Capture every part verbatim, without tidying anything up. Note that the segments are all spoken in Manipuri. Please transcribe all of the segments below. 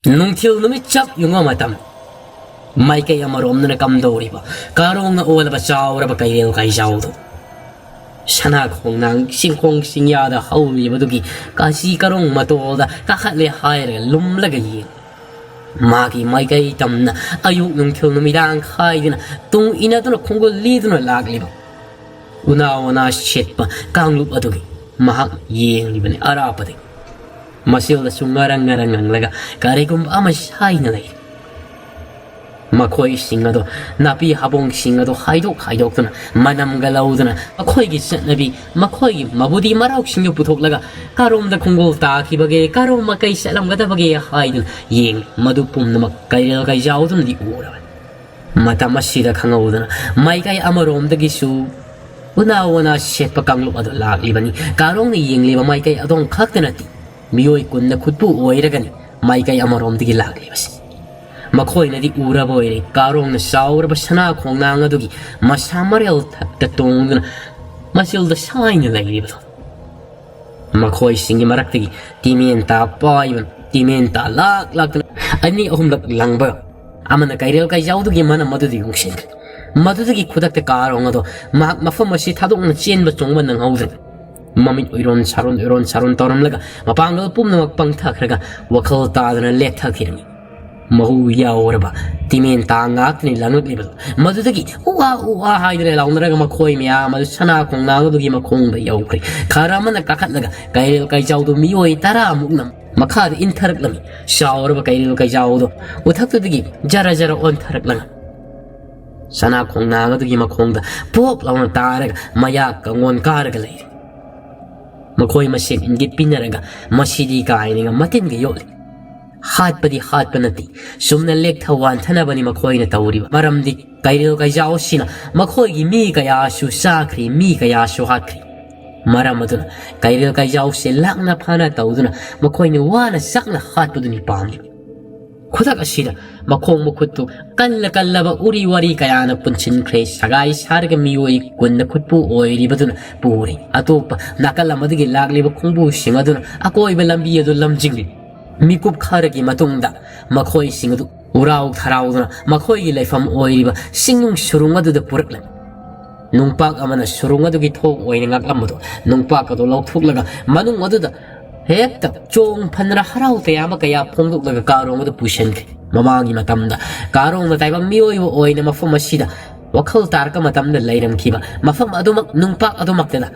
ꯅꯨꯡꯊꯤꯜ ꯅꯨꯃꯤꯠ ꯆꯞ ꯌꯨꯡꯕ ꯃꯇꯝ, ꯃꯥꯏꯀꯩ ꯑꯃꯔꯣꯝꯗꯅ ꯀꯝꯗꯧꯔꯤꯕ ꯀꯥꯔꯣꯡꯅ ꯑꯣꯜꯂꯕ ꯆꯥꯎꯔꯕ ꯀꯩꯔꯦꯜ ꯀꯩꯖꯥꯎꯗꯣ꯫ ꯁꯅꯥ ꯈꯣꯡꯅꯥꯡ ꯆꯤꯡꯈꯣꯡ ꯆꯤꯡꯌꯥꯗ ꯍꯧꯔꯤꯕꯗꯨꯒꯤ ꯀꯥꯆꯤ ꯀꯥꯔꯣꯡ ꯃꯇꯣꯜꯗ ꯀꯥꯈꯠꯂꯦ ꯍꯥꯏꯔꯒ ꯂꯨꯝꯂꯒ ꯌꯦꯡ꯫ ꯃꯥꯒꯤ ꯃꯥꯏꯀꯩ ꯇꯝꯅ ꯑꯌꯨꯛ ꯅꯨꯡꯊꯤꯜ ꯅꯨꯃꯤꯗꯥꯡ ꯈꯥꯏꯗꯅ ꯇꯨꯡ ꯏꯟꯅꯗꯨꯅ ꯈꯣꯡꯒꯨꯜ ꯂꯤꯗꯨꯅ ꯂꯥꯛꯂꯤꯕ ꯎꯅꯥ ꯋꯥꯅꯥ ꯁꯦꯠꯄ ꯀꯥꯡꯂꯨꯞ ꯑꯗꯨꯒꯤ ꯃꯍꯥꯛ ꯌꯦꯡꯂꯤꯕꯅꯤ ꯑꯔꯥꯞꯄꯗꯒꯤ꯫ ꯃꯁꯤꯜꯗꯁꯨ ꯉꯔꯪ ꯉꯔꯪ ꯉꯪꯂꯒ ꯀꯔꯤꯒꯨꯝꯕ ꯑꯃ ꯁꯥꯏꯅ ꯂꯩ꯫ ꯃꯈꯣꯏꯁꯤꯡ ꯑꯗꯣ, ꯅꯥꯄꯤ ꯍꯥꯕꯣꯡꯁꯤꯡ ꯑꯗꯣ ꯍꯥꯏꯗꯣꯛ ꯍꯥꯏꯗꯣꯛꯇꯨꯅ, ꯃꯅꯝꯒ ꯂꯧꯗꯨꯅ, ꯃꯈꯣꯏꯒꯤ ꯆꯠꯅꯕꯤ, ꯃꯈꯣꯏꯒꯤ ꯃꯕꯨꯗꯤ ꯃꯔꯥꯎꯁꯤꯡꯗꯨ ꯄꯨꯊꯣꯛꯂꯒ, ꯀꯔꯣꯝꯗ ꯈꯣꯡꯒꯣꯜ ꯇꯥꯈꯤꯕꯒꯦ, ꯀꯔꯣꯝ ꯃꯥꯏꯀꯩ ꯆꯠꯂꯝꯒꯗꯕꯒꯦ ꯍꯥꯏꯗꯨꯅ ꯌꯦꯡꯂꯤ꯫ ꯃꯗꯨ ꯄꯨꯝꯅꯃꯛ ꯀꯩꯔꯦꯜ ꯀꯩꯖꯥꯎꯗꯨꯅꯗꯤ ꯎꯔꯕꯅꯤ꯫ ꯃꯇꯝ ꯑꯁꯤꯗ ꯈꯪꯍꯧꯗꯅ ꯃꯥꯏꯀꯩ ꯑꯃꯔꯣꯝꯗꯒꯤꯁꯨ ꯎꯅꯥ ꯋꯥꯅꯥ ꯁꯦꯠꯄ ꯀꯥꯡꯂꯨꯞ ꯑꯗꯨ ꯂꯥꯛꯂꯤꯕꯅꯤ꯫ ꯀꯥꯔꯣꯡꯅ ꯌꯦꯡꯂꯤꯕ ꯃꯥꯏꯀꯩ ꯑꯗꯣꯝ ꯈꯛꯇ ꯅꯠꯇꯦ, ꯃꯤꯑꯣꯏ ꯀꯨꯟꯅ ꯈꯨꯠꯄꯨ ꯑꯣꯏꯔꯒꯅꯤ ꯃꯥꯏꯀꯩ ꯑꯃꯔꯣꯝꯗꯒꯤ ꯂꯥꯛꯂꯤꯕꯁꯤ꯫ ꯃꯈꯣꯏꯅꯗꯤ ꯎꯔꯕ ꯑꯣꯏꯔꯦ, ꯀꯥꯔꯣꯡꯅ ꯆꯥꯎꯔꯕ ꯁꯅꯥ ꯈꯣꯡꯅꯥꯡ ꯑꯗꯨꯒꯤ ꯃꯁꯥ ꯃꯔꯦꯜ ꯊꯛꯇ ꯇꯣꯡꯗꯨꯅ ꯃꯆꯤꯜꯗ ꯁꯥꯏꯅ ꯂꯩꯔꯤꯕꯗꯣ꯫ ꯃꯈꯣꯏꯁꯤꯡꯒꯤ ꯃꯔꯛꯇꯒꯤ ꯇꯤꯃꯦꯟ ꯇꯥ ꯄꯥꯏꯕ, ꯇꯤꯃꯦꯟ ꯇꯥ ꯂꯥꯛ ꯂꯥꯛꯇꯅ ꯑꯅꯤ ꯑꯍꯨꯝꯂꯛ ꯂꯪꯕ ꯑꯃꯅ ꯀꯩꯔꯦꯜ ꯀꯩꯖꯥꯎꯗꯨꯒꯤ ꯃꯅꯝ ꯑꯗꯨꯗ ꯌꯣꯡꯁꯤꯟꯈ꯭ꯔꯦ꯫ ꯃꯗꯨꯗꯒꯤ ꯈꯨꯗꯛꯇ ꯀꯥꯔꯣꯡ ꯑꯗꯣ ꯃꯍꯥꯛ ꯃꯐꯝ ꯑꯁꯤ ꯊꯥꯗꯣꯛꯅ ꯆꯦꯟꯕ ꯆꯣꯡꯕ ꯅꯪꯍꯧꯗ꯭ꯔꯦ꯫ ꯃꯃꯤꯠ ꯎꯏꯔꯣꯟ ꯁꯥꯔꯣꯟ ꯎꯏꯔꯣꯟ ꯁꯥꯔꯣꯟ ꯇꯧꯔꯝꯂꯒ ꯃꯄꯥꯡꯒꯜ ꯄꯨꯝꯅꯃꯛ ꯄꯪꯊꯈ꯭ꯔꯒ ꯋꯥꯈꯜ ꯇꯥꯗꯅ ꯂꯦꯛꯊꯈꯤꯔꯝꯃꯤ꯫ ꯃꯍꯨ ꯌꯥꯎꯔꯕ ꯇꯤꯃꯦꯟ ꯇꯥ ꯉꯥꯛꯇꯅꯤ ꯂꯪꯂꯛꯂꯤꯕꯗꯨ꯫ ꯃꯗꯨꯗꯒꯤ ꯎ-ꯋꯥ, ꯎ-ꯋꯥ ꯍꯥꯏꯗꯨꯅ ꯂꯥꯎꯅꯔꯒ ꯃꯈꯣꯏ ꯃꯌꯥꯝ ꯑꯗꯨ ꯁꯅꯥ ꯈꯣꯡꯅꯥꯡ ꯑꯗꯨꯒꯤ ꯃꯈꯣꯡꯗ ꯌꯧꯈ꯭ꯔꯦ꯫ ꯈꯔ ꯑꯃꯅ ꯀꯥꯈꯠꯂꯒ ꯀꯩꯔꯦꯜ ꯀꯩꯖꯥꯎꯗꯨ ꯃꯤꯑꯣꯏ ꯇꯔꯥꯃꯨꯛꯅ ꯃꯈꯥꯗ ꯏꯟꯊꯔꯛꯂꯝꯃꯤ꯫ ꯆꯥꯎꯔꯕ ꯀꯩꯔꯦꯜ ꯀꯩꯖꯥꯎꯗꯣ ꯎꯊꯛꯇꯨꯗꯒꯤ ꯖꯔ ꯖꯔ ꯑꯣꯟꯊꯔꯛꯂꯒ ꯁꯅꯥ ꯈꯣꯡꯅꯥꯡ ꯑꯗꯨꯒꯤ ꯃꯈꯣꯡꯗ ꯄꯣꯞ ꯂꯥꯎꯅ ꯇꯥꯔꯒ ꯃꯌꯥ ꯀꯪꯉꯣꯟ ꯀꯥꯔꯒ ꯂꯩꯔꯦ꯫ ꯃꯈꯣꯏ ꯃꯁꯦꯟ ꯏꯪꯒꯤꯠ ꯄꯤꯅꯔꯒ ꯃꯁꯤꯗꯤ ꯀꯥꯏꯅꯒ ꯃꯇꯤꯟꯒ ꯌꯣꯠꯂꯤ꯫ ꯍꯥꯠꯄꯗꯤ ꯍꯥꯠꯄ ꯅꯠꯇꯦ, ꯆꯨꯝꯅ ꯂꯦꯛꯊ ꯋꯥꯟꯊꯅꯕꯅꯤ ꯃꯈꯣꯏꯅ ꯇꯧꯔꯤꯕ꯫ ꯃꯔꯝꯗꯤ ꯀꯩꯔꯦꯜ ꯀꯩꯖꯥꯎꯁꯤꯅ ꯃꯈꯣꯏꯒꯤ ꯃꯤ ꯀꯌꯥꯁꯨ ꯆꯥꯈ꯭ꯔꯤ, ꯃꯤ ꯀꯌꯥꯁꯨ ꯍꯥꯠꯈ꯭ꯔꯤ꯫ ꯃꯔꯝ ꯑꯗꯨꯅ ꯀꯩꯔꯦꯜ ꯀꯩꯖꯥꯎꯁꯦ ꯂꯥꯛꯅ ꯐꯥꯅ ꯇꯧꯗꯨꯅ ꯃꯈꯣꯏꯅ ꯋꯥꯅ ꯆꯥꯛꯅ ꯍꯥꯠꯄꯗꯨꯅꯤ ꯄꯥꯝꯂꯤꯕ꯫ ꯈꯨꯗꯛ ꯑꯁꯤꯗ ꯃꯈꯣꯡ ꯃꯈꯨꯠꯇꯨ ꯀꯜꯂ ꯀꯜꯂꯕ ꯎꯔꯤ ꯋꯥꯔꯤ ꯀꯌꯥꯅ ꯄꯨꯟꯁꯤꯟꯈ꯭ꯔꯦ꯫ ꯁꯒꯥꯏ ꯁꯥꯔꯒ ꯃꯤꯑꯣꯏ ꯀꯨꯟꯅ ꯈꯨꯠꯄꯨ ꯑꯣꯏꯔꯤꯕꯗꯨꯅ ꯄꯨꯔꯤ꯫ ꯑꯇꯣꯞꯄ ꯅꯥꯀꯜ ꯑꯃꯗꯒꯤ ꯂꯥꯛꯂꯤꯕ ꯈꯣꯡꯕꯨꯁꯤꯡ ꯑꯗꯨꯅ ꯑꯀꯣꯏꯕ ꯂꯝꯕꯤ ꯑꯗꯨ ꯂꯝꯖꯤꯡꯂꯤ꯫ ꯃꯤꯀꯨꯞ ꯈꯔꯒꯤ ꯃꯇꯨꯡꯗ ꯃꯈꯣꯏꯁꯤꯡ ꯑꯗꯨ ꯎꯔꯥꯎ ꯊꯔꯥꯎꯗꯨꯅ ꯃꯈꯣꯏꯒꯤ ꯂꯩꯐꯝ ꯑꯣꯏꯔꯤꯕ ꯁꯤꯡꯅꯨꯡ ꯁꯨꯔꯨꯡ ꯑꯗꯨꯗ ꯄꯨꯔꯛꯂꯝꯃꯤ꯫ ꯅꯨꯡꯄꯥꯛ ꯑꯃꯅ ꯁꯨꯔꯨꯡ ꯑꯗꯨꯒꯤ ꯊꯣꯡ ꯑꯣꯏꯅ ꯉꯥꯛꯂꯝꯕꯗꯣ, ꯅꯨꯡꯄꯥꯛ ꯑꯗꯨ ꯂꯧꯊꯣꯛꯂꯒ ꯃꯅꯨꯡ ꯑꯗꯨꯗ ꯍꯦꯛꯇ ꯆꯣꯡ ꯐꯟꯗꯅ ꯍꯔꯥꯎ ꯇꯌꯥꯝꯕ ꯀꯌꯥ ꯐꯣꯡꯗꯣꯛꯂꯒ ꯀꯥꯔꯣꯡ ꯑꯗꯨ ꯄꯨꯁꯤꯟꯈ꯭ꯔꯦ꯫ ꯃꯃꯥꯡꯒꯤ ꯃꯇꯝꯗ ꯀꯥꯔꯣꯡꯅ ꯇꯥꯏꯕꯪ ꯃꯤꯑꯣꯏꯕ ꯑꯣꯏꯅ ꯃꯐꯝ ꯑꯁꯤꯗ ꯋꯥꯈꯜ ꯇꯥꯔꯛꯄ ꯃꯇꯝꯗ ꯂꯩꯔꯝꯈꯤꯕ ꯃꯐꯝ ꯑꯗꯨꯃꯛ, ꯅꯨꯡꯄꯥꯛ ꯑꯗꯨꯃꯛꯇꯗ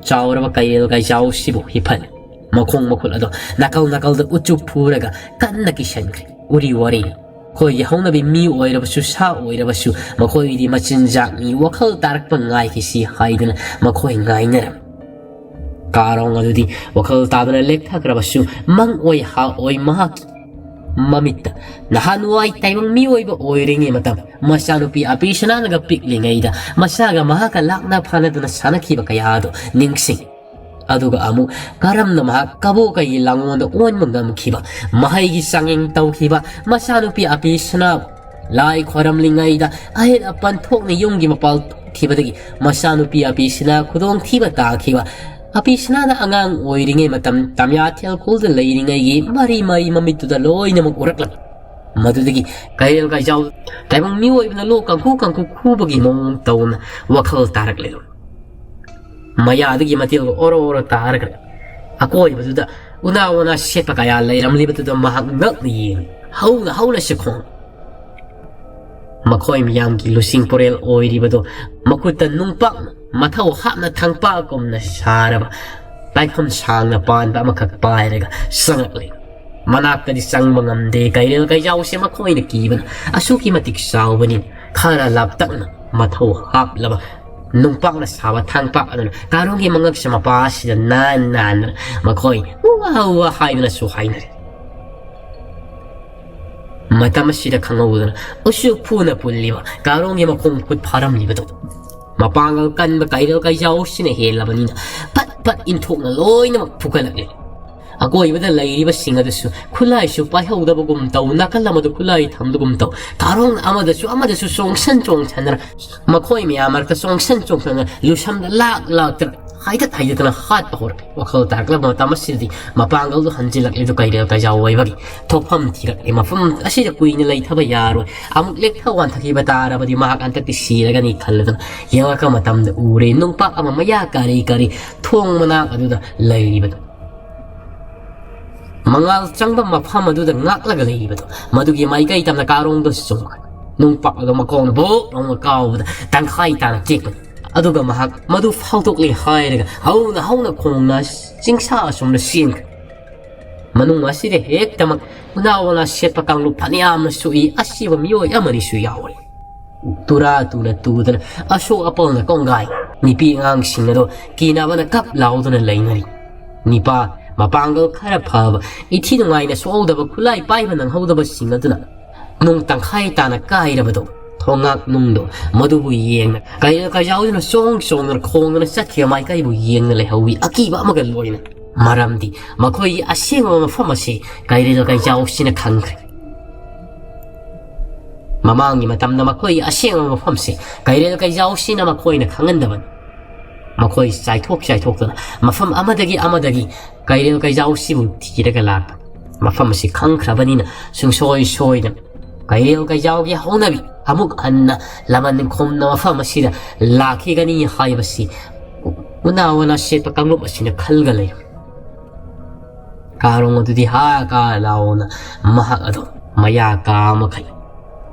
ꯆꯥꯎꯔꯕ ꯀꯩꯔꯦꯜ ꯀꯩꯆꯥꯎꯁꯤꯕꯨ ꯍꯤꯞꯍꯜꯂꯤ꯫ ꯃꯈꯣꯡ ꯃꯈꯨꯠ ꯑꯗꯣ ꯅꯥꯀꯜ ꯅꯥꯀꯜꯗ ꯎꯆꯨ ꯐꯨꯔꯒ ꯀꯟꯅ ꯀꯤꯁꯟꯈ꯭ꯔꯦ꯫ ꯎꯔꯤ ꯋꯥꯔꯤ꯫ ꯑꯩꯈꯣꯏꯒꯤ ꯍꯧꯅꯕꯤ ꯃꯤ ꯑꯣꯏꯔꯕꯁꯨ, ꯁꯥ ꯑꯣꯏꯔꯕꯁꯨ, ꯃꯈꯣꯏꯒꯤꯗꯤ ꯃꯆꯤꯟꯖꯥꯛꯅꯤ, ꯋꯥꯈꯜ ꯇꯥꯔꯛꯄ ꯉꯥꯏꯈꯤꯁꯤ ꯍꯥꯏꯗꯅ ꯃꯈꯣꯏ ꯉꯥꯏꯅꯔꯝꯃꯤ꯫ ꯀꯥꯔꯣꯡ ꯑꯗꯨꯗꯤ ꯋꯥꯈꯜ ꯇꯥꯗꯅ ꯂꯦꯛꯊꯈ꯭ꯔꯕꯁꯨ, ꯃꯪ ꯑꯣꯏ ꯍꯥ ꯑꯣꯏ ꯃꯍꯥꯛꯀꯤ ꯃꯃꯤꯠꯇ ꯅꯍꯥꯟꯋꯥꯏ ꯇꯥꯏꯕꯪ ꯃꯤꯑꯣꯏꯕ ꯑꯣꯏꯔꯤꯉꯩ ꯃꯇꯝ, ꯃꯆꯥꯅꯨꯄꯤ ꯑꯄꯤꯁꯅꯥꯅꯒ ꯄꯤꯛꯂꯤꯉꯩꯗ ꯃꯆꯥꯒ ꯃꯍꯥꯛꯀ ꯂꯥꯛꯅ ꯐꯥꯅꯗꯨꯅ ꯁꯥꯟꯅꯈꯤꯕ ꯀꯌꯥ ꯑꯗꯨ ꯅꯤꯡꯁꯤꯡ꯫ ꯑꯗꯨꯒ ꯑꯃꯨꯛ ꯀꯔꯝꯅ ꯃꯍꯥꯛ ꯀꯕꯣ ꯀꯩꯒꯤ ꯂꯥꯡꯑꯣꯟꯗ ꯑꯣꯟꯕ ꯉꯝꯈꯤꯕ, ꯃꯍꯩꯒꯤ ꯆꯥꯡꯌꯦꯡ ꯇꯧꯈꯤꯕ ꯃꯆꯥꯅꯨꯄꯤ ꯑꯄꯤꯁꯅꯥꯕꯨ ꯂꯥꯏ ꯈꯣꯏꯔꯝꯂꯤꯉꯩꯗ ꯑꯍꯦꯟ ꯑꯄꯟ ꯊꯣꯛꯅ ꯌꯨꯝꯒꯤ ꯃꯄꯥꯜ ꯊꯣꯛꯈꯤꯕꯗꯒꯤ ꯃꯆꯥꯅꯨꯄꯤ ꯑꯄꯤꯁꯅꯥ ꯈꯨꯗꯣꯡꯊꯤꯕ ꯇꯥꯈꯤꯕ, ꯑꯄꯤꯁꯅꯥꯅ ꯑꯉꯥꯡ ꯑꯣꯏꯔꯤꯉꯩ ꯃꯇꯝ ꯇꯝꯌꯥꯊꯦꯜ ꯈꯨꯜꯗ ꯂꯩꯔꯤꯉꯩꯒꯤ ꯃꯔꯤ ꯃꯔꯤ ꯃꯃꯤꯠꯇꯨꯗ ꯂꯣꯏꯅꯃꯛ ꯎꯔꯛꯂꯝꯃꯤ꯫ ꯃꯗꯨꯗꯒꯤ ꯀꯩꯔꯦꯜ ꯀꯩꯖꯥꯎ ꯇꯥꯏꯕꯪ ꯃꯤꯑꯣꯏꯕꯅ ꯂꯣꯛ ꯀꯥꯡꯈꯨ ꯀꯥꯡꯈꯨ ꯈꯨꯕꯒꯤ ꯃꯑꯣꯡ ꯇꯧꯅ ꯋꯥꯈꯜ ꯇꯥꯔꯛꯂꯦ꯫ ꯃꯌꯥꯗꯒꯤ ꯃꯇꯦꯜꯒ ꯑꯣꯔꯣ ꯑꯣꯔꯣ ꯇꯥꯔꯒ ꯑꯀꯣꯏꯕꯗꯨꯗ ꯎꯅꯥ ꯋꯥꯅꯥ ꯁꯦꯠꯄ ꯀꯌꯥ ꯂꯩꯔꯝꯂꯤꯕꯗꯨꯗ ꯃꯍꯥꯛ ꯉꯛꯅ ꯌꯦꯡꯂꯤ꯫ ꯍꯧꯅ ꯍꯧꯅ ꯁꯦꯈꯣꯡ꯫ ꯃꯈꯣꯏ ꯃꯤꯌꯥꯝꯒꯤ ꯂꯨꯆꯤꯡ ꯄꯨꯔꯦꯜ ꯑꯣꯏꯔꯤꯕꯗꯨ ꯃꯈꯨꯠꯇ ꯅꯨꯡꯄꯥꯛꯅ ꯃꯊꯧ ꯍꯥꯞꯅ ꯊꯥꯡꯄꯥꯛꯀꯨꯝꯅ ꯁꯥꯔꯕ ꯂꯥꯏꯐꯝ ꯁꯥꯡꯅ ꯄꯥꯟꯕ ꯑꯃꯈꯛ ꯄꯥꯏꯔꯒ ꯆꯪꯉꯛꯂꯤ꯫ ꯃꯅꯥꯛꯇꯗꯤ ꯆꯪꯕ ꯉꯝꯗꯦ꯫ ꯀꯩꯔꯦꯜ ꯀꯩꯖꯥꯎꯁꯦ ꯃꯈꯣꯏꯅ ꯀꯤꯕꯅ ꯑꯁꯨꯛꯀꯤ ꯃꯇꯤꯛ ꯆꯥꯎꯕꯅꯤ꯫ ꯈꯔ ꯂꯥꯞꯇꯛꯅ ꯃꯊꯧ ꯍꯥꯞꯂꯕ ꯅꯨꯡꯄꯥꯛꯅ ꯁꯥꯕ ꯊꯥꯡꯄꯥꯛ ꯑꯗꯨꯅ ꯀꯥꯔꯣꯡꯒꯤ ꯃꯉꯛꯁꯦ ꯃꯄꯥ ꯑꯁꯤꯗ ꯅꯥꯟ ꯅꯥꯟꯗꯅ ꯃꯈꯣꯏ ꯎꯋꯥ ꯎꯋꯥ ꯍꯥꯏꯗꯨꯅꯁꯨ ꯍꯥꯏꯅꯔꯦ꯫ ꯃꯇꯝ ꯑꯁꯤꯗ ꯈꯪꯍꯧꯗꯅ ꯎꯆꯨ ꯐꯨꯅ ꯄꯨꯜꯂꯤꯕ ꯀꯥꯔꯣꯡꯒꯤ ꯃꯈꯣꯡ ꯃꯈꯨꯠ ꯐꯥꯔꯝꯂꯤꯕꯗꯨ ꯃꯄꯥꯡꯒꯜ ꯀꯟꯕ ꯀꯩꯔꯦꯜ ꯀꯩꯖꯥꯎꯁꯤꯅ ꯍꯦꯜꯂꯕꯅꯤꯅ ꯐꯠ ꯐꯠ ꯏꯟꯊꯣꯛꯅ ꯂꯣꯏꯅꯃꯛ ꯐꯨꯒꯠꯂꯛꯂꯤ꯫ ꯑꯀꯣꯏꯕꯗ ꯂꯩꯔꯤꯕꯁꯤꯡ ꯑꯗꯨꯁꯨ ꯈꯨꯠꯂꯥꯏꯁꯨ ꯄꯥꯏꯍꯧꯗꯕꯒꯨꯝ ꯇꯧ, ꯅꯥꯀꯜ ꯑꯃꯗ ꯈꯨꯠꯂꯥꯏ ꯊꯝꯗꯒꯨꯝ ꯇꯧ꯫ ꯀꯥꯔꯣꯡꯅ ꯑꯃꯗꯁꯨ ꯑꯃꯗꯁꯨ ꯆꯣꯡꯁꯟ ꯆꯣꯡꯁꯟꯗꯅ ꯃꯈꯣꯏ ꯃꯌꯥꯝ ꯃꯔꯛꯇ ꯆꯣꯡꯁꯟ ꯆꯣꯡꯁꯟꯗꯅ ꯂꯨꯁꯝꯗ ꯂꯥꯛ ꯂꯥꯛꯇꯅ ꯍꯥꯏꯗꯠ ꯍꯥꯏꯗꯠꯇꯅ ꯍꯥꯠꯄ ꯍꯧꯔꯛꯂꯦ꯫ ꯋꯥꯈꯜ ꯇꯥꯔꯛꯂꯕ ꯃꯇꯝ ꯑꯁꯤꯗꯗꯤ ꯃꯄꯥꯡꯒꯜꯗꯨ ꯍꯟꯖꯤꯜꯂꯛꯂꯤꯗꯨ ꯀꯩꯔꯦꯜ ꯀꯩꯖꯥꯎ ꯑꯣꯏꯕꯒꯤ ꯊꯣꯛꯐꯝ ꯊꯤꯔꯛꯂꯦ꯫ ꯃꯐꯝ ꯑꯁꯤꯗ ꯀꯨꯏꯅ ꯂꯩꯊꯕ ꯌꯥꯔꯣꯏ꯫ ꯑꯃꯨꯛ ꯂꯦꯛꯊ ꯋꯥꯟꯊꯈꯤꯕ ꯇꯥꯔꯕꯗꯤ ꯃꯍꯥꯛ ꯍꯟꯗꯛꯇꯤ ꯁꯤꯔꯒꯅꯤ ꯈꯜꯂꯗꯨꯅ ꯌꯦꯡꯂꯛꯄ ꯃꯇꯝꯗ ꯎꯔꯦ ꯅꯨꯡꯄꯥꯛ ꯑꯃ ꯃꯌꯥ ꯀꯥꯔꯤ ꯀꯥꯔꯤ ꯊꯣꯡ ꯃꯅꯥꯛ ꯑꯗꯨꯗ ꯂꯩꯔꯤꯕꯗꯨ꯫ ꯃꯉꯥꯜ ꯆꯪꯕ ꯃꯐꯝ ꯑꯗꯨꯗ ꯉꯥꯛꯂꯒ ꯂꯩꯔꯤꯕꯗꯨ ꯃꯗꯨꯒꯤ ꯃꯥꯏꯀꯩ ꯇꯝꯅ ꯀꯥꯔꯣꯡꯗꯨ ꯆꯨꯝꯈ꯭ꯔꯦ꯫ ꯅꯨꯡꯄꯥꯛ ꯑꯗꯨ ꯃꯈꯣꯡꯅ ꯕꯣꯛ ꯂꯥꯎꯅ ꯀꯥꯎꯕꯗ ꯇꯪꯈꯥꯏ ꯇꯥꯅ ꯇꯦꯛꯄꯅꯤ꯫ ꯑꯗꯨꯒ ꯃꯍꯥꯛ ꯃꯗꯨ ꯐꯥꯎꯗꯣꯛꯂꯦ ꯍꯥꯏꯔꯒ ꯍꯧꯅ ꯍꯧꯅ ꯈꯣꯡꯅ ꯆꯤꯡꯁꯥ ꯑꯁꯣꯝꯗ ꯆꯦꯟꯈ꯭ꯔꯦ꯫ ꯃꯅꯨꯡ ꯑꯁꯤꯗ ꯍꯦꯛꯇꯃꯛ ꯎꯅꯥ ꯋꯥꯅꯥ ꯁꯦꯠꯄ ꯀꯥꯡꯂꯨꯞ ꯐꯅꯌꯥꯝꯅ ꯁꯣꯛꯏ꯫ ꯑꯁꯤꯕ ꯃꯤꯑꯣꯏ ꯑꯃꯅꯤꯁꯨ ꯌꯥꯎꯔꯤ꯫ ꯇꯨꯔꯥ ꯇꯨꯅ ꯇꯨꯗꯅ ꯑꯁꯣꯛ ꯑꯄꯜꯅ ꯀꯣꯡꯒꯥꯏ꯫ ꯅꯨꯄꯤ ꯑꯉꯥꯡꯁꯤꯡ ꯑꯗꯣ ꯀꯤꯅꯕꯅ ꯀꯞ ꯂꯥꯎꯗꯨꯅ ꯂꯩꯅꯔꯤ꯫ ꯅꯤꯄꯥ ꯃꯄꯥꯡꯒꯜ ꯈꯔ ꯐꯕ ꯏꯊꯤ ꯅꯨꯡꯉꯥꯏꯅ ꯁꯣꯛꯍꯧꯗꯕ ꯈꯨꯠꯂꯥꯏ ꯄꯥꯏꯕ ꯅꯪꯍꯧꯗꯕꯁꯤꯡ ꯑꯗꯨꯅ ꯅꯨꯡ ꯇꯪꯈꯥꯏ ꯇꯥꯅ ꯀꯥꯏꯔꯕꯗꯣ ꯊꯣꯡꯉꯥꯛ ꯅꯨꯡꯗꯣ ꯃꯗꯨꯕꯨ ꯌꯦꯡꯅ ꯀꯩꯔꯦꯜ ꯀꯩꯖꯥꯎꯗꯨꯅ ꯆꯣꯡ ꯆꯣꯡꯗꯨꯅ ꯈꯣꯡꯗꯨꯅ ꯆꯠꯈꯤꯕ ꯃꯥꯏꯀꯩꯕꯨ ꯌꯦꯡꯅ ꯂꯩꯍꯧꯋꯤ ꯑꯀꯤꯕ ꯑꯃꯒ ꯂꯣꯏꯅ꯫ ꯃꯔꯝꯗꯤ ꯃꯈꯣꯏꯒꯤ ꯑꯁꯦꯡꯕ ꯃꯐꯝ ꯑꯁꯤ ꯀꯩꯔꯦꯜ ꯀꯩꯖꯥꯎꯁꯤꯅ ꯈꯪꯈ꯭ꯔꯦ꯫ ꯃꯃꯥꯡꯒꯤ ꯃꯇꯝꯗ ꯃꯈꯣꯏꯒꯤ ꯑꯁꯦꯡꯕ ꯃꯐꯝꯁꯤ ꯀꯩꯔꯦꯜ ꯀꯩꯖꯥꯎꯁꯤꯅ ꯃꯈꯣꯏꯅ ꯈꯪꯍꯟꯗꯕꯅꯤ꯫ ꯃꯈꯣꯏ ꯆꯥꯏꯊꯣꯛ ꯆꯥꯏꯊꯣꯛꯇꯨꯅ ꯃꯐꯝ ꯑꯃꯗꯒꯤ ꯑꯃꯗꯒꯤ ꯀꯩꯔꯦꯜ ꯀꯩꯖꯥꯎꯁꯤꯕꯨ ꯊꯤꯔꯒ ꯂꯥꯛꯄ꯫ ꯃꯐꯝ ꯑꯁꯤ ꯈꯪꯈ꯭ꯔꯕꯅꯤꯅ ꯁꯨꯡꯁꯣꯏ ꯁꯣꯏꯗꯅ ꯀꯩꯔꯦꯜ ꯀꯩꯖꯥꯎꯒꯤ ꯍꯧꯅꯕꯤ ꯑꯃꯨꯛ ꯍꯟꯅ ꯂꯃꯟ ꯈꯨꯝꯅ ꯃꯐꯝ ꯑꯁꯤꯗ ꯂꯥꯛꯈꯤꯒꯅꯤ ꯍꯥꯏꯕꯁꯤ ꯎꯅꯥ ꯋꯥꯅꯥ ꯁꯦꯠꯄ ꯀꯥꯡꯂꯨꯞ ꯑꯁꯤꯅ ꯈꯜꯒ ꯂꯩꯔꯝꯃꯤ꯫ ꯀꯥꯔꯣꯡ ꯑꯗꯨꯗꯤ ꯍꯥ ꯀꯥ ꯂꯥꯎꯅ ꯃꯍꯥꯛ ꯑꯗꯨ ꯃꯌꯥ ꯀꯥ ꯃꯈꯩ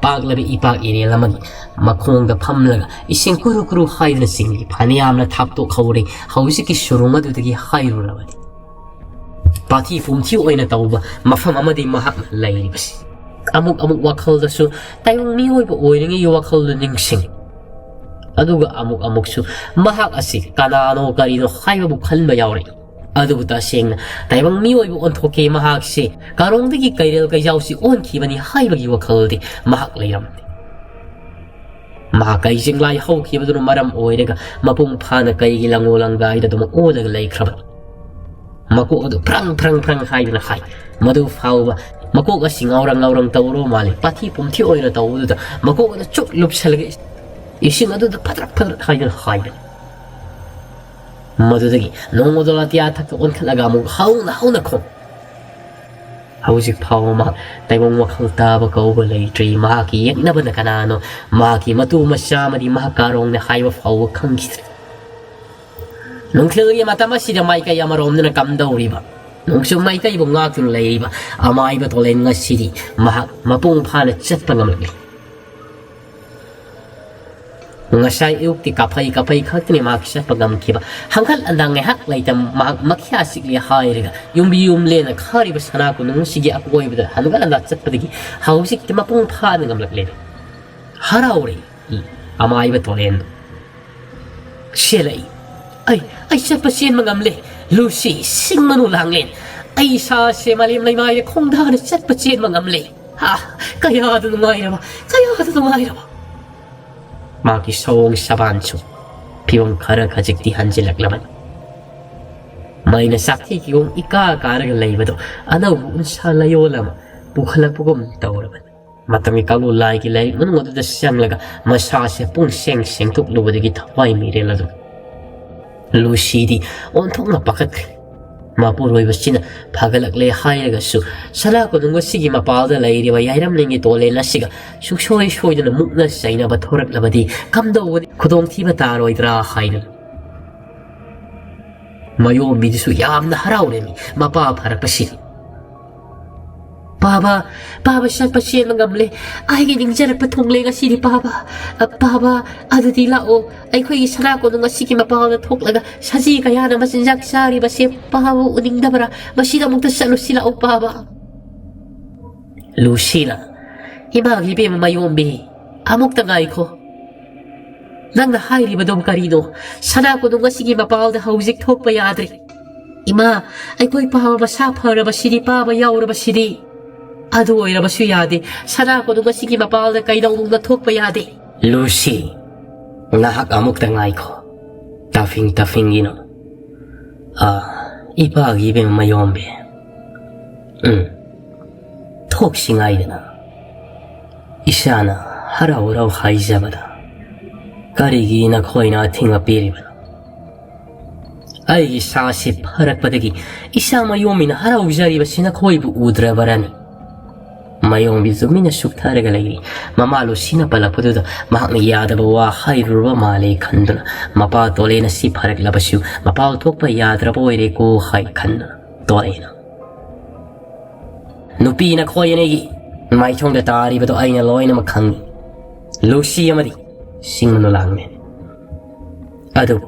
ꯄꯥꯛꯂꯕ ꯏꯄꯥꯛ ꯏꯔꯦꯜ ꯑꯃꯒꯤ ꯃꯈꯣꯡꯗ ꯐꯝꯂꯒ ꯏꯁꯤꯡ ꯀꯨꯔꯨ ꯀꯨꯔꯨ ꯍꯥꯏꯗꯨꯅ ꯆꯤꯡꯂꯤ꯫ ꯐꯅꯌꯥꯝꯅ ꯊꯥꯞꯇꯣꯛꯍꯧꯔꯦ ꯍꯧꯖꯤꯛꯀꯤ ꯁꯨꯔꯨꯡ ꯑꯗꯨꯗꯒꯤ ꯍꯥꯏꯔꯨꯔꯕꯗꯤ꯫ ꯄꯥꯊꯤ ꯄꯨꯝꯊꯤ ꯑꯣꯏꯅ ꯇꯧꯕ ꯃꯐꯝ ꯑꯃꯗꯤ ꯃꯍꯥꯛꯅ ꯂꯩꯔꯤꯕꯁꯤ꯫ ꯑꯃꯨꯛ ꯑꯃꯨꯛ ꯋꯥꯈꯜꯗꯁꯨ ꯇꯥꯏꯕꯪ ꯃꯤꯑꯣꯏꯕ ꯑꯣꯏꯔꯤꯉꯩꯒꯤ ꯋꯥꯈꯜꯗꯨ ꯅꯤꯡꯁꯤꯡ꯫ ꯑꯗꯨꯒ ꯑꯃꯨꯛ ꯑꯃꯨꯛꯁꯨ ꯃꯍꯥꯛ ꯑꯁꯤ ꯀꯅꯥꯅꯣ ꯀꯔꯤꯅꯣ ꯍꯥꯏꯕꯕꯨ ꯈꯟꯕ ꯌꯥꯎꯔꯛꯏ꯫ ꯑꯗꯨꯕꯨ ꯇꯁꯦꯡꯅ ꯇꯥꯏꯕꯪ ꯃꯤꯑꯣꯏꯕ ꯑꯣꯟꯊꯣꯛꯀꯦ ꯃꯍꯥꯛꯁꯤ ꯀꯥꯔꯣꯡꯗꯒꯤ ꯀꯩꯔꯦꯜ ꯀꯩꯖꯥꯎꯁꯤ ꯑꯣꯟꯈꯤꯕꯅꯤ ꯍꯥꯏꯕꯒꯤ ꯋꯥꯈꯜꯗꯤ ꯃꯍꯥꯛ ꯂꯩꯔꯝꯗꯦ꯫ ꯃꯍꯥꯛ ꯀꯩ ꯆꯤꯡꯂꯥꯏ ꯍꯧꯈꯤꯕꯗꯨꯅ ꯃꯔꯝ ꯑꯣꯏꯔꯒ ꯃꯄꯨꯡ ꯐꯥꯅ ꯀꯩꯒꯤ ꯂꯪꯉꯣ ꯂꯪꯒꯥꯏꯗ ꯑꯗꯨꯝ ꯑꯣꯜꯂꯒ ꯂꯩꯈ꯭ꯔꯕꯅꯤ꯫ ꯃꯀꯣꯛ ꯑꯗꯨ ꯐ꯭ꯔꯪ ꯐ꯭ꯔꯪ ꯐ꯭ꯔꯪ ꯍꯥꯏꯗꯨꯅ ꯍꯥꯏ꯫ ꯃꯗꯨ ꯐꯥꯎꯕ ꯃꯀꯣꯛ ꯑꯁꯤ ꯉꯥꯎꯔꯪ ꯉꯥꯎꯔꯪ ꯇꯧꯔꯨ ꯃꯥꯜꯂꯤ꯫ ꯄꯥꯊꯤ ꯄꯨꯝꯊꯤ ꯑꯣꯏꯅ ꯇꯧꯕꯗꯨꯗ ꯃꯀꯣꯛ ꯑꯗꯨ ꯆꯨꯞ ꯂꯨꯞꯁꯜꯂꯒ ꯏꯁꯤꯡ ꯑꯗꯨꯗ ꯐꯗ꯭ꯔꯛ ꯐꯗ꯭ꯔꯛ ꯍꯥꯏꯗꯨꯅ ꯍꯥꯏꯕꯅꯤ꯫ ꯃꯗꯨꯗꯒꯤ ꯅꯣꯡꯃꯗꯣ ꯑꯇꯤꯌꯥ ꯊꯛꯇ ꯑꯣꯟꯈꯠꯂꯒ ꯑꯃꯨꯛ ꯍꯧꯅ ꯍꯧꯅ ꯈꯣꯡ꯫ ꯍꯧꯖꯤꯛ ꯐꯥꯎꯕ ꯃꯍꯥꯛ ꯇꯥꯏꯕꯪ ꯋꯥꯈꯜ ꯇꯥꯕ ꯀꯧꯕ ꯂꯩꯇ꯭ꯔꯤ꯫ ꯃꯍꯥꯛꯀꯤ ꯌꯦꯛꯅꯕꯅ ꯀꯅꯥꯅꯣ, ꯃꯍꯥꯛꯀꯤ ꯃꯇꯨ ꯃꯆꯥ ꯑꯃꯗꯤ ꯃꯍꯥꯛ ꯀꯥꯔꯣꯡꯅꯦ ꯍꯥꯏꯕ ꯐꯥꯎꯕ ꯈꯪꯈꯤꯗ꯭ꯔꯦ꯫ ꯅꯨꯡꯊꯤꯜꯒꯤ ꯃꯇꯝ ꯑꯁꯤꯗ ꯃꯥꯏꯀꯩ ꯑꯃꯔꯣꯝꯗꯅ ꯀꯝꯗꯧꯔꯤꯕ, ꯅꯣꯡꯆꯨꯞ ꯃꯥꯏꯀꯩꯕꯨ ꯉꯥꯛꯇꯨꯅ ꯂꯩꯔꯤꯕ ꯑꯃꯥꯏꯕ ꯇꯣꯂꯦꯟ ꯉꯁꯤꯗꯤ ꯃꯍꯥꯛ ꯃꯄꯨꯡ ꯐꯥꯅ ꯆꯠꯄ ꯉꯝꯂꯛꯂꯤ꯫ ꯉꯁꯥꯏ ꯑꯌꯨꯛꯇꯤ ꯀꯥꯐꯩ ꯀꯥꯐꯩ ꯈꯛꯇꯅꯤ ꯃꯍꯥꯛ ꯆꯠꯄ ꯉꯝꯈꯤꯕ꯫ ꯍꯪꯒꯠ ꯍꯟꯗ ꯉꯥꯏꯍꯥꯛ ꯂꯩꯇ ꯃꯍꯥꯛ ꯃꯈ꯭ꯌꯥ ꯆꯤꯛꯂꯦ ꯍꯥꯏꯔꯒ ꯌꯨꯝꯕꯤ ꯌꯨꯝꯂꯦꯅ ꯈꯥꯔꯤꯕ ꯁꯅꯥ ꯀꯣꯅꯨꯡ ꯑꯁꯤꯒꯤ ꯑꯀꯣꯏꯕꯗ ꯍꯟꯒꯠ ꯍꯟꯗ ꯆꯠꯄꯗꯒꯤ ꯍꯧꯖꯤꯛꯇꯤ ꯃꯄꯨꯡ ꯐꯥꯅ ꯉꯝꯂꯛꯂꯦ꯫ ꯍꯔꯥꯎꯔꯦ ꯑꯃꯥꯏꯕ ꯇꯣꯂꯦꯟꯗꯣ꯫ ꯆꯦꯜꯂꯛꯏ꯫ ꯑꯩ, ꯑꯩ ꯆꯠꯄ ꯆꯦꯟꯕ ꯉꯝꯂꯦ꯫ ꯂꯨꯁꯤ, ꯁꯤꯡ ꯃꯅꯨ ꯂꯥꯡꯂꯦꯟ꯫ ꯑꯩ ꯏꯁꯥꯁꯦ ꯃꯥꯂꯦꯝ ꯂꯩꯃꯥꯏꯗ ꯈꯣꯡꯗꯥꯅ ꯆꯠꯄ ꯆꯦꯟꯕ ꯉꯝꯂꯦ꯫ ꯑꯥ, ꯀꯌꯥꯗ ꯅꯨꯡꯉꯥꯏꯔꯕ, ꯀꯌꯥꯗ ꯅꯨꯡꯉꯥꯏꯔꯕ꯫ ꯃꯍꯥꯛꯀꯤ ꯁꯑꯣꯡ ꯁꯕꯥꯟꯁꯨ ꯐꯤꯕꯝ ꯈꯔ ꯈꯖꯤꯛꯇꯤ ꯍꯟꯖꯤꯜꯂꯛꯂꯕꯅꯤ꯫ ꯃꯩꯅ ꯆꯥꯛꯊꯤ ꯀꯤꯌꯣꯡ ꯏꯀꯥ ꯀꯥꯔꯒ ꯂꯩꯕꯗꯨ ꯑꯅꯧꯕ ꯎꯟꯁꯥ ꯂꯥꯌꯣꯜ ꯑꯃ ꯄꯨꯈꯠꯂꯛꯄꯒꯨꯝ ꯇꯧꯔꯕꯅꯤ꯫ ꯃꯇꯝꯒꯤ ꯀꯥꯡꯂꯨꯞ ꯂꯥꯏꯒꯤ ꯂꯥꯏꯔꯤꯛ ꯃꯅꯨꯡ ꯑꯗꯨꯗ ꯆꯪꯂꯒ ꯃꯁꯥꯁꯦ ꯄꯨꯡ ꯁꯦꯡ ꯁꯦꯡꯗꯣꯛꯂꯨꯕꯗꯒꯤ ꯊꯋꯥꯏ ꯃꯤꯔꯦꯜ ꯑꯗꯨ ꯂꯨꯁꯤꯗꯤ ꯑꯣꯟꯊꯣꯛꯅ ꯄꯥꯈꯠꯈ꯭ꯔꯦ꯫ ꯃꯄꯨꯔꯣꯏꯕꯁꯤꯅ ꯐꯒꯠꯂꯛꯂꯦ ꯍꯥꯏꯔꯒꯁꯨ ꯁꯅꯥ ꯀꯣꯅꯨꯡ ꯑꯁꯤꯒꯤ ꯃꯄꯥꯜꯗ ꯂꯩꯔꯤꯕ ꯌꯥꯏꯔꯝꯂꯦꯟꯒꯤ ꯇꯣꯂꯦꯟ ꯑꯁꯤꯒ ꯁꯨꯡꯁꯣꯏ ꯁꯣꯏꯗꯅ ꯃꯨꯛꯅ ꯆꯩꯅꯕ ꯊꯣꯔꯛꯂꯕꯗꯤ ꯀꯝꯗꯧꯒꯅꯤ? ꯈꯨꯗꯣꯡꯊꯤꯕ ꯇꯥꯔꯣꯏꯗ꯭ꯔꯥ ꯍꯥꯏꯅ ꯃꯌꯣꯝꯕꯤꯗꯨꯁꯨ ꯌꯥꯝꯅ ꯍꯔꯥꯎꯔꯦ ꯃꯄꯥ ꯐꯔꯛꯄꯁꯤ꯫ ꯄꯥꯕ, ꯄꯥꯕ ꯆꯠꯄ ꯆꯦꯟꯕ ꯉꯝꯂꯦ꯫ ꯑꯩꯒꯤ ꯅꯤꯡꯖꯔꯛꯄ ꯊꯨꯡꯂꯦ ꯉꯁꯤꯗꯤ ꯄꯥꯕ꯫ ꯑ, ꯄꯥꯕ, ꯑꯗꯨꯗꯤ ꯂꯥꯛꯑꯣ꯫ ꯑꯩꯈꯣꯏꯒꯤ ꯁꯅꯥ ꯀꯣꯅꯨꯡ ꯑꯁꯤꯒꯤ ꯃꯄꯥꯟꯗ ꯊꯣꯛꯂꯒ ꯁꯖꯤ ꯀꯌꯥꯅ ꯃꯆꯤꯟꯖꯥꯛ ꯆꯥꯔꯤꯕꯁꯦ ꯄꯥꯕ ꯎꯅꯤꯡꯗꯕ꯭ꯔꯥ? ꯃꯁꯤꯗ ꯑꯃꯨꯛꯇ ꯆꯠꯂꯨꯁꯤ ꯂꯥꯛꯑꯣ ꯄꯥꯕ꯫ ꯂꯨꯁꯤꯅ, ꯏꯃꯥꯒꯤ ꯏꯕꯦꯝꯃ ꯃꯌꯣꯝꯕꯤ, ꯑꯃꯨꯛꯇ ꯉꯥꯏꯈꯣ꯫ ꯅꯪꯅ ꯍꯥꯏꯔꯤꯕꯗꯨ ꯀꯔꯤꯅꯣ? ꯁꯅꯥ ꯀꯣꯅꯨꯡ ꯑꯁꯤꯒꯤ ꯃꯄꯥꯜꯗ ꯍꯧꯖꯤꯛ ꯊꯣꯛꯄ ꯌꯥꯗ꯭ꯔꯤ꯫ ꯏꯃꯥ, ꯑꯩꯈꯣꯏ ꯄꯥꯕ ꯃꯁꯥ ꯐꯔꯕꯁꯤꯗꯤ, ꯄꯥꯕ ꯌꯥꯎꯔꯕꯁꯤꯗꯤ꯫ ꯑꯗꯨ ꯑꯣꯏꯔꯕꯁꯨ ꯌꯥꯗꯦ꯫ ꯁꯅꯥ ꯀꯣꯅꯨꯡ ꯑꯁꯤꯒꯤ ꯃꯄꯥꯜꯗ ꯀꯩꯗꯧꯅꯨꯡꯗ ꯊꯣꯛꯄ ꯌꯥꯗꯦ꯫ ꯂꯨꯁꯤ, ꯉꯥꯏꯍꯥꯛ ꯑꯃꯨꯛꯇ ꯉꯥꯏꯈꯣ꯫ ꯇꯥꯐꯤꯡ ꯇꯥꯐꯤꯡꯒꯤꯅꯣ꯫ ꯑꯥ, ꯏꯄꯥꯒꯤ ꯏꯕꯦꯝꯃ ꯃꯌꯣꯝꯕꯤ꯫ ꯎꯝ꯫ ꯊꯣꯛꯁꯤ ꯉꯥꯏꯗꯅ꯫ ꯏꯁꯥꯅ ꯍꯔꯥꯎ ꯍꯔꯥꯎ ꯍꯥꯏꯖꯕꯗ ꯀꯔꯤꯒꯤ ꯅꯈꯣꯏꯅ ꯑꯊꯤꯡꯕ ꯄꯤꯔꯤꯕꯅꯣ? ꯑꯩꯒꯤ ꯁꯥꯁꯤ ꯐꯔꯛꯄꯗꯒꯤ ꯏꯁꯥ ꯃꯌꯣꯝꯃꯤꯅ ꯍꯔꯥꯎꯖꯔꯤꯕꯁꯤ ꯅꯈꯣꯏꯕꯨ ꯎꯗ꯭ꯔꯕꯔꯅꯤ? ꯃꯌꯣꯝꯕꯤ ꯇꯨꯃꯤꯟꯅ ꯁꯨꯞꯊꯔꯒ ꯂꯩꯔꯤ꯫ ꯃꯃꯥ ꯂꯨꯁꯤꯅ ꯄꯜꯂꯛꯄꯗꯨꯗ ꯃꯍꯥꯛꯅ ꯌꯥꯗꯕ ꯋꯥ ꯍꯥꯏꯔꯨꯔꯕ ꯃꯥꯜꯂꯦ ꯈꯟꯗꯨꯅ, ꯃꯄꯥ ꯇꯣꯂꯦꯟ ꯑꯁꯤ ꯐꯔꯛꯂꯕꯁꯨ ꯃꯄꯥꯜ ꯊꯣꯛꯄ ꯌꯥꯗ꯭ꯔꯕ ꯑꯣꯏꯔꯦꯀꯣ ꯍꯥꯏ ꯈꯟꯗꯨꯅ ꯇꯣꯂꯦꯟꯅ, "ꯅꯨꯄꯤ ꯅꯈꯣꯏ ꯑꯅꯤꯒꯤ ꯃꯥꯏꯊꯣꯡꯗ ꯇꯥꯔꯤꯕꯗꯣ ꯑꯩꯅ ꯂꯣꯏꯅꯃꯛ ꯈꯪꯏ, ꯂꯨꯁꯤ ꯑꯃꯗꯤ ꯁꯤꯡꯅꯨ ꯂꯥꯡꯃꯦ꯫ ꯑꯗꯨꯕꯨ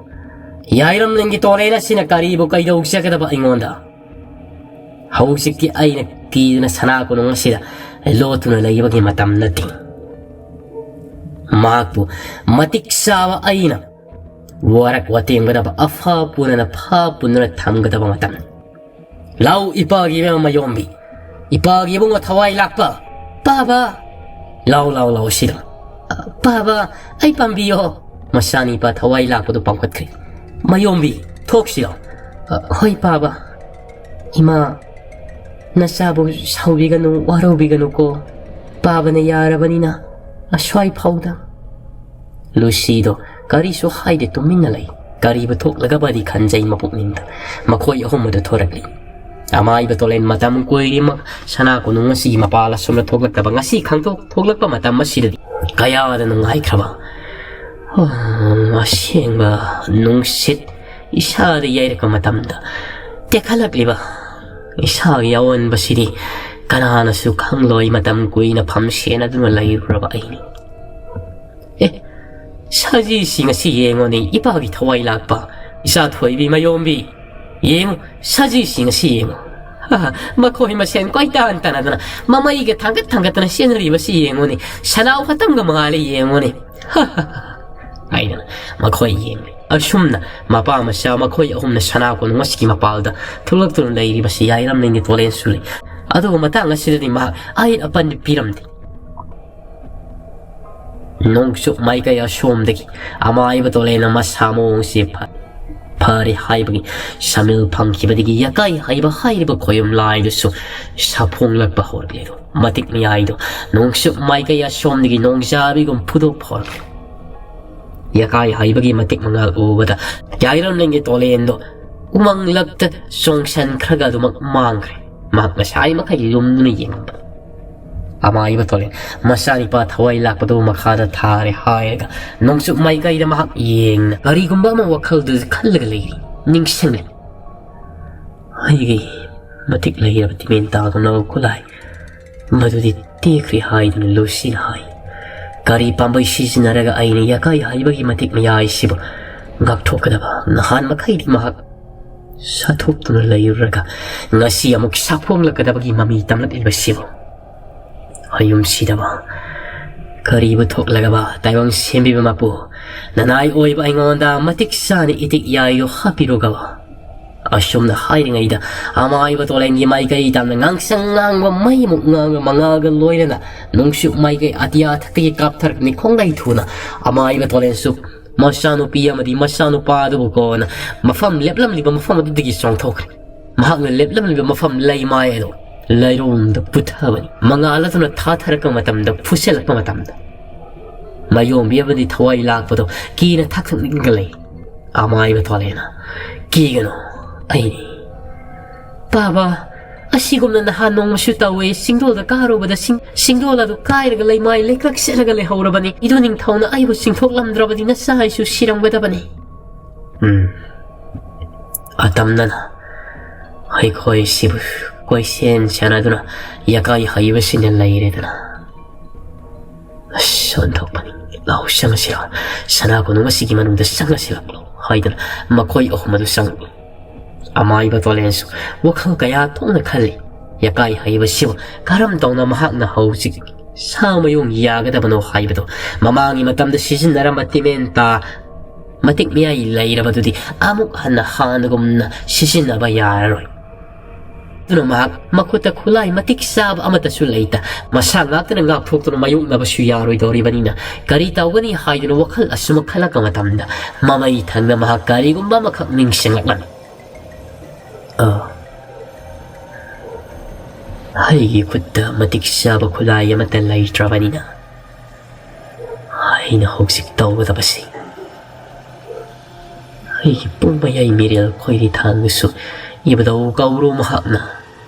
ꯌꯥꯏꯔꯝꯂꯦꯟꯒꯤ ꯇꯣꯂꯦꯟ ꯑꯁꯤꯅ ꯀꯔꯤꯕꯨ ꯀꯩꯗꯧꯖꯒꯗꯕ ꯑꯩꯉꯣꯟꯗ? ꯍꯧꯖꯤꯛꯇꯤ ꯑꯩꯅ ꯀꯤꯗꯨꯅ ꯁꯅꯥ ꯀꯣꯅꯨꯡ ꯑꯁꯤꯗ ꯂꯣꯠꯇꯨꯅ ꯂꯩꯕꯒꯤ ꯃꯇꯝ ꯅꯠꯇꯦ꯫ ꯃꯍꯥꯛꯄꯨ ꯃꯇꯤꯛ ꯆꯥꯕ ꯑꯩꯅ ꯋꯥꯔꯛ ꯋꯥꯇꯦꯝꯒꯗꯕ, ꯑꯐ ꯄꯨꯅꯅ ꯐ ꯄꯨꯅꯅ ꯊꯝꯒꯗꯕ ꯃꯇꯝꯅꯤ꯫ ꯂꯥꯎ, ꯏꯄꯥꯒꯤ ꯏꯕꯦꯝꯃ ꯃꯌꯣꯝꯕꯤ, ꯏꯄꯥꯒꯤ ꯏꯕꯨꯡꯉꯣ ꯊꯋꯥꯏ ꯂꯥꯛꯄ, ꯄꯥꯕ, ꯂꯥꯎ, ꯂꯥꯎ, ꯂꯥꯎ ꯁꯤꯗ, ꯄꯥꯕ, ꯑꯩ ꯄꯥꯝꯕꯤꯌꯣ꯫" ꯃꯆꯥꯅꯤꯄꯥ ꯊꯋꯥꯏ ꯂꯥꯛꯄꯗꯨ ꯄꯥꯡꯈꯠꯈ꯭ꯔꯦ꯫ "ꯃꯌꯣꯝꯕꯤ, ꯊꯣꯛꯁꯤꯔꯣ?" "ꯍꯣꯏ ꯄꯥꯕ꯫" "ꯏꯃꯥ, ꯅꯆꯥꯕꯨ ꯁꯥꯎꯕꯤꯒꯅꯨ, ꯋꯥꯔꯧꯕꯤꯒꯅꯨꯀꯣ꯫ ꯄꯥꯕꯅ ꯌꯥꯔꯕꯅꯤꯅ ꯑꯁ꯭ꯋꯥꯏ ꯐꯥꯎꯗ꯫" ꯂꯨꯁꯤꯗꯣ ꯀꯔꯤꯁꯨ ꯍꯥꯏꯗꯦ, ꯇꯨꯃꯤꯟꯅ ꯂꯩ꯫ ꯀꯔꯤꯕꯨ ꯊꯣꯛꯂꯒꯕꯗꯤ ꯈꯟꯖꯩ ꯃꯄꯨꯛꯅꯤꯡꯗ꯫ ꯃꯈꯣꯏ ꯑꯍꯨꯝ ꯑꯗꯨ ꯊꯣꯔꯛꯂꯤ꯫ ꯑꯃꯥꯏꯕ ꯇꯣꯂꯦꯟ ꯃꯇꯝ ꯀꯨꯏꯔꯤꯃꯛ ꯁꯅꯥ ꯀꯣꯅꯨꯡ ꯑꯁꯤꯒꯤ ꯃꯄꯥꯜ ꯑꯁꯣꯝꯗ ꯊꯣꯛꯂꯛꯇꯕ, ꯉꯁꯤ ꯈꯪꯊꯣꯛ ꯊꯣꯛꯂꯛꯄ ꯃꯇꯝ ꯑꯁꯤꯗꯗꯤ ꯀꯌꯥꯗ ꯅꯨꯡꯉꯥꯏꯈ꯭ꯔꯕ꯫ ꯑꯣ, ꯑꯁꯦꯡꯕ ꯅꯨꯡꯁꯤꯠ ꯏꯁꯥꯗ ꯌꯩꯔꯛꯄ ꯃꯇꯝꯗ ꯇꯦꯛꯈꯠꯂꯛꯂꯤꯕ ꯏꯁꯥꯒꯤ ꯑꯑꯣꯟꯕꯁꯤꯗꯤ ꯀꯅꯥꯅꯁꯨ ꯈꯪꯂꯣꯏ꯫ ꯃꯇꯝ ꯀꯨꯏꯅ ꯐꯝ ꯁꯦꯟꯅꯗꯨꯅ ꯂꯩꯔꯨꯔꯕ ꯑꯩꯅꯤ꯫ ꯑꯦ, ꯁꯖꯤꯁꯤꯡ ꯑꯁꯤ ꯌꯦꯡꯉꯣꯅꯦ, ꯏꯄꯥꯒꯤ ꯊꯋꯥꯏ ꯂꯥꯛꯄ, ꯏꯆꯥ ꯊꯣꯏꯕꯤ ꯃꯌꯣꯝꯕꯤ, ꯌꯦꯡꯉꯨ, ꯁꯖꯤꯁꯤꯡ ꯑꯁꯤ ꯌꯦꯡꯉꯨ꯫ ꯃꯈꯣꯏ ꯃꯁꯦꯟ ꯀꯣꯏꯇꯥꯟ ꯇꯥꯟꯅꯗꯅ, ꯃꯃꯩꯒ ꯊꯥꯡꯒꯠ ꯊꯥꯡꯒꯠꯇꯅ ꯆꯦꯟꯅꯔꯤꯕꯁꯤ ꯌꯦꯡꯉꯨꯅꯦ, ꯁꯅꯥꯎ ꯈꯛꯇꯪꯒ ꯃꯥꯜꯂꯦ ꯌꯦꯡꯉꯨꯅꯦ꯫ ꯍꯥꯏꯗꯅ ꯃꯈꯣꯏ ꯌꯦꯡꯂꯤ꯫ ꯑꯁꯨꯝꯅ ꯃꯄꯥ ꯃꯆꯥ ꯃꯈꯣꯏ ꯑꯍꯨꯝꯅ ꯁꯅꯥ ꯀꯣꯅꯨꯡ ꯑꯁꯤꯒꯤ ꯃꯄꯥꯜꯗ ꯊꯣꯛꯂꯛꯇꯨꯅ ꯂꯩꯔꯤꯕꯁꯤ ꯌꯥꯏꯔꯝꯂꯦꯟꯒꯤ ꯇꯣꯂꯦꯟꯁꯨ ꯂꯩ꯫ ꯑꯗꯨꯕꯨ ꯃꯇꯥꯡ ꯑꯁꯤꯗꯗꯤ ꯃꯍꯥꯛ ꯑꯍꯦꯟ ꯑꯄꯟ ꯄꯤꯔꯝꯗꯦ꯫ ꯅꯣꯡꯆꯨꯞ ꯃꯥꯏꯀꯩ ꯑꯁꯣꯝꯗꯒꯤ ꯑꯃꯥꯏꯕ ꯇꯣꯂꯦꯟꯅ ꯃꯁꯥ ꯃꯎꯁꯤ ꯐ-, ꯐꯔꯦ ꯍꯥꯏꯕꯒꯤ ꯁꯃꯤꯜ ꯐꯪꯈꯤꯕꯗꯒꯤ ꯌꯥꯀꯥꯏ ꯍꯩꯕ ꯍꯥꯏꯔꯤꯕ ꯈꯣꯌꯨꯝ ꯂꯥꯏꯗꯨꯁꯨ ꯁꯥꯐꯣꯡꯂꯛꯄ ꯍꯧꯔꯛꯂꯦ꯫ ꯑꯗꯨ ꯃꯇꯤꯛ ꯃꯌꯥꯏꯗꯣ ꯅꯣꯡꯆꯨꯞ ꯃꯥꯏꯀꯩ ꯑꯁꯣꯝꯗꯒꯤ ꯅꯣꯡꯖꯥꯕꯤꯒꯨꯝ ꯐꯨꯗꯣꯛꯄ ꯍꯧꯔꯛꯂꯦ꯫ ꯌꯥꯀꯥꯏ ꯍꯩꯕꯒꯤ ꯃꯇꯤꯛ ꯃꯉꯥꯜ ꯎꯕꯗ ꯌꯥꯏꯔꯝꯂꯦꯟꯒꯤ ꯇꯣꯂꯦꯟꯗꯣ ꯎꯃꯪꯂꯛꯇ ꯆꯣꯡꯁꯟꯈ꯭ꯔꯒ ꯑꯗꯨꯃꯛ ꯃꯥꯡꯈ꯭ꯔꯦ꯫ ꯃꯍꯥꯛ ꯃꯁꯥꯒꯤ ꯃꯈꯩ ꯂꯨꯝꯗꯨꯅ ꯌꯦꯡꯂꯝꯕ꯫ ꯑꯃꯥꯏꯕ ꯇꯣꯂꯦꯟ ꯃꯆꯥꯅꯤꯄꯥ ꯊꯋꯥꯏ ꯂꯥꯛꯄꯗꯨ ꯃꯈꯥꯗ ꯊꯥꯔꯦ ꯍꯥꯏꯔꯒ ꯅꯣꯡꯆꯨꯞ ꯃꯥꯏꯀꯩꯗ ꯃꯍꯥꯛ ꯌꯦꯡꯅ ꯀꯔꯤꯒꯨꯝꯕ ꯑꯃ ꯋꯥꯈꯜꯗꯨ ꯈꯜꯂꯒ ꯂꯩꯔꯤ꯫ ꯅꯤꯡꯁꯤꯡꯂꯦ꯫ ꯑꯩꯒꯤ ꯃꯇꯤꯛ ꯂꯩꯔꯕ ꯇꯤꯃꯦꯟ ꯇꯥꯒꯨꯝꯂꯕ ꯈꯨꯠꯂꯥꯏ ꯃꯗꯨꯗꯤ ꯇꯦꯛꯈ꯭ꯔꯦ ꯍꯥꯏꯗꯨꯅ ꯂꯨꯁꯤꯅ ꯍꯥꯏ꯫ ꯀꯔꯤ ꯄꯥꯝꯕꯩ ꯁꯤꯖꯤꯟꯅꯔꯒ ꯑꯩꯅ ꯌꯥꯀꯥꯏ ꯍꯥꯏꯕꯒꯤ ꯃꯇꯤꯛ ꯃꯌꯥꯏꯁꯤꯕꯨ ꯉꯥꯛꯊꯣꯛꯀꯗꯕ? ꯅꯍꯥꯟ ꯃꯈꯩꯗꯤ ꯃꯍꯥꯛ ꯁꯥꯊꯣꯛꯇꯨꯅ ꯂꯩꯔꯨꯔꯒ ꯉꯁꯤ ꯑꯃꯨꯛ ꯁꯥꯐꯣꯡꯂꯛꯀꯗꯕꯒꯤ ꯃꯃꯤ ꯇꯝꯂꯛꯂꯤꯕꯁꯤꯕꯨ? ꯑꯌꯨꯝ ꯁꯤꯗꯕ, ꯀꯔꯤꯕꯨ ꯊꯣꯛꯂꯒꯕ ꯇꯥꯏꯕꯪ ꯁꯦꯝꯕꯤꯕ ꯃꯄꯨ, ꯅꯅꯥꯏ ꯑꯣꯏꯕ ꯑꯩꯉꯣꯟꯗ ꯃꯇꯤꯛ ꯆꯥꯅ ꯏꯇꯤꯛ ꯌꯥꯏꯌꯨ ꯍꯥꯞꯄꯤꯔꯨꯒꯕ꯫ ꯑꯁꯨꯝꯅ ꯍꯥꯏꯔꯤꯉꯩꯗ ꯑꯃꯥꯏꯕ ꯇꯣꯂꯦꯟꯒꯤ ꯃꯥꯏꯀꯩ ꯇꯥꯝꯅ ꯉꯥꯡꯁꯪ ꯉꯥꯡꯕ ꯃꯩꯃꯨꯛ ꯉꯥꯡꯕ ꯃꯉꯥꯜꯒ ꯂꯣꯏꯅꯅ ꯅꯣꯡꯆꯨꯞ ꯃꯥꯏꯀꯩ ꯑꯇꯤꯌꯥ ꯊꯛꯇꯒꯤ ꯀꯥꯞꯊꯔꯛꯄꯅꯤ꯫ ꯈꯣꯡꯂꯩ ꯊꯨꯅ ꯑꯃꯥꯏꯕ ꯇꯣꯂꯦꯟꯁꯨ ꯃꯆꯥꯅꯨꯄꯤ ꯑꯃꯗꯤ ꯃꯆꯥꯅꯨꯄꯥ ꯑꯗꯨꯕꯨ ꯀꯣꯟꯅ ꯃꯐꯝ ꯂꯦꯞꯂꯝꯂꯤꯕ ꯃꯐꯝ ꯑꯗꯨꯗꯒꯤ ꯆꯣꯡꯊꯣꯛꯈ꯭ꯔꯦ꯫ ꯃꯍꯥꯛꯅ ꯂꯦꯞꯂꯝꯂꯤꯕ ꯃꯐꯝ ꯂꯩꯃꯥꯏ ꯑꯗꯨ ꯂꯩꯔꯣꯡꯗ ꯄꯨꯊꯕꯅꯤ꯫ ꯃꯉꯥꯜ ꯑꯗꯨꯅ ꯊꯥꯊꯔꯛꯄ ꯃꯇꯝꯗ, ꯐꯨꯁꯤꯜꯂꯛꯄ ꯃꯇꯝꯗ ꯃꯌꯣꯝꯕꯤ ꯑꯃꯗꯤ ꯊꯋꯥꯏ ꯂꯥꯛꯄꯗꯣ ꯀꯤꯅ ꯊꯛ ꯊꯛ ꯅꯤꯛꯂꯒ ꯂꯩ꯫ ꯑꯃꯥꯏꯕ ꯇꯣꯂꯦꯟꯅ, "ꯀꯤꯒꯅꯨ, ꯑꯩꯅꯤ꯫ ꯄꯥꯕ, ꯑꯁꯤꯒꯨꯝꯅ ꯅꯍꯥꯟ ꯅꯣꯡꯃꯁꯨ ꯇꯧꯋꯦ꯫ ꯆꯤꯡꯗꯣꯜꯗ ꯀꯥꯔꯨꯕꯗ ꯆꯤꯡ-, ꯆꯤꯡꯗꯣꯜ ꯑꯗꯨ ꯀꯥꯏꯔꯒ ꯂꯩꯃꯥꯏ ꯂꯩꯀ꯭ꯔꯛ ꯆꯠꯂꯒ ꯂꯩꯍꯧꯔꯕꯅꯤ꯫ ꯏꯗꯨ ꯅꯤꯡꯊꯧꯅ ꯑꯩꯕꯨ ꯆꯤꯡꯊꯣꯛꯂꯝꯗ꯭ꯔꯕꯗꯤ ꯅꯆꯥ ꯑꯩꯁꯨ ꯁꯤꯔꯝꯒꯗꯕꯅꯤ꯫" ꯎꯝ꯫ ꯑꯇꯝꯅꯅ ꯑꯩꯈꯣꯏ ꯁꯤꯕꯨ ꯀꯣꯏꯁꯦꯟ ꯁꯦꯟꯅꯗꯨꯅ ꯌꯥꯀꯥꯏ ꯍꯩꯕꯁꯤꯡꯅ ꯂꯩꯔꯦꯗꯅ꯫ ꯑꯁ, ꯑꯣꯟꯊꯣꯛꯄꯅꯤ꯫ "ꯂꯥꯎ, ꯆꯪꯉꯁꯤꯔꯣ? ꯁꯅꯥ ꯀꯣꯅꯨꯡ ꯑꯁꯤꯒꯤ ꯃꯅꯨꯡꯗ ꯆꯪꯉꯁꯤꯔꯣ?" ꯍꯥꯏꯗꯨꯅ ꯃꯈꯣꯏ ꯑꯍꯨꯝ ꯑꯗꯨ ꯆꯪꯂꯛꯂꯤ꯫ ꯑꯃꯥꯏꯕ ꯇꯣꯂꯦꯟꯁꯨ ꯋꯥꯈꯜ ꯀꯌꯥ ꯊꯣꯛꯅ ꯈꯜꯂꯤ꯫ ꯌꯥꯀꯥꯏ ꯍꯩꯕꯁꯤꯕꯨ ꯀꯔꯝ ꯇꯧꯅ ꯃꯍꯥꯛꯅ ꯍꯧꯖꯤꯛ ꯁꯥ ꯃꯌꯨꯡ ꯌꯥꯒꯗꯕꯅꯣ ꯍꯥꯏꯕꯗꯨ, ꯃꯃꯥꯡꯒꯤ ꯃꯇꯝꯗ ꯁꯤꯖꯤꯟꯅꯔꯝꯕ ꯇꯤꯃꯦꯟꯇꯥ ꯃꯇꯤꯛ ꯃꯌꯥꯏ ꯂꯩꯔꯕꯗꯨꯗꯤ ꯑꯃꯨꯛ ꯍꯟꯅ ꯍꯥꯟꯅꯒꯨꯝꯅ ꯁꯤꯖꯤꯟꯅꯕ ꯌꯥꯔꯔꯣꯏ꯫ ꯑꯗꯨꯅ ꯃꯍꯥꯛ ꯃꯈꯨꯠꯇ ꯈꯨꯠꯂꯥꯏ ꯃꯇꯤꯛ ꯆꯥꯕ ꯑꯃꯠꯇꯁꯨ ꯂꯩꯇ, ꯃꯁꯥ ꯉꯥꯛꯇꯅ ꯉꯥꯛꯊꯣꯛꯇꯨꯅ ꯃꯥꯌꯣꯛꯅꯕꯁꯨ ꯌꯥꯔꯣꯏꯗꯧꯔꯤꯕꯅꯤꯅ, ꯀꯔꯤ ꯇꯧꯒꯅꯤ ꯍꯥꯏꯗꯨꯅ ꯋꯥꯈꯜ ꯑꯁꯨꯝ ꯈꯜꯂꯛꯄ ꯃꯇꯝꯗ, ꯃꯃꯩ ꯊꯪꯅ ꯃꯍꯥꯛ ꯀꯔꯤꯒꯨꯝꯕ ꯑꯃꯈꯛ ꯅꯤꯡꯁꯤꯡꯂꯛꯂꯝꯃꯤ꯫ "ꯑ, ꯑꯩꯒꯤ ꯈꯨꯠꯇ ꯃꯇꯤꯛ ꯆꯥꯕ ꯈꯨꯠꯂꯥꯏ ꯑꯃꯠꯇ ꯂꯩꯇ꯭ꯔꯕꯅꯤꯅ, ꯑꯩꯅ ꯍꯧꯖꯤꯛ ꯇꯧꯒꯗꯕꯁꯤ ꯑꯩꯒꯤ ꯄꯨꯡ ꯃꯌꯥꯏ ꯃꯤꯔꯦꯜ ꯈꯣꯏꯔꯤ ꯊꯥꯡꯗꯨꯁꯨ ꯏꯕꯨꯙꯧ ꯀꯧꯕ꯭ꯔꯨ ꯃꯍꯥꯛꯅ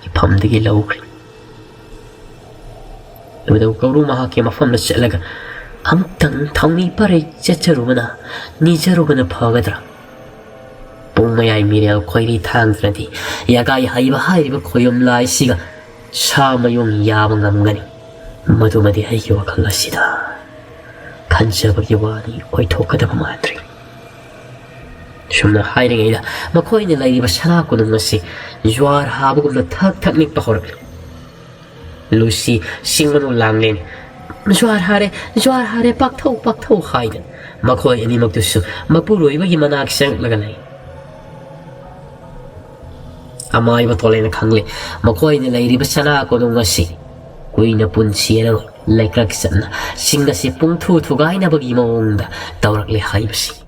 ꯏꯐꯝꯗꯒꯤ ꯂꯧꯈ꯭ꯔꯦ꯫ ꯏꯕꯨꯙꯧ ꯀꯧꯕ꯭ꯔꯨ ꯃꯍꯥꯛꯀꯤ ꯃꯐꯝꯗ ꯆꯠꯂꯒ ꯑꯃꯨꯛꯇꯪ ꯊꯧꯅꯤ ꯄꯔꯩ ꯆꯠꯆꯔꯨꯕꯅ, ꯅꯤꯖꯔꯨꯕꯅ ꯐꯒꯗ꯭ꯔꯥ? ꯄꯨꯡ ꯃꯌꯥꯏ ꯃꯤꯔꯦꯜ ꯈꯣꯏꯔꯤ ꯊꯥꯡꯗꯨꯅꯗꯤ ꯌꯥꯒꯥꯏ ꯍꯩꯕ ꯍꯥꯏꯔꯤꯕ ꯈꯣꯌꯨꯝ ꯂꯥꯏꯁꯤꯒ ꯁꯥ ꯃꯌꯨꯡ ꯌꯥꯕ ꯉꯝꯒꯅꯤ꯫ ꯃꯗꯨꯃꯗꯤ ꯑꯩꯒꯤ ꯋꯥꯈꯜ ꯑꯁꯤꯗ ꯈꯟꯖꯕꯒꯤ ꯋꯥꯅꯤ, ꯑꯣꯏꯊꯣꯛꯀꯗꯕ ꯃꯥꯟꯗ꯭ꯔꯤ꯫ ꯁꯨꯝꯅ ꯍꯥꯏꯔꯤꯉꯩꯗ ꯃꯈꯣꯏꯅ ꯂꯩꯔꯤꯕ ꯁꯅꯥ ꯀꯣꯅꯨꯡ ꯑꯁꯤ ꯖ꯭ꯋꯥꯔ ꯍꯥꯕꯒꯨꯝꯅ ꯊꯛ ꯊꯛ ꯅꯤꯛꯄ ꯍꯧꯔꯛꯂꯤ꯫ ꯂꯨꯁꯤ ꯁꯤꯡ ꯃꯅꯨ ꯂꯥꯡꯂꯦꯅꯦ꯫ "ꯖ꯭ꯋꯥꯔ ꯍꯥꯔꯦ, ꯖ꯭ꯋꯥꯔ ꯍꯥꯔꯦ, ꯄꯥꯛꯊꯧ, ꯄꯥꯛꯊꯧ" ꯍꯥꯏꯗꯅ ꯃꯈꯣꯏ ꯑꯅꯤꯃꯛꯇꯨꯁꯨ ꯃꯄꯨꯔꯣꯏꯕꯒꯤ ꯃꯅꯥꯛ ꯆꯪꯂꯛꯂꯒ ꯂꯩ꯫ ꯑꯃꯥꯏꯕ ꯇꯣꯂꯦꯅ ꯈꯪꯂꯦ, ꯃꯈꯣꯏꯅ ꯂꯩꯔꯤꯕ ꯁꯅꯥ ꯀꯣꯅꯨꯡ ꯑꯁꯤ ꯀꯨꯏꯅ ꯄꯨꯟꯁꯤꯔꯔꯣꯏ, ꯂꯩꯀ꯭ꯔꯛ ꯆꯠꯅ ꯁꯤꯡ ꯑꯁꯤ ꯄꯨꯡꯊꯨ ꯊꯨꯒꯥꯏꯅꯕꯒꯤ ꯃꯑꯣꯡꯗ ꯇꯧꯔꯛꯂꯦ ꯍꯥꯏꯕꯁꯤ꯫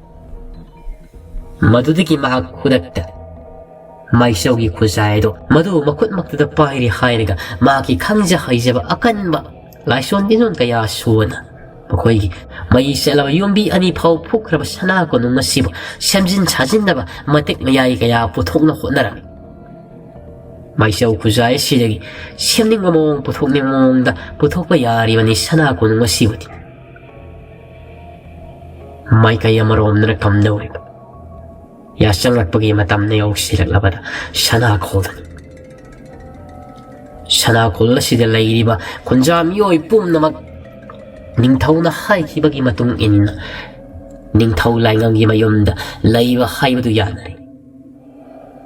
ꯃꯗꯨꯗꯒꯤ ꯃꯍꯥꯛ ꯈꯨꯗꯛꯇ ꯃꯥꯏꯆꯧꯒꯤ ꯈꯨꯖꯥꯏ ꯑꯗꯨ ꯃꯗꯨ ꯃꯈꯨꯠꯃꯛꯇꯨꯗ ꯄꯥꯏꯔꯦ ꯍꯥꯏꯔꯒ ꯃꯍꯥꯛꯀꯤ ꯈꯪꯖ ꯍꯩꯖꯕ ꯑꯀꯟꯕ ꯂꯥꯏꯁꯣꯟ ꯇꯤꯟꯖꯣꯟ ꯀꯌꯥ ꯁꯨꯅ ꯃꯈꯣꯏꯒꯤ ꯃꯩ ꯆꯠꯂꯕ ꯌꯨꯝꯕꯤ ꯑꯅꯤ ꯐꯥꯎ ꯐꯨꯛꯈ꯭ꯔꯕ ꯁꯅꯥ ꯀꯣꯅꯨꯡ ꯑꯁꯤꯕꯨ ꯁꯦꯝꯖꯤꯟ ꯁꯥꯖꯤꯟꯅꯕ ꯃꯇꯤꯛ ꯃꯌꯥꯏ ꯀꯌꯥ ꯄꯨꯊꯣꯛꯅ ꯍꯣꯠꯅꯔꯝꯃꯤ꯫ ꯃꯥꯏꯆꯧ ꯈꯨꯖꯥꯏ ꯑꯁꯤꯗꯒꯤ ꯁꯦꯝꯅꯤꯡꯕ ꯃꯑꯣꯡ, ꯄꯨꯊꯣꯛꯅꯤꯡꯕ ꯃꯑꯣꯡꯗ ꯄꯨꯊꯣꯛꯄ ꯌꯥꯔꯤꯕꯅꯤ ꯁꯅꯥ ꯀꯣꯅꯨꯡ ꯑꯁꯤꯕꯨꯗꯤ꯫ ꯃꯥꯏꯀꯩ ꯑꯃꯔꯣꯝꯗꯅ ꯀꯝꯗꯧꯔꯤꯕ? ꯌꯥꯆꯪꯂꯛꯄꯒꯤ ꯃꯇꯝꯅ ꯌꯧꯁꯤꯜꯂꯛꯂꯕꯗ ꯁꯅꯥꯈꯣꯜꯗꯅꯤ꯫ ꯁꯅꯥꯈꯣꯜ ꯑꯁꯤꯗ ꯂꯩꯔꯤꯕ ꯈꯨꯟꯖꯥ ꯃꯤꯑꯣꯏ ꯄꯨꯝꯅꯃꯛ ꯅꯤꯡꯊꯧꯅ ꯍꯥꯏꯈꯤꯕꯒꯤ ꯃꯇꯨꯡ ꯏꯟꯅ ꯅꯤꯡꯊꯧ ꯂꯥꯏꯉꯝꯒꯤ ꯃꯌꯨꯝꯗ ꯂꯩꯕ ꯍꯥꯏꯕꯗꯨ ꯌꯥꯅꯔꯦ꯫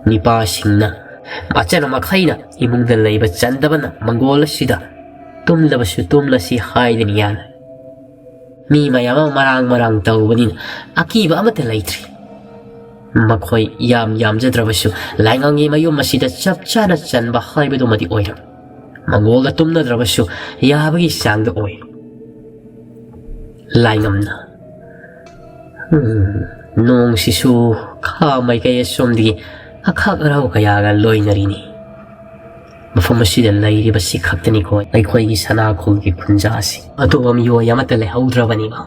ꯅꯤꯄꯥꯁꯤꯡꯅ, ꯃꯆꯟ ꯃꯈꯩꯅ ꯏꯃꯨꯡꯗ ꯂꯩꯕ ꯆꯟꯗꯕꯅ ꯃꯪꯒꯣꯜ ꯑꯁꯤꯗ ꯇꯨꯝꯂꯕꯁꯨ ꯇꯨꯝꯂꯁꯤ ꯍꯥꯏꯗꯅ ꯌꯥꯅꯔꯦ꯫ ꯃꯤ ꯃꯌꯥꯝ ꯑꯃ ꯃꯔꯥꯡ ꯃꯔꯥꯡ ꯇꯧꯕꯅꯤꯅ ꯑꯀꯤꯕ ꯑꯃꯠꯇ ꯂꯩꯇ꯭ꯔꯤ꯫ ꯃꯈꯣꯏ ꯌꯥꯝ ꯌꯥꯝꯖꯗ꯭ꯔꯕꯁꯨ ꯂꯥꯏꯉꯝꯒꯤ ꯃꯌꯨꯝ ꯑꯁꯤꯗ ꯆꯞ ꯆꯥꯅ ꯆꯟꯕ ꯍꯥꯏꯕꯗꯨꯃꯗꯤ ꯑꯣꯏꯔꯝꯃꯤ꯫ ꯃꯪꯒꯣꯜꯗ ꯇꯨꯝꯅꯗ꯭ꯔꯕꯁꯨ ꯌꯥꯕꯒꯤ ꯆꯥꯡꯗ ꯑꯣꯏ꯫ ꯂꯥꯏꯉꯝꯅ, "ꯎꯝ, ꯅꯣꯡꯁꯤꯁꯨ ꯈꯥ ꯃꯥꯏꯀꯩ ꯑꯁꯣꯝꯗꯒꯤ ꯑꯈꯥꯛ ꯑꯔꯥꯎ ꯀꯌꯥꯒ ꯂꯣꯏꯅꯔꯤꯅꯤ꯫ ꯃꯐꯝ ꯑꯁꯤꯗ ꯂꯩꯔꯤꯕꯁꯤ ꯈꯛꯇꯅꯤꯀꯣ ꯑꯩꯈꯣꯏꯒꯤ ꯁꯅꯥꯈꯣꯜꯒꯤ ꯈꯨꯟꯖꯥꯁꯤ꯫ ꯑꯇꯣꯞꯄ ꯃꯤꯑꯣꯏ ꯑꯃꯠꯇ ꯂꯩꯍꯧꯗ꯭ꯔꯕꯅꯤꯕ꯫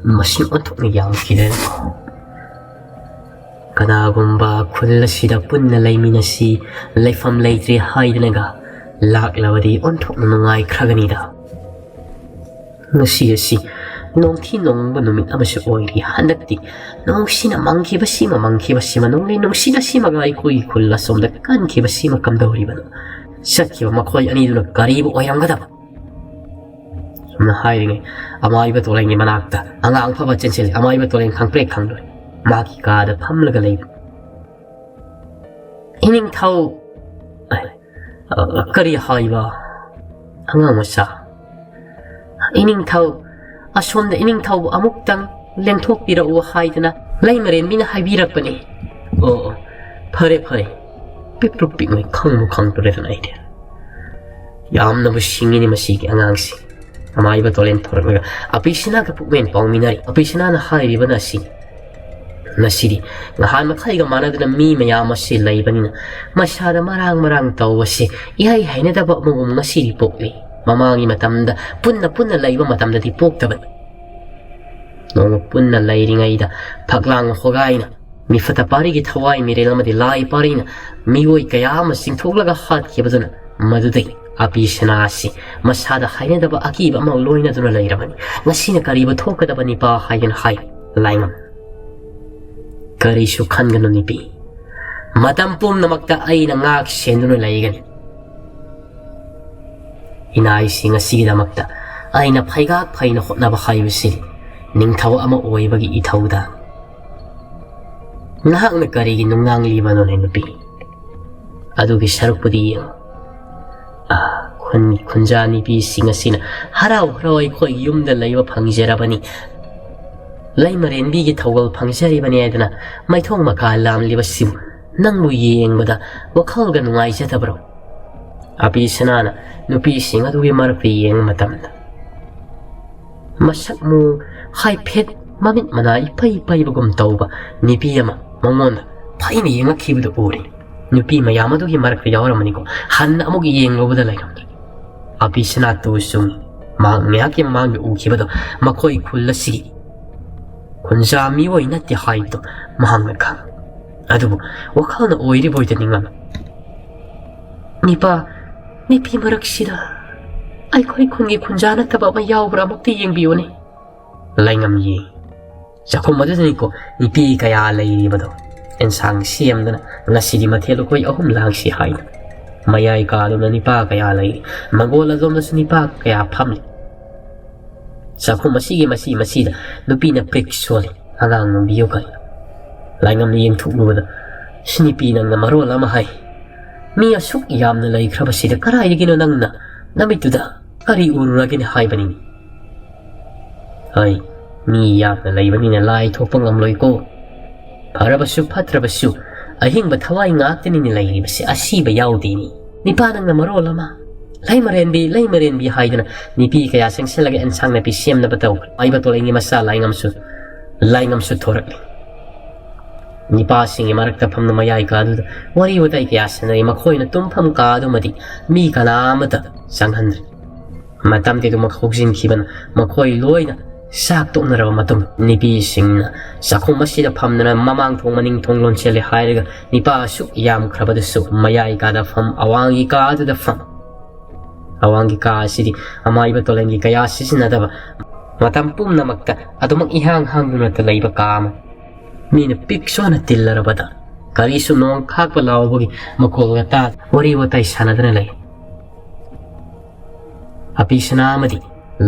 ꯃꯁꯤꯡ ꯑꯣꯟꯊꯣꯛꯅ ꯌꯥꯝꯈꯤꯗ꯭ꯔꯦꯅꯦ꯫ ꯀꯅꯥꯒꯨꯝꯕ ꯈꯨꯜ ꯑꯁꯤꯗ ꯄꯨꯟꯅ ꯂꯩꯃꯤꯟꯅꯁꯤ, ꯂꯩꯐꯝ ꯂꯩꯇ꯭ꯔꯦ ꯍꯥꯏꯗꯅꯒ ꯂꯥꯛꯂꯕꯗꯤ ꯑꯣꯟꯊꯣꯛꯅ ꯅꯨꯡꯉꯥꯏꯈ꯭ꯔꯒꯅꯤꯗ꯫ ꯉꯁꯤ ꯑꯁꯤ ꯅꯣꯡꯊꯤ ꯅꯣꯡꯃꯪꯕ ꯅꯨꯃꯤꯠ ꯑꯃꯁꯨ ꯑꯣꯏꯔꯤ꯫ ꯍꯟꯗꯛꯇꯤ ꯅꯣꯡꯁꯤꯅ ꯃꯪꯈꯤꯕꯁꯤꯃ, ꯃꯪꯈꯤꯕꯁꯤꯃ, ꯅꯣꯡꯂꯩ ꯅꯨꯡꯁꯤꯠ ꯑꯁꯤꯃꯒ ꯑꯩꯈꯣꯏꯒꯤ ꯈꯨꯜ ꯑꯁꯣꯝꯗ ꯀꯟꯈꯤꯕꯁꯤꯃ ꯀꯝꯗꯧꯔꯤꯕꯅꯣ? ꯆꯠꯈꯤꯕ ꯃꯈꯣꯏ ꯑꯅꯤꯗꯨꯅ ꯀꯔꯤꯕꯨ ꯑꯣꯏꯔꯝꯒꯗꯕ? ꯁꯨꯝꯅ ꯍꯥꯏꯔꯤꯉꯩ, ꯑꯃꯥꯏꯕ ꯇꯣꯂꯦꯟꯒꯤ ꯃꯅꯥꯛꯇ ꯑꯉꯥꯡ ꯐꯕ ꯆꯦꯟꯁꯤꯜꯂꯤ꯫ ꯑꯃꯥꯏꯕ ꯇꯣꯂꯦꯟ ꯈꯪꯄ꯭ꯔꯦꯛ ꯈꯪꯗꯣꯏ꯫ ꯃꯥꯒꯤ ꯀꯥꯗ ꯐꯝꯂꯒ ꯂꯩꯕ꯫ "ꯏꯅꯤꯡꯊꯧ!" ꯑ, ꯀꯔꯤ ꯍꯥꯏꯕ? "ꯑꯉꯥꯡ ꯃꯆꯥ, ꯏꯅꯤꯡꯊꯧ, ꯑꯁꯣꯝꯗ ꯏꯅꯤꯡꯊꯧꯕꯨ ꯑꯃꯨꯛꯇꯪ ꯂꯦꯡꯊꯣꯛꯄꯤꯔꯛꯎ ꯍꯥꯏꯗꯅ ꯂꯩꯃꯔꯦꯟꯕꯤꯅ ꯍꯥꯏꯕꯤꯔꯛꯄꯅꯤ꯫" "ꯑꯣ, ꯑꯣ, ꯐꯔꯦ, ꯐꯔꯦ꯫" ꯄꯤꯛꯇ꯭ꯔꯨ ꯄꯤꯛꯅ ꯈꯪꯕꯨ ꯈꯪꯗ꯭ꯔꯦꯗꯅ ꯑꯩꯗꯤ꯫ ꯌꯥꯝꯅꯕꯨ ꯁꯤꯡꯉꯤꯅꯤ ꯃꯁꯤꯒꯤ ꯑꯉꯥꯡꯁꯤ꯫ ꯑꯃꯥꯏꯕ ꯇꯣꯂꯦꯟ ꯊꯣꯔꯛꯂꯒ ꯑꯄꯤꯁꯤꯅꯥꯒ ꯄꯨꯛꯃꯦꯟ ꯄꯥꯎꯃꯤꯟꯅꯔꯤ꯫ ꯑꯄꯤꯁꯤꯅꯥꯅ ꯍꯥꯏꯔꯤꯕꯅ ꯑꯁꯤ, ꯉꯁꯤꯗꯤ ꯉꯍꯥꯟ ꯃꯈꯩꯒ ꯃꯥꯟꯅꯗꯅ ꯃꯤ ꯃꯌꯥꯝ ꯑꯁꯤ ꯂꯩꯕꯅꯤꯅ ꯃꯁꯥꯗ ꯃꯔꯥꯡ ꯃꯔꯥꯡ ꯇꯧꯕꯁꯦ ꯏꯍꯩ ꯍꯩꯅꯗꯕ ꯑꯃꯒꯨꯝ ꯉꯁꯤꯗꯤ ꯄꯣꯛꯂꯤ꯫ ꯃꯃꯥꯡꯒꯤ ꯃꯇꯝꯗ ꯄꯨꯟꯅ ꯄꯨꯟꯅ ꯂꯩꯕ ꯃꯇꯝꯗꯗꯤ ꯄꯣꯛꯇꯕꯅꯤ꯫ ꯅꯣꯡꯃ ꯄꯨꯟꯅ ꯂꯩꯔꯤꯉꯩꯗ ꯐꯛꯂꯥꯡ ꯍꯣꯒꯥꯏꯅ ꯃꯤꯐꯠꯇ ꯄꯥꯔꯤꯒꯤ ꯊꯋꯥꯏ ꯃꯤꯔꯦꯜ ꯑꯃꯗꯤ ꯂꯥꯏ ꯄꯥꯔꯤꯅ ꯃꯤꯑꯣꯏ ꯀꯌꯥ ꯑꯃ ꯆꯤꯡꯊꯣꯛꯂꯒ ꯍꯥꯠꯈꯤꯕꯗꯨꯅ ꯃꯗꯨꯗꯩ ꯑꯄꯤ ꯁꯅꯥ ꯑꯁꯤ ꯃꯁꯥꯗ ꯍꯩꯅꯗꯕ ꯑꯀꯤꯕ ꯑꯃ ꯂꯣꯏꯅꯗꯨꯅ ꯂꯩꯔꯕꯅꯤ꯫ ꯉꯁꯤꯅ ꯀꯔꯤꯕꯨ ꯊꯣꯛꯀꯗꯕꯅꯤꯄꯥ ꯍꯥꯏꯗꯨꯅ ꯍꯥꯏ ꯂꯥꯏꯉꯝ꯫ "ꯀꯔꯤꯁꯨ ꯈꯟꯒꯅꯨ ꯅꯨꯄꯤ, ꯃꯇꯝ ꯄꯨꯝꯅꯃꯛꯇ ꯑꯩꯅ ꯉꯥꯛ ꯁꯦꯟꯗꯨꯅ ꯂꯩꯒꯅꯤ꯫ ꯏꯅꯥꯏꯁꯤꯡ ꯑꯁꯤꯒꯤꯗꯃꯛꯇ ꯑꯩꯅ ꯐꯩꯒꯥꯛ ꯐꯩꯅ ꯍꯣꯠꯅꯕ ꯍꯥꯏꯕꯁꯤ ꯅꯤꯡꯊꯧ ꯑꯃ ꯑꯣꯏꯕꯒꯤ ꯏꯊꯧꯗꯥꯡ꯫ ꯅꯍꯥꯛꯅ ꯀꯔꯤꯒꯤ ꯅꯨꯡꯅꯥꯡꯂꯤꯕꯅꯣꯅꯦ ꯅꯨꯄꯤ? ꯑꯗꯨꯒꯤ ꯁꯔꯨꯛꯄꯨꯗꯤ ꯌꯦꯡꯉꯨ꯫ ꯑꯥ, ꯈꯨꯟ-, ꯈꯨꯟꯖꯥ ꯅꯨꯄꯤꯁꯤꯡ ꯑꯁꯤꯅ ꯍꯔꯥꯎ ꯍꯔꯥꯎ ꯑꯩꯈꯣꯏꯒꯤ ꯌꯨꯝꯗ ꯂꯩꯕ ꯐꯪꯖꯔꯕꯅꯤ, ꯂꯩꯃꯔꯦꯟꯕꯤꯒꯤ ꯊꯧꯒꯜ ꯐꯪꯖꯔꯤꯕꯅꯤ ꯍꯥꯏꯗꯅ ꯃꯥꯏꯊꯣꯡ ꯃꯀꯥ ꯂꯥꯝꯂꯤꯕꯁꯤꯕꯨ ꯅꯪꯕꯨ ꯌꯦꯡꯕꯗ ꯋꯥꯈꯜꯒ ꯅꯨꯡꯉꯥꯏꯖꯗꯕ꯭ꯔꯣ?" ꯑꯄꯤ ꯁꯅꯥꯅ ꯅꯨꯄꯤꯁꯤꯡ ꯑꯗꯨꯒꯤ ꯃꯔꯛꯇ ꯌꯦꯡꯕ ꯃꯇꯝꯗ ꯃꯁꯛ ꯃꯑꯣꯡ ꯍꯥꯏꯐꯦꯠ ꯃꯃꯤꯠ ꯃꯅꯥ ꯏꯄꯩ ꯄꯩꯕꯒꯨꯝ ꯇꯧꯕ ꯅꯨꯄꯤ ꯑꯃ ꯃꯉꯣꯟꯗ ꯐꯩꯅ ꯌꯦꯡꯉꯛꯈꯤꯕꯗꯨ ꯎꯔꯦ꯫ ꯅꯨꯄꯤ ꯃꯌꯥꯝ ꯑꯗꯨꯒꯤ ꯃꯔꯛꯇ ꯌꯥꯎꯔꯝꯃꯅꯤꯀꯣ꯫ ꯍꯟꯅ ꯑꯃꯨꯛ ꯌꯦꯡꯂꯨꯕꯗ ꯂꯩꯔꯝꯗ꯭ꯔꯦ꯫ ꯑꯄꯤ ꯁꯅꯥ ꯇꯨ ꯆꯨꯝꯃꯤ꯫ ꯃꯍꯥꯛ ꯉꯥꯏꯍꯥꯛꯀꯤ ꯃꯃꯥꯡꯗ ꯎꯈꯤꯕꯗꯣ ꯃꯈꯣꯏ ꯈꯨꯜ ꯑꯁꯤꯒꯤ ꯈꯨꯟꯖꯥ ꯃꯤꯑꯣꯏ ꯅꯠꯇꯦ ꯍꯥꯏꯕꯗꯨ ꯃꯍꯥꯛꯅ ꯈꯪꯏ꯫ ꯑꯗꯨꯕꯨ ꯋꯥꯈꯜꯅ ꯑꯣꯏꯔꯤꯕꯣꯏꯗ ꯅꯤꯡꯉꯝꯃꯤ꯫ "ꯅꯤꯄꯥ, ꯅꯨꯄꯤ ꯃꯔꯛꯁꯤꯗ ꯑꯩꯈꯣꯏ ꯈꯨꯟꯒꯤ ꯈꯨꯟꯖꯥ ꯅꯠꯇꯕ ꯑꯃ ꯌꯥꯎꯕ꯭ꯔꯥ? ꯑꯃꯨꯛꯇ ꯌꯦꯡꯕꯤꯌꯨꯅꯦ꯫" ꯂꯥꯏꯉꯝ ꯌꯦꯡꯉꯤ꯫ ꯆꯥꯛꯈꯨꯝ ꯑꯗꯨꯗꯅꯤꯀꯣ ꯅꯨꯄꯤ ꯀꯌꯥ ꯂꯩꯔꯤꯕꯗꯣ꯫ ꯑꯦꯟꯁꯥꯡ ꯁꯦꯝꯗꯅ ꯉꯁꯤꯗꯤ ꯃꯊꯦꯜ ꯂꯨꯀꯣꯏ ꯑꯍꯨꯝ ꯂꯥꯡꯁꯤ ꯍꯥꯏꯅ꯫ ꯃꯌꯥꯏ ꯀꯥꯗꯨꯅ ꯅꯤꯄꯥ ꯀꯌꯥ ꯂꯩꯔꯤ꯫ ꯃꯪꯒꯣꯜ ꯑꯗꯣꯝꯗꯁꯨ ꯅꯤꯄꯥ ꯀꯌꯥ ꯐꯝꯂꯤ꯫ ꯆꯥꯛꯈꯨꯝ ꯑꯁꯤꯒꯤ ꯃꯁꯤ ꯃꯁꯤꯗ ꯅꯨꯄꯤꯅ ꯄ꯭ꯔꯤꯛ ꯁꯣꯜꯂꯤ꯫ "ꯑꯉꯥꯡ ꯅꯨꯕꯤꯌꯨ" ꯀꯥꯏꯅ꯫ ꯂꯥꯏꯉꯝꯅ ꯌꯦꯡꯊꯣꯛꯂꯨꯕꯗ, "ꯁꯤ ꯅꯨꯄꯤ ꯅꯪꯅ ꯃꯔꯣꯜ ꯑꯃ ꯍꯥꯏ꯫ ꯃꯤ ꯑꯁꯨꯛ ꯌꯥꯝꯅ ꯂꯩꯈ꯭ꯔꯕꯁꯤꯗ ꯀꯗꯥꯏꯗꯒꯤꯅꯣ ꯅꯪꯅ ꯅꯃꯤꯠꯇꯨꯗ ꯀꯔꯤ ꯎꯔꯨꯔꯒꯦꯅꯦ?" ꯍꯥꯏꯕꯅꯤ꯫ "ꯍꯣꯏ, ꯃꯤ ꯌꯥꯝꯅ ꯂꯩꯕꯅꯤꯅ ꯂꯥꯏ ꯊꯣꯛꯄ ꯉꯝꯂꯣꯏꯀꯣ꯫ ꯐꯔꯕꯁꯨ ꯐꯠꯇ꯭ꯔꯕꯁꯨ ꯑꯍꯤꯡꯕ ꯊꯋꯥꯏ ꯉꯥꯛꯇꯅꯤꯅꯦ ꯂꯩꯔꯤꯕꯁꯤ, ꯑꯁꯤꯕ ꯌꯥꯎꯗꯦꯅꯦ꯫ ꯅꯤꯄꯥ ꯅꯪꯅ ꯃꯔꯣꯜ ꯑꯃ ꯂꯩꯃꯔꯦꯟꯕꯤ, ꯂꯩꯃꯔꯦꯟꯕꯤ" ꯍꯥꯏꯗꯨꯅ ꯅꯨꯄꯤ ꯀꯌꯥ ꯆꯪꯁꯤꯜꯂꯒ ꯑꯦꯟꯁꯥꯡ ꯅꯥꯄꯤ ꯁꯦꯝꯅꯕ ꯇꯧꯈ꯭ꯔꯦ꯫ ꯃꯥꯏꯕ ꯇꯣꯂꯩꯒꯤ ꯃꯆꯥ ꯂꯥꯏꯉꯝꯁꯨ, ꯂꯥꯏꯉꯝꯁꯨ ꯊꯣꯔꯛꯂꯤ꯫ ꯅꯤꯄꯥꯁꯤꯡꯒꯤ ꯃꯔꯛꯇ ꯐꯝꯗꯨꯅ ꯃꯌꯥꯏ ꯀꯥꯗꯨꯗ ꯋꯥꯔꯤ ꯋꯥꯇꯥꯏ ꯀꯌꯥ ꯁꯥꯟꯅꯔꯤ꯫ ꯃꯈꯣꯏꯅ ꯇꯨꯝꯐꯝ ꯀꯥꯗꯨꯃꯗꯤ ꯃꯤ ꯀꯅꯥ ꯑꯃꯠꯇ ꯆꯪꯍꯟꯗ꯭ꯔꯤ꯫ ꯃꯇꯝꯗꯤ ꯑꯗꯨꯃꯛ ꯍꯧꯖꯤꯟꯈꯤꯕꯅ ꯃꯈꯣꯏ ꯂꯣꯏꯅ ꯆꯥꯛ ꯇꯣꯛꯅꯔꯕ ꯃꯇꯨꯡ, ꯅꯨꯄꯤꯁꯤꯡꯅ ꯆꯥꯛꯈꯨꯝ ꯑꯁꯤꯗ ꯐꯝꯗꯨꯅ ꯃꯃꯥꯡ ꯊꯣꯡ ꯃꯅꯤꯡ ꯊꯣꯡ ꯂꯣꯟꯁꯤꯜꯂꯤ ꯍꯥꯏꯔꯒ ꯅꯤꯄꯥ ꯑꯁꯨꯛ ꯌꯥꯝꯈ꯭ꯔꯕꯗꯨꯁꯨ ꯃꯌꯥꯏ ꯀꯥꯗ ꯐꯝ, ꯑꯋꯥꯡꯒꯤ ꯀꯥꯗꯨꯗ ꯐꯝ꯫ ꯑꯋꯥꯡꯒꯤ ꯀꯥ ꯑꯁꯤꯗꯤ ꯑꯃꯥꯏꯕ ꯇꯣꯂꯦꯟꯒꯤ ꯀꯌꯥ ꯁꯤꯖꯤꯟꯅꯗꯕ, ꯃꯇꯝ ꯄꯨꯝꯅꯃꯛꯇ ꯑꯗꯨꯃꯛ ꯏꯍꯥꯡ ꯍꯥꯡꯗꯨꯅꯇ ꯂꯩꯕ ꯀꯥ ꯑꯃ꯫ ꯃꯤꯅ ꯄꯤꯛ ꯁꯣꯟꯅ ꯇꯤꯜꯂꯔꯕꯗ ꯀꯔꯤꯁꯨ ꯅꯣꯡ ꯈꯥꯛꯄ ꯂꯥꯎꯕꯒꯤ ꯃꯈꯣꯜꯒ ꯇꯥꯗ ꯋꯥꯔꯤ ꯋꯥꯇꯥꯏ ꯁꯥꯟꯅꯗꯨꯅ ꯂꯩ꯫ ꯑꯄꯤꯁꯅꯥ ꯑꯃꯗꯤ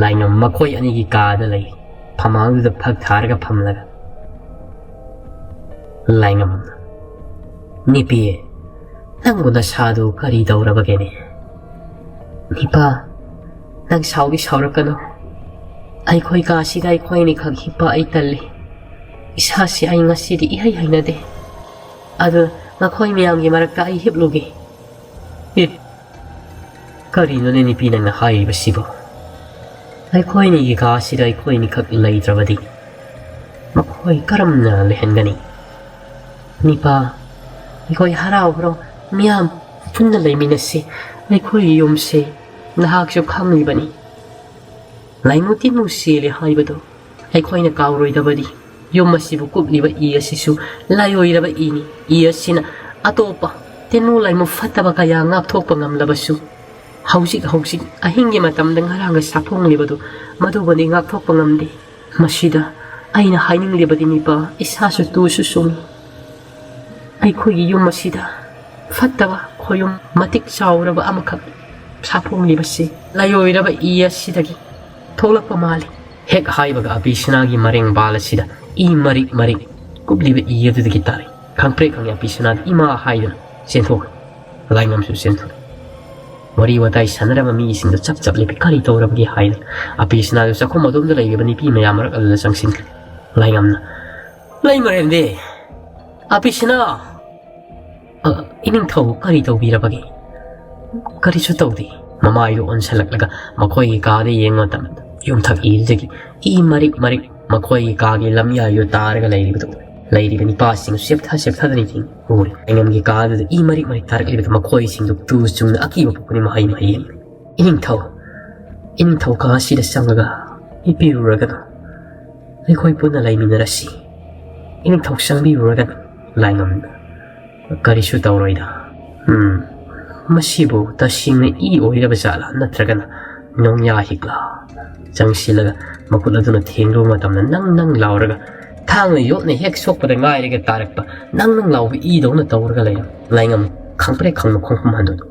ꯂꯥꯏꯉꯝ ꯃꯈꯣꯏ ꯑꯅꯤꯒꯤ ꯀꯥꯗ ꯂꯩ꯫ ꯐꯃꯥꯡꯗꯨꯗ ꯐꯛ ꯊꯥꯔꯒ ꯐꯝꯂꯒ ꯂꯥꯏꯉꯝ, "ꯅꯨꯄꯤ, ꯅꯪꯕꯨ ꯅꯁꯥꯗꯨ ꯀꯔꯤ ꯇꯧꯔꯕꯒꯦꯅꯦ?" "ꯅꯤꯄꯥ, ꯅꯪ ꯁꯥꯎꯗꯤ ꯁꯥꯎꯔꯛꯀꯅꯨ꯫ ꯑꯩꯈꯣꯏ ꯀꯥꯁꯤꯗ ꯑꯩꯈꯣꯏ ꯑꯅꯤꯈꯛ ꯍꯤꯞꯄ ꯑꯩ ꯇꯜꯂꯤ꯫ ꯏꯁꯥꯁꯤ ꯑꯩ ꯉꯁꯤꯗꯤ ꯏꯍꯩ ꯍꯩꯅꯗꯦ꯫ ꯑꯗꯨ ꯅꯈꯣꯏ ꯃꯌꯥꯝꯒꯤ ꯃꯔꯛꯇ ꯑꯩ ꯍꯤꯞꯂꯨꯒꯦ꯫" "ꯑꯦ, ꯀꯔꯤꯅꯣꯅꯦ ꯅꯨꯄꯤ ꯅꯪꯅ ꯍꯥꯏꯔꯤꯕꯁꯤꯕꯣ? ꯑꯩꯈꯣꯏ ꯑꯅꯤꯒꯤ ꯀꯥꯁꯤꯗ ꯑꯩꯈꯣꯏ ꯑꯅꯤꯈꯛ ꯂꯩꯇ꯭ꯔꯕꯗꯤ ꯃꯈꯣꯏ ꯀꯔꯝꯅ ꯂꯩꯍꯟꯒꯅꯤ?" "ꯅꯤꯄꯥ, ꯑꯩꯈꯣꯏ ꯍꯔꯥꯎ ꯍꯔꯥꯎ ꯃꯤꯌꯥꯝ ꯄꯨꯟꯅ ꯂꯩꯃꯤꯟꯅꯁꯤ꯫ ꯑꯩꯈꯣꯏꯒꯤ ꯌꯨꯝꯁꯦ ꯅꯍꯥꯛꯁꯨ ꯈꯪꯂꯤꯕꯅꯤ꯫ ꯂꯥꯏꯃꯨ ꯇꯤꯟꯃꯨ ꯆꯦꯜꯂꯦ ꯍꯥꯏꯕꯗꯣ ꯑꯩꯈꯣꯏꯅ ꯀꯥꯎꯔꯣꯏꯗꯕꯗꯤ ꯌꯨꯝ ꯑꯁꯤꯕꯨ ꯀꯨꯞꯂꯤꯕ ꯏ ꯑꯁꯤꯁꯨ ꯂꯥꯏꯑꯣꯏꯔꯕ ꯏꯅꯤ꯫ ꯏ ꯑꯁꯤꯅ ꯑꯇꯣꯞꯄ ꯇꯤꯟꯃꯨ ꯂꯥꯏꯃꯨ ꯐꯠꯇꯕ ꯀꯌꯥ ꯉꯥꯛꯊꯣꯛꯄ ꯉꯝꯂꯕꯁꯨ, ꯍꯧꯖꯤꯛ ꯍꯧꯖꯤꯛ ꯑꯍꯤꯡꯒꯤ ꯃꯇꯝꯗ ꯉꯔꯥꯡꯒ ꯁꯥꯐꯣꯡꯂꯤꯕꯗꯨ, ꯃꯗꯨꯕꯨꯗꯤ ꯉꯥꯛꯊꯣꯛꯄ ꯉꯝꯗꯦ꯫ ꯃꯁꯤꯗ ꯑꯩꯅ ꯍꯥꯏꯅꯤꯡꯂꯤꯕꯗꯤ, ꯅꯤꯄꯥ, ꯏꯁꯥꯁꯨ ꯇꯨꯁꯨ ꯆꯨꯡꯏ꯫ ꯑꯩꯈꯣꯏꯒꯤ ꯌꯨꯝ ꯑꯁꯤꯗ ꯐꯠꯇꯕ ꯈꯣꯌꯨꯝ ꯃꯇꯤꯛ ꯆꯥꯎꯔꯕ ꯑꯃꯈꯛ ꯁꯥꯐꯣꯡꯂꯤꯕꯁꯤ ꯂꯥꯏꯑꯣꯏꯔꯕ ꯏ ꯑꯁꯤꯗꯒꯤ ꯊꯣꯛꯂꯛꯄ ꯃꯥꯜꯂꯤ꯫ ꯍꯦꯛ ꯍꯥꯏꯕꯒ ꯑꯕꯤꯁꯅꯥꯒꯤ ꯃꯔꯦꯡꯕꯥꯜ ꯑꯁꯤꯗ ꯏ ꯃꯔꯤꯛ ꯃꯔꯤꯛ ꯀꯨꯞꯂꯤꯕ ꯏ ꯑꯗꯨꯗꯒꯤ ꯇꯥꯔꯛꯏ꯫ ꯈꯪꯄ꯭ꯔꯦꯛ ꯈꯪꯉꯦ ꯑꯕꯤꯁꯅꯥꯗ ꯏꯃꯥ ꯍꯥꯏꯗꯨꯅ ꯆꯦꯟꯊꯣꯛꯈ꯭ꯔꯦ꯫ ꯂꯥꯏꯉꯝꯁꯨ ꯆꯦꯟꯊꯣꯛꯏ꯫ ꯋꯥꯔꯤ ꯋꯥꯇꯥꯏ ꯁꯥꯟꯅꯔꯝꯕ ꯃꯤꯁꯤꯡꯗꯨ ꯆꯞ ꯆꯞ ꯂꯦꯞꯄꯤ꯫ ꯀꯔꯤ ꯇꯧꯔꯕꯒꯦ ꯍꯥꯏꯗꯅ ꯑꯕꯤꯁꯅꯥꯗꯨ ꯆꯥꯛꯈꯨꯝ ꯑꯗꯣꯝꯗ ꯂꯩꯔꯤꯕ ꯅꯨꯄꯤ ꯃꯌꯥꯝ ꯃꯔꯛ ꯑꯗꯨꯗ ꯆꯪꯁꯤꯟꯈ꯭ꯔꯦ꯫ ꯂꯥꯏꯉꯝꯅ, "ꯂꯩꯃꯔꯦꯟꯕꯤ, ꯑꯕꯤꯁꯅꯥ!" "ꯑ, ꯏꯅꯤꯡꯊꯧ, ꯀꯔꯤ ꯇꯧꯕꯤꯔꯕꯒꯦ?" "ꯀꯔꯤꯁꯨ ꯇꯧꯗꯦ꯫" ꯃꯃꯥꯏꯗꯨ ꯑꯣꯟꯁꯤꯜꯂꯛꯂꯒ ꯃꯈꯣꯏꯒꯤ ꯀꯥꯗ ꯌꯦꯡꯕ ꯃꯇꯝꯗ ꯌꯨꯝꯊꯛ ꯏꯗꯨꯗꯒꯤ ꯏ ꯃꯔꯤꯛ ꯃꯔꯤꯛ ꯃꯈꯣꯏꯒꯤ ꯀꯥꯒꯤ ꯂꯝꯌꯥꯏꯗꯨ ꯇꯥꯔꯒ ꯂꯩꯔꯤꯕꯗꯨ ꯎꯔꯦ꯫ ꯂꯩꯔꯤꯕ ꯅꯤꯄꯥꯁꯤꯡ ꯆꯦꯞꯊ ꯆꯦꯞꯊꯗꯅ ꯌꯦꯡ ꯎꯔꯦ꯫ ꯂꯥꯏꯉꯝꯒꯤ ꯀꯥꯗꯨꯗ ꯏ ꯃꯔꯤꯛ ꯃꯔꯤꯛ ꯇꯥꯔꯛꯂꯤꯕꯗꯨ ꯃꯈꯣꯏꯁꯤꯡꯗꯨ ꯇꯨ ꯆꯨꯡꯅ ꯑꯀꯤꯕ ꯄꯣꯛꯄꯅꯤ ꯃꯍꯩ ꯃꯍꯩ ꯌꯦꯡꯂꯤ꯫ "ꯏꯅꯤꯡꯊꯧ, ꯏꯅꯤꯡꯊꯧ ꯀꯥ ꯑꯁꯤꯗ ꯆꯪꯂꯒ ꯍꯤꯞꯄꯤꯔꯨꯔꯒꯅꯨ꯫ ꯑꯩꯈꯣꯏ ꯄꯨꯟꯅ ꯂꯩꯃꯤꯟꯅꯔꯁꯤ꯫ ꯏꯅꯤꯡꯊꯧ ꯆꯪꯕꯤꯔꯨꯔꯒꯅꯨ꯫" ꯂꯥꯏꯉꯝꯅ, "ꯀꯔꯤꯁꯨ ꯇꯧꯔꯣꯏꯗ꯫ ꯎꯝ, ꯃꯁꯤꯕꯨ ꯇꯁꯦꯡꯅ ꯏ ꯑꯣꯏꯔꯕ ꯖꯥꯠꯂꯥ, ꯅꯠꯇ꯭ꯔꯒꯅ ꯅꯣꯡꯌꯥ ꯍꯤꯛꯂꯥ?" ꯆꯪꯁꯤꯜꯂꯒ ꯃꯈꯨꯠ ꯑꯗꯨꯅ ꯊꯦꯡꯂꯨꯕ ꯃꯇꯝꯗ ꯅꯪ ꯅꯪ ꯂꯥꯎꯔꯒ ꯊꯥꯡꯅ ꯌꯣꯠꯅ ꯍꯦꯛ ꯁꯣꯛꯄꯗ ꯉꯥꯏꯔꯒ ꯇꯥꯔꯛꯄ ꯅꯪ ꯅꯪ ꯂꯥꯎꯕ ꯏꯗꯧꯅ ꯇꯧꯔꯒ ꯂꯩꯔꯝꯃꯤ꯫ ꯂꯥꯏꯉꯝ ꯈꯪꯄ꯭ꯔꯦꯛ ꯈꯪꯅ ꯈꯣꯡꯐꯝ ꯍꯟꯗꯣꯛꯏ꯫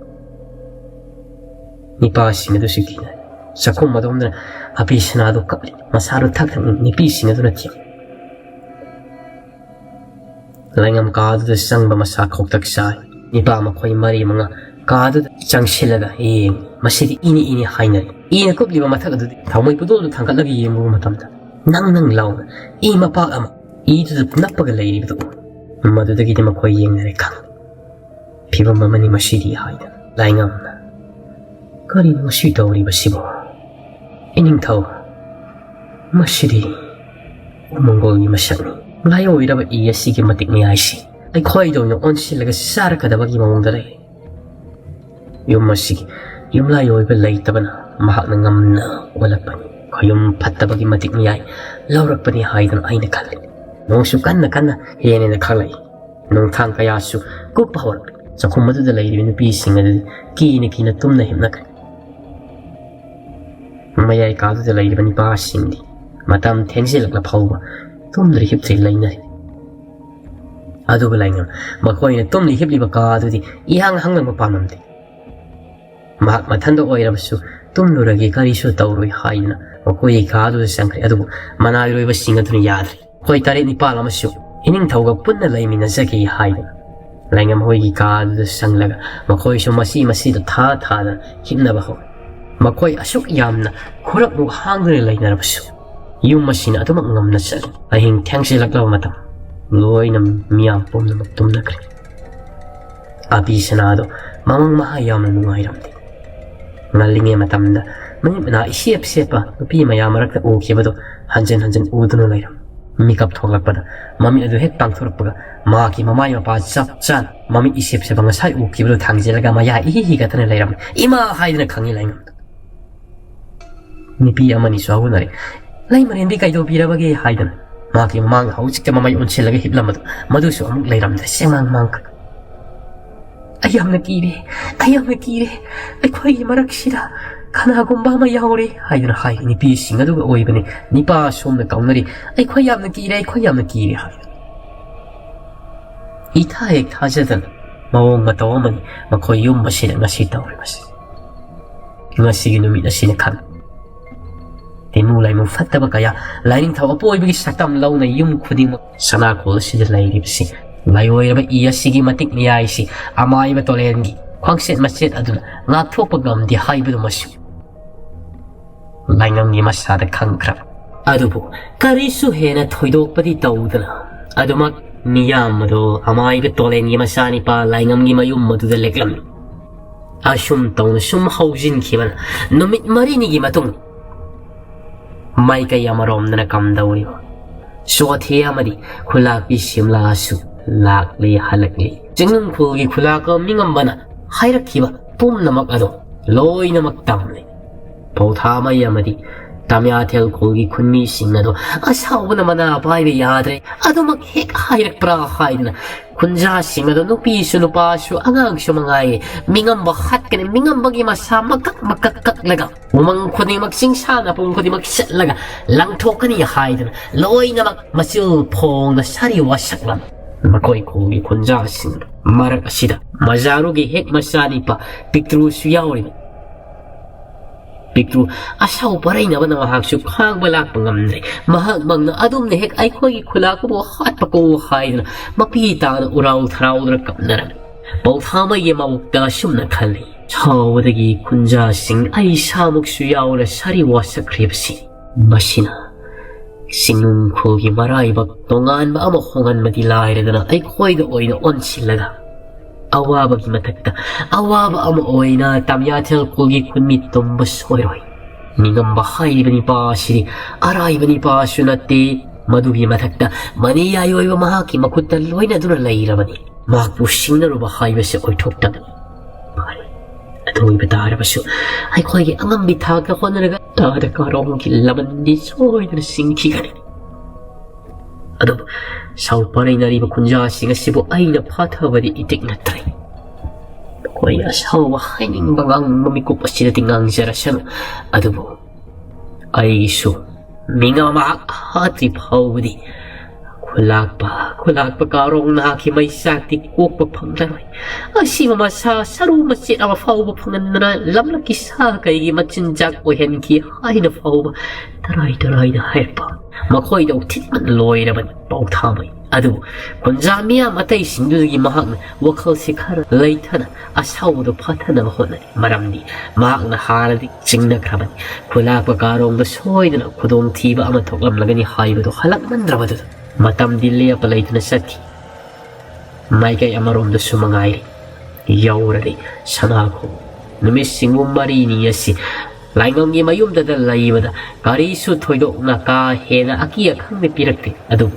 ꯅꯤꯄꯥꯁꯤꯡ ꯑꯗꯨꯁꯨ ꯀꯤꯅꯔꯦ꯫ ꯆꯥꯛꯈꯨꯝ ꯑꯗꯣꯝꯗꯅ ꯑꯕꯤꯁꯅꯥꯗꯨ ꯀꯞꯂꯤ꯫ ꯃꯁꯥꯗꯨ ꯊꯛ ꯊꯛꯅ ꯅꯤꯄꯤꯁꯤꯡ ꯑꯗꯨꯅ ꯊꯦꯝ꯫ ꯂꯥꯏꯉꯝ ꯀꯥꯗꯨꯗ ꯆꯪꯕ ꯃꯁꯥ ꯈꯧꯇꯛ ꯆꯥꯏ꯫ ꯅꯤꯄꯥ ꯃꯈꯣꯏ ꯃꯔꯤ ꯃꯉꯥ ꯀꯥꯗꯨꯗ ꯆꯪꯁꯤꯜꯂꯒ ꯌꯦꯡꯉꯤ꯫ ꯃꯁꯤꯗꯤ ꯏꯅꯤ ꯏꯅꯤ ꯍꯥꯏꯅꯔꯤ꯫ ꯏꯅ ꯀꯨꯞꯂꯤꯕ ꯃꯊꯛ ꯑꯗꯨꯗꯤ ꯊꯥꯎꯃꯩ ꯄꯨꯗꯣꯜꯗꯨ ꯊꯥꯡꯒꯠꯂꯒ ꯌꯦꯡꯂꯨꯕ ꯃꯇꯝꯗ ꯅꯪ ꯅꯪ ꯂꯥꯎꯅ ꯏ ꯃꯄꯥꯛ ꯑꯃ ꯏꯗꯨꯗ ꯅꯞꯄꯒ ꯂꯩꯔꯤꯕꯗꯨ ꯎꯏ꯫ ꯃꯗꯨꯗꯒꯤꯗꯤ ꯃꯈꯣꯏ ꯌꯦꯡꯅꯔꯦ꯫ ꯈꯪ ꯐꯤꯕꯝ ꯑꯃꯅꯤ ꯃꯁꯤꯗꯤ ꯍꯥꯏꯗꯅ ꯂꯥꯏꯉꯝꯅ, "ꯀꯔꯤꯅꯣ ꯃꯁꯤ ꯇꯧꯔꯤꯕꯁꯤꯕꯣ? ꯏꯅꯤꯡꯊꯧ, ꯃꯁꯤꯗꯤ ꯎꯃꯪꯒꯣꯜꯒꯤ ꯃꯁꯛꯅꯤ꯫ ꯂꯥꯏꯑꯣꯏꯔꯕ ꯏ ꯑꯁꯤꯒꯤ ꯃꯇꯤꯛ ꯃꯌꯥꯏꯁꯤ ꯑꯩꯈꯣꯏꯗꯧꯅ ꯑꯣꯟꯁꯤꯜꯂꯒ ꯆꯥꯔꯛꯀꯗꯕꯒꯤ ꯃꯑꯣꯡꯗ ꯂꯩ꯫ ꯌꯨꯝ ꯑꯁꯤꯒꯤ ꯌꯨꯝꯂꯥꯏ ꯑꯣꯏꯕ ꯂꯩꯇꯕꯅ ꯃꯍꯥꯛꯅ ꯉꯝꯅ ꯑꯣꯜꯂꯛꯄꯅꯤ꯫ ꯈꯣꯌꯨꯝ ꯐꯠꯇꯕꯒꯤ ꯃꯇꯤꯛ ꯃꯌꯥꯏ ꯂꯧꯔꯛꯄꯅꯤ ꯍꯥꯏꯗꯅ ꯑꯩꯅ ꯈꯜꯂꯤ꯫" ꯅꯣꯡꯁꯨ ꯀꯟꯅ ꯀꯟꯅ ꯍꯦꯟꯅ ꯍꯦꯟꯅ ꯈꯥꯛꯂꯛꯏ꯫ ꯅꯣꯡꯊꯥꯡ ꯀꯌꯥꯁꯨ ꯀꯨꯞꯄ ꯍꯧꯔꯛꯂꯤ꯫ ꯆꯥꯛꯈꯨꯝ ꯑꯗꯨꯗ ꯂꯩꯔꯤꯕ ꯅꯨꯄꯤꯁꯤꯡ ꯑꯗꯨꯗꯤ ꯀꯤꯅ ꯀꯤꯅ ꯇꯨꯝꯅ ꯍꯤꯞꯅꯈ꯭ꯔꯦ꯫ ꯃꯌꯥꯏ ꯀꯥꯗꯨꯗ ꯂꯩꯔꯤꯕ ꯅꯤꯄꯥꯁꯤꯡꯗꯤ ꯃꯇꯝ ꯊꯦꯡꯖꯤꯜꯂꯛꯂ ꯐꯥꯎꯕ ꯇꯨꯝꯗ꯭ꯔꯤ ꯍꯤꯞꯇ꯭ꯔꯤ ꯂꯩꯅꯔꯤ꯫ ꯑꯗꯨꯕꯨ ꯂꯥꯏꯉꯝ, ꯃꯈꯣꯏꯅ ꯇꯨꯝꯂꯤ ꯍꯤꯞꯂꯤꯕ ꯀꯥ ꯑꯗꯨꯗꯤ ꯏꯍꯥꯡ ꯍꯥꯡꯅ ꯃꯄꯥꯟ ꯉꯝꯗꯦ꯫ ꯃꯍꯥꯛ ꯃꯊꯟꯇ ꯑꯣꯏꯔꯕꯁꯨ ꯇꯨꯝꯂꯨꯔꯒꯦ, ꯀꯔꯤꯁꯨ ꯇꯧꯔꯣꯏ ꯍꯥꯏꯗꯨꯅ ꯃꯈꯣꯏꯒꯤ ꯀꯥ ꯑꯗꯨꯗ ꯆꯪꯈ꯭ꯔꯦ꯫ ꯑꯗꯨꯕꯨ ꯃꯅꯥꯏꯔꯣꯏꯕꯁꯤꯡ ꯑꯗꯨꯅ ꯌꯥꯗ꯭ꯔꯦ꯫ ꯑꯩꯈꯣꯏ ꯇꯔꯦꯠ ꯅꯤꯄꯥꯜ ꯑꯃꯁꯨ ꯏꯅꯤꯡꯊꯧꯒ ꯄꯨꯟꯅ ꯂꯩꯃꯤꯟꯅꯖꯒꯦ ꯍꯥꯏꯗꯨꯅ ꯂꯥꯏꯉꯝ ꯍꯣꯏꯒꯤ ꯀꯥ ꯑꯗꯨꯗ ꯆꯪꯂꯒ ꯃꯈꯣꯏꯁꯨ ꯃꯁꯤ ꯃꯁꯤꯗ ꯊꯥ ꯊꯥꯗꯅ ꯍꯤꯞꯅꯕ ꯍꯧꯔꯦ꯫ ꯃꯈꯣꯏ ꯑꯁꯨꯛ ꯌꯥꯝꯅ ꯈꯨꯔꯞꯃꯨꯛ ꯍꯥꯡꯗꯨꯅ ꯂꯩꯅꯔꯕꯁꯨ ꯌꯨꯝ ꯑꯁꯤꯅ ꯑꯗꯨꯃꯛ ꯉꯝꯅ ꯆꯠꯂꯤ꯫ ꯑꯍꯤꯡ ꯊꯦꯡꯖꯤꯜꯂꯛꯂꯕ ꯃꯇꯝ, ꯂꯣꯏꯅ ꯃꯤꯌꯥꯝ ꯄꯨꯝꯅꯃꯛ ꯇꯨꯝꯅꯈ꯭ꯔꯦ꯫ ꯑꯕꯤ ꯁꯅꯥꯗꯣ ꯃꯃꯪ ꯃꯍꯥ ꯌꯥꯝꯅ ꯅꯨꯡꯉꯥꯏꯔꯝꯗꯦ꯫ ꯉꯜꯂꯤꯉꯩ ꯃꯇꯝꯗ ꯃꯃꯤꯠ ꯃꯅꯥ ꯏꯁꯦꯞ ꯁꯦꯞꯄ ꯅꯨꯄꯤ ꯃꯌꯥꯝ ꯃꯔꯛꯇ ꯎꯈꯤꯕꯗꯣ ꯍꯟꯖꯤꯟ ꯍꯟꯖꯤꯟ ꯎꯗꯨꯅ ꯂꯩꯔꯝꯃꯤ꯫ ꯃꯤꯀꯞ ꯊꯣꯛꯂꯛꯄꯗ ꯃꯃꯤꯠ ꯑꯗꯨ ꯍꯦꯛ ꯄꯥꯡꯊꯣꯔꯛꯄꯒ ꯃꯍꯥꯛꯀꯤ ꯃꯃꯥꯏ ꯃꯄꯥ ꯆꯞ ꯆꯥꯅ ꯃꯃꯤꯠ ꯏꯁꯦꯞ ꯁꯦꯞꯄ ꯉꯁꯥꯏ ꯎꯈꯤꯕꯗꯨ ꯊꯥꯡꯖꯤꯜꯂꯒ ꯃꯌꯥ ꯏꯍꯤ ꯍꯤꯒꯠꯇꯅ ꯂꯩꯔꯝꯃꯤ꯫ "ꯏꯃꯥ!" ꯍꯥꯏꯗꯨꯅ ꯈꯪꯉꯤ ꯂꯥꯏꯉꯝꯗ꯫ ꯅꯨꯄꯤ ꯑꯃꯅꯤꯁꯨ ꯍꯧꯅꯔꯦ꯫ "ꯂꯩꯃꯔꯦꯟꯕꯤ ꯀꯩꯗꯧꯕꯤꯔꯕꯒꯦ?" ꯍꯥꯏꯗꯅ ꯃꯍꯥꯛꯀꯤ ꯃꯃꯥꯡꯗ ꯍꯧꯖꯤꯛꯇ ꯃꯃꯩ ꯑꯣꯟꯁꯤꯜꯂꯒ ꯍꯤꯞꯂꯝꯕꯗꯨ ꯃꯗꯨꯁꯨ ꯑꯃꯨꯛ ꯂꯩꯔꯝꯗ꯭ꯔꯦ꯫ ꯁꯦꯡꯃꯥꯡ ꯃꯥꯡꯈ꯭ꯔꯦ꯫ "ꯑꯩ ꯌꯥꯝꯅ ꯀꯤꯔꯦ, ꯑꯩ ꯌꯥꯝꯅ ꯀꯤꯔꯦ, ꯑꯩꯈꯣꯏꯒꯤ ꯃꯔꯛꯁꯤꯗ ꯀꯅꯥꯒꯨꯝꯕ ꯑꯃ ꯌꯥꯎꯔꯦ" ꯍꯥꯏꯗꯨꯅ ꯍꯥꯏ꯫ ꯅꯨꯄꯤꯁꯤꯡ ꯑꯗꯨꯒ ꯑꯣꯏꯕꯅꯤ꯫ ꯅꯤꯄꯥ ꯁꯣꯝꯅ ꯀꯧꯅꯔꯤ, "ꯑꯩꯈꯣꯏ ꯌꯥꯝꯅ ꯀꯤꯔꯦ, ꯑꯩꯈꯣꯏ ꯌꯥꯝꯅ ꯀꯤꯔꯦ" ꯍꯥꯏ꯫ ꯏꯊꯥ ꯍꯦꯛ ꯊꯥꯖꯗꯅ ꯃꯑꯣꯡ ꯃꯇꯧ ꯑꯃꯅꯤ ꯃꯈꯣꯏ ꯌꯨꯝ ꯑꯁꯤꯗ ꯉꯁꯤ ꯇꯧꯔꯤꯕꯁꯤ꯫ ꯉꯁꯤꯒꯤ ꯅꯨꯃꯤꯠ ꯑꯁꯤꯅ ꯈꯪ ꯇꯤꯃꯨ ꯂꯥꯏꯃꯨ ꯐꯠꯇꯕ ꯀꯌꯥ ꯂꯥꯏꯅꯤꯡꯊꯧ ꯑꯄꯣꯏꯕꯒꯤ ꯁꯛꯇꯝ ꯂꯧꯅ ꯌꯨꯝ ꯈꯨꯗꯤꯡꯃꯛ ꯁꯅꯥꯀꯣꯜ ꯑꯁꯤꯗ ꯂꯩꯔꯤꯕꯁꯤ ꯂꯥꯏꯑꯣꯏꯔꯕ ꯏ ꯑꯁꯤꯒꯤ ꯃꯇꯤꯛ ꯃꯌꯥꯏꯁꯤ ꯑꯃꯥꯏꯕ ꯇꯣꯂꯦꯟꯒꯤ ꯈ꯭ꯋꯥꯡꯆꯦꯠ ꯃꯆꯦꯠ ꯑꯗꯨꯅ ꯉꯥꯛꯊꯣꯛꯄ ꯉꯝꯗꯦ ꯍꯥꯏꯕꯗꯨꯃꯁꯨ ꯂꯥꯏꯉꯝꯒꯤ ꯃꯁꯥꯗ ꯈꯪꯈ꯭ꯔꯕ꯫ ꯑꯗꯨꯕꯨ ꯀꯔꯤꯁꯨ ꯍꯦꯟꯅ ꯊꯣꯏꯗꯣꯛꯄꯗꯤ ꯇꯧꯗꯅ ꯑꯗꯨꯃꯛ ꯃꯤꯌꯥꯝ ꯑꯗꯨ ꯑꯃꯥꯏꯕ ꯇꯣꯂꯦꯟꯒꯤ ꯃꯆꯥꯅꯤꯄꯥ ꯂꯥꯏꯉꯝꯒꯤ ꯃꯌꯨꯝ ꯑꯗꯨꯗ ꯂꯦꯛꯂꯝꯃꯤ꯫ ꯑꯁꯨꯝ ꯇꯧꯅ ꯁꯨꯝ ꯍꯧꯖꯤꯟꯈꯤꯕꯅ ꯅꯨꯃꯤꯠ ꯃꯔꯤꯅꯤꯒꯤ ꯃꯇꯨꯡ ꯃꯥꯏꯀꯩ ꯑꯃꯔꯣꯝꯗꯅ ꯀꯝꯗꯧꯔꯤꯕ ꯆꯣꯊꯦ ꯑꯃꯗꯤ ꯈꯨꯂꯥꯛꯄꯤ ꯁꯤꯝꯂꯥꯁꯨ ꯂꯥꯛꯂꯤ ꯍꯜꯂꯛꯂꯤ꯫ ꯆꯤꯡꯅꯨꯡꯈꯣꯜꯒꯤ ꯈꯨꯂꯥꯛꯄ ꯃꯤꯉꯝꯕꯅ ꯍꯥꯏꯔꯛꯈꯤꯕ ꯄꯨꯝꯅꯃꯛ ꯑꯗꯣ ꯂꯣꯏꯅꯃꯛ ꯇꯝꯂꯤ꯫ ꯄꯧꯊꯥꯃꯩ ꯑꯃꯗꯤ ꯇꯥꯃꯤꯌꯥꯊꯦꯜ ꯈꯨꯜꯒꯤ ꯈꯨꯟꯃꯤꯁꯤꯡ ꯑꯗꯣ ꯑꯁꯥꯎꯕꯅ ꯃꯅꯥ ꯄꯥꯏꯕ ꯌꯥꯗ꯭ꯔꯦ꯫ ꯑꯗꯨꯃꯛ ꯍꯦꯛ ꯍꯥꯏꯔꯛꯄ꯭ꯔꯥ ꯍꯥꯏꯗꯅ ꯈꯨꯟꯖꯥꯁꯤꯡ ꯑꯗꯣ ꯅꯨꯄꯤꯁꯨ ꯅꯨꯄꯥꯁꯨ ꯑꯉꯥꯡꯁꯨ ꯃꯉꯥꯏ ꯃꯤꯉꯝꯕ ꯍꯥꯠꯀꯅꯤ, ꯃꯤꯉꯝꯕꯒꯤ ꯃꯁꯥ ꯃꯀꯛ ꯃꯀꯛ ꯀꯛꯂꯒ ꯎꯃꯪ ꯈꯨꯗꯤꯡꯃꯛ, ꯆꯤꯡꯁꯥ ꯅꯥꯄꯨꯡ ꯈꯨꯗꯤꯡꯃꯛ ꯆꯠꯂꯒ ꯂꯪꯊꯣꯛꯀꯅꯤ ꯍꯥꯏꯗꯅ ꯂꯣꯏꯅꯃꯛ ꯃꯆꯤꯜ ꯐꯣꯡꯅ ꯁꯥꯔꯤ ꯋꯥꯁꯛꯂꯝꯃꯤ꯫ ꯃꯈꯣꯏ ꯈꯨꯜꯒꯤ ꯈꯨꯟꯖꯥꯁꯤꯡ ꯃꯔꯛ ꯑꯁꯤꯗ ꯃꯖꯥꯔꯨꯒꯤ ꯍꯦꯛ ꯃꯆꯥꯅꯤꯄꯥ ꯄꯤꯛꯇ꯭ꯔꯨꯁꯨ ꯌꯥꯎꯔꯤꯕꯅꯤ꯫ ꯄꯤꯛꯇ꯭ꯔꯨ ꯑꯁꯥꯎ ꯄꯔꯩꯅꯕꯅ ꯃꯍꯥꯛꯁꯨ ꯈꯥꯡꯕ ꯂꯥꯛꯄ ꯉꯝꯗ꯭ꯔꯦ꯫ ꯃꯍꯥꯛꯃꯛꯅ ꯑꯗꯨꯝꯅ ꯍꯦꯛ ꯑꯩꯈꯣꯏꯒꯤ ꯈꯨꯂꯥꯛꯄꯕꯨ ꯍꯥꯠꯄ ꯀꯣ ꯍꯥꯏꯗꯅ ꯃꯄꯤ ꯇꯥꯅ ꯎꯔꯥꯎ ꯊꯔꯥꯎꯗꯨꯅ ꯀꯞꯅꯔꯝꯃꯤ꯫ ꯄꯧꯊꯥꯃꯩꯒꯤ ꯃꯕꯨꯛꯇ ꯑꯁꯨꯝꯅ ꯈꯜꯂꯤ, ꯁꯥꯎꯕꯗꯒꯤ ꯈꯨꯟꯖꯥꯁꯤꯡ ꯑꯩ ꯏꯁꯥꯃꯛꯁꯨ ꯌꯥꯎꯅ ꯁꯥꯔꯤ ꯋꯥꯁꯛꯈ꯭ꯔꯤꯕꯁꯤ꯫ ꯃꯁꯤꯅ ꯆꯤꯡꯅꯨꯡꯈꯣꯜꯒꯤ ꯃꯔꯥꯏꯕꯛ ꯇꯣꯉꯥꯟꯕ ꯑꯃ ꯍꯣꯡꯍꯟꯕꯗꯤ ꯂꯥꯏꯔꯗꯅ ꯑꯩꯈꯣꯏꯗ ꯑꯣꯏꯅ ꯑꯣꯟꯁꯤꯜꯂꯒ ꯑꯋꯥꯕꯒꯤ ꯃꯊꯛꯇ ꯑꯋꯥꯕ ꯑꯃ ꯑꯣꯏꯅ ꯇꯥꯃꯤꯌꯥꯊꯦꯜ ꯈꯨꯜꯒꯤ ꯈꯨꯟꯃꯤ ꯇꯨꯝꯕ ꯁꯣꯏꯔꯣꯏ꯫ ꯅꯤꯡꯉꯝꯕ ꯍꯥꯏꯔꯤꯕ ꯅꯤꯄꯥ ꯑꯁꯤꯗꯤ ꯑꯔꯥꯏꯕ ꯅꯤꯄꯥꯁꯨ ꯅꯠꯇꯦ꯫ ꯃꯗꯨꯒꯤ ꯃꯊꯛꯇ ꯃꯅꯤ ꯌꯥꯏꯑꯣꯏꯕ ꯃꯍꯥꯛꯀꯤ ꯃꯈꯨꯠꯇ ꯂꯣꯏꯅꯗꯨꯅ ꯂꯩꯔꯕꯅꯤ꯫ ꯃꯍꯥꯛꯄꯨ ꯁꯤꯡꯅꯔꯨꯕ ꯍꯥꯏꯕꯁꯤ ꯑꯣꯏꯊꯣꯛꯇꯕꯅꯤ꯫ ꯐꯔꯦ, ꯑꯗꯨ ꯑꯣꯏꯕ ꯇꯥꯔꯕꯁꯨ ꯑꯩꯈꯣꯏꯒꯤ ꯑꯉꯝꯕꯤ ꯊꯥꯛꯇ ꯍꯣꯠꯅꯔꯒ ꯇꯥꯗ ꯀꯥꯔꯣꯡꯒꯤ ꯂꯃꯟꯗꯤ ꯁꯣꯏꯗꯅ ꯁꯤꯡꯈꯤꯒꯅꯤ꯫ ꯑꯗꯨꯕꯨ ꯁꯥꯎ ꯄꯔꯩꯅꯔꯤꯕ ꯈꯨꯟꯖꯥꯁꯤꯡ ꯑꯁꯤꯕꯨ ꯑꯩꯅ ꯐꯥꯊꯕꯗꯤ ꯏꯇꯤꯛ ꯅꯠꯇ꯭ꯔꯦ꯫ ꯃꯈꯣꯏ ꯑꯁꯥꯎꯕ ꯍꯥꯏꯅꯤꯡꯕ ꯉꯥꯡꯅꯤꯡꯕ ꯃꯤꯀꯨꯞ ꯑꯁꯤꯗꯗꯤ ꯉꯥꯡꯖꯔꯁꯅꯨ꯫ ꯑꯗꯨꯕꯨ ꯑꯩꯒꯤꯁꯨ ꯃꯤꯉꯥ ꯃꯍꯥꯛ ꯍꯥꯠꯇ꯭ꯔꯤ ꯐꯥꯎꯕꯗꯤ ꯈꯨꯂꯥꯛꯄ, ꯈꯨꯂꯥꯛꯄ ꯀꯥꯔꯣꯡ ꯅꯍꯥꯛꯀꯤ ꯃꯩꯆꯥꯛꯇꯤ ꯀꯣꯛꯄ ꯐꯪꯂꯔꯣꯏ꯫ ꯑꯁꯤꯕ ꯃꯁꯥ ꯁꯔꯨ ꯃꯆꯦꯠ ꯑꯃ ꯐꯥꯎꯕ ꯐꯪꯍꯟꯗꯅ ꯂꯝꯂꯛꯀꯤ ꯁꯥ ꯀꯩꯒꯤ ꯃꯆꯤꯟꯖꯥꯛ ꯑꯣꯏꯍꯟꯈꯤ ꯍꯥꯏꯅ ꯐꯥꯎꯕ ꯇꯔꯥꯏ ꯇꯔꯥꯏꯅ ꯍꯥꯏꯔꯛꯄ꯫ ꯃꯈꯣꯏꯗ ꯎꯊꯤꯠꯃꯟ ꯂꯣꯏꯔꯕꯅꯤ ꯄꯥꯎꯊꯥꯃꯩ꯫ ꯑꯗꯨꯕꯨ ꯈꯨꯟꯖꯥ ꯃꯤꯌꯥꯝ ꯑꯇꯩꯁꯤꯡꯗꯨꯗꯒꯤ ꯃꯍꯥꯛꯅ ꯋꯥꯈꯜꯁꯤ ꯈꯔ ꯂꯩꯊꯅ ꯑꯁꯥꯎꯕꯗꯨ ꯐꯥꯊꯅꯕ ꯍꯣꯠꯅꯔꯤ꯫ ꯃꯔꯝꯗꯤ ꯃꯍꯥꯛꯅ ꯍꯥꯟꯅꯗꯤ ꯆꯤꯡꯅꯈ꯭ꯔꯕꯅꯤ꯫ ꯈꯨꯂꯥꯛꯄ ꯀꯥꯔꯣꯡꯗ ꯁꯣꯏꯗꯅ ꯈꯨꯗꯣꯡꯊꯤꯕ ꯑꯃ ꯊꯣꯛꯂꯝꯂꯒꯅꯤ ꯍꯥꯏꯕꯗꯨ ꯍꯜꯂꯛꯃꯟꯗ꯭ꯔꯕꯗꯨꯗ ꯃꯇꯝꯗꯤ ꯂꯦꯞꯄ ꯂꯩꯇꯅ ꯆꯠꯈꯤ꯫ ꯃꯥꯏꯀꯩ ꯑꯃꯔꯣꯝꯗꯁꯨ ꯃꯉꯥꯏꯔꯤ꯫ ꯌꯧꯔꯗꯤ ꯁꯅꯥꯈꯣꯡ ꯅꯨꯃꯤꯠ ꯁꯤꯡꯒꯨꯝ ꯃꯔꯤꯅꯤ ꯑꯁꯤ ꯂꯥꯏꯉꯝꯒꯤ ꯃꯌꯨꯝꯗꯗ ꯂꯩꯕꯗ ꯀꯔꯤꯁꯨ ꯊꯣꯏꯗꯣꯛꯅ ꯀꯥ ꯍꯦꯟꯅ ꯑꯀꯤ ꯑꯈꯪꯗꯤ ꯄꯤꯔꯛꯇꯦ꯫ ꯑꯗꯨꯕꯨ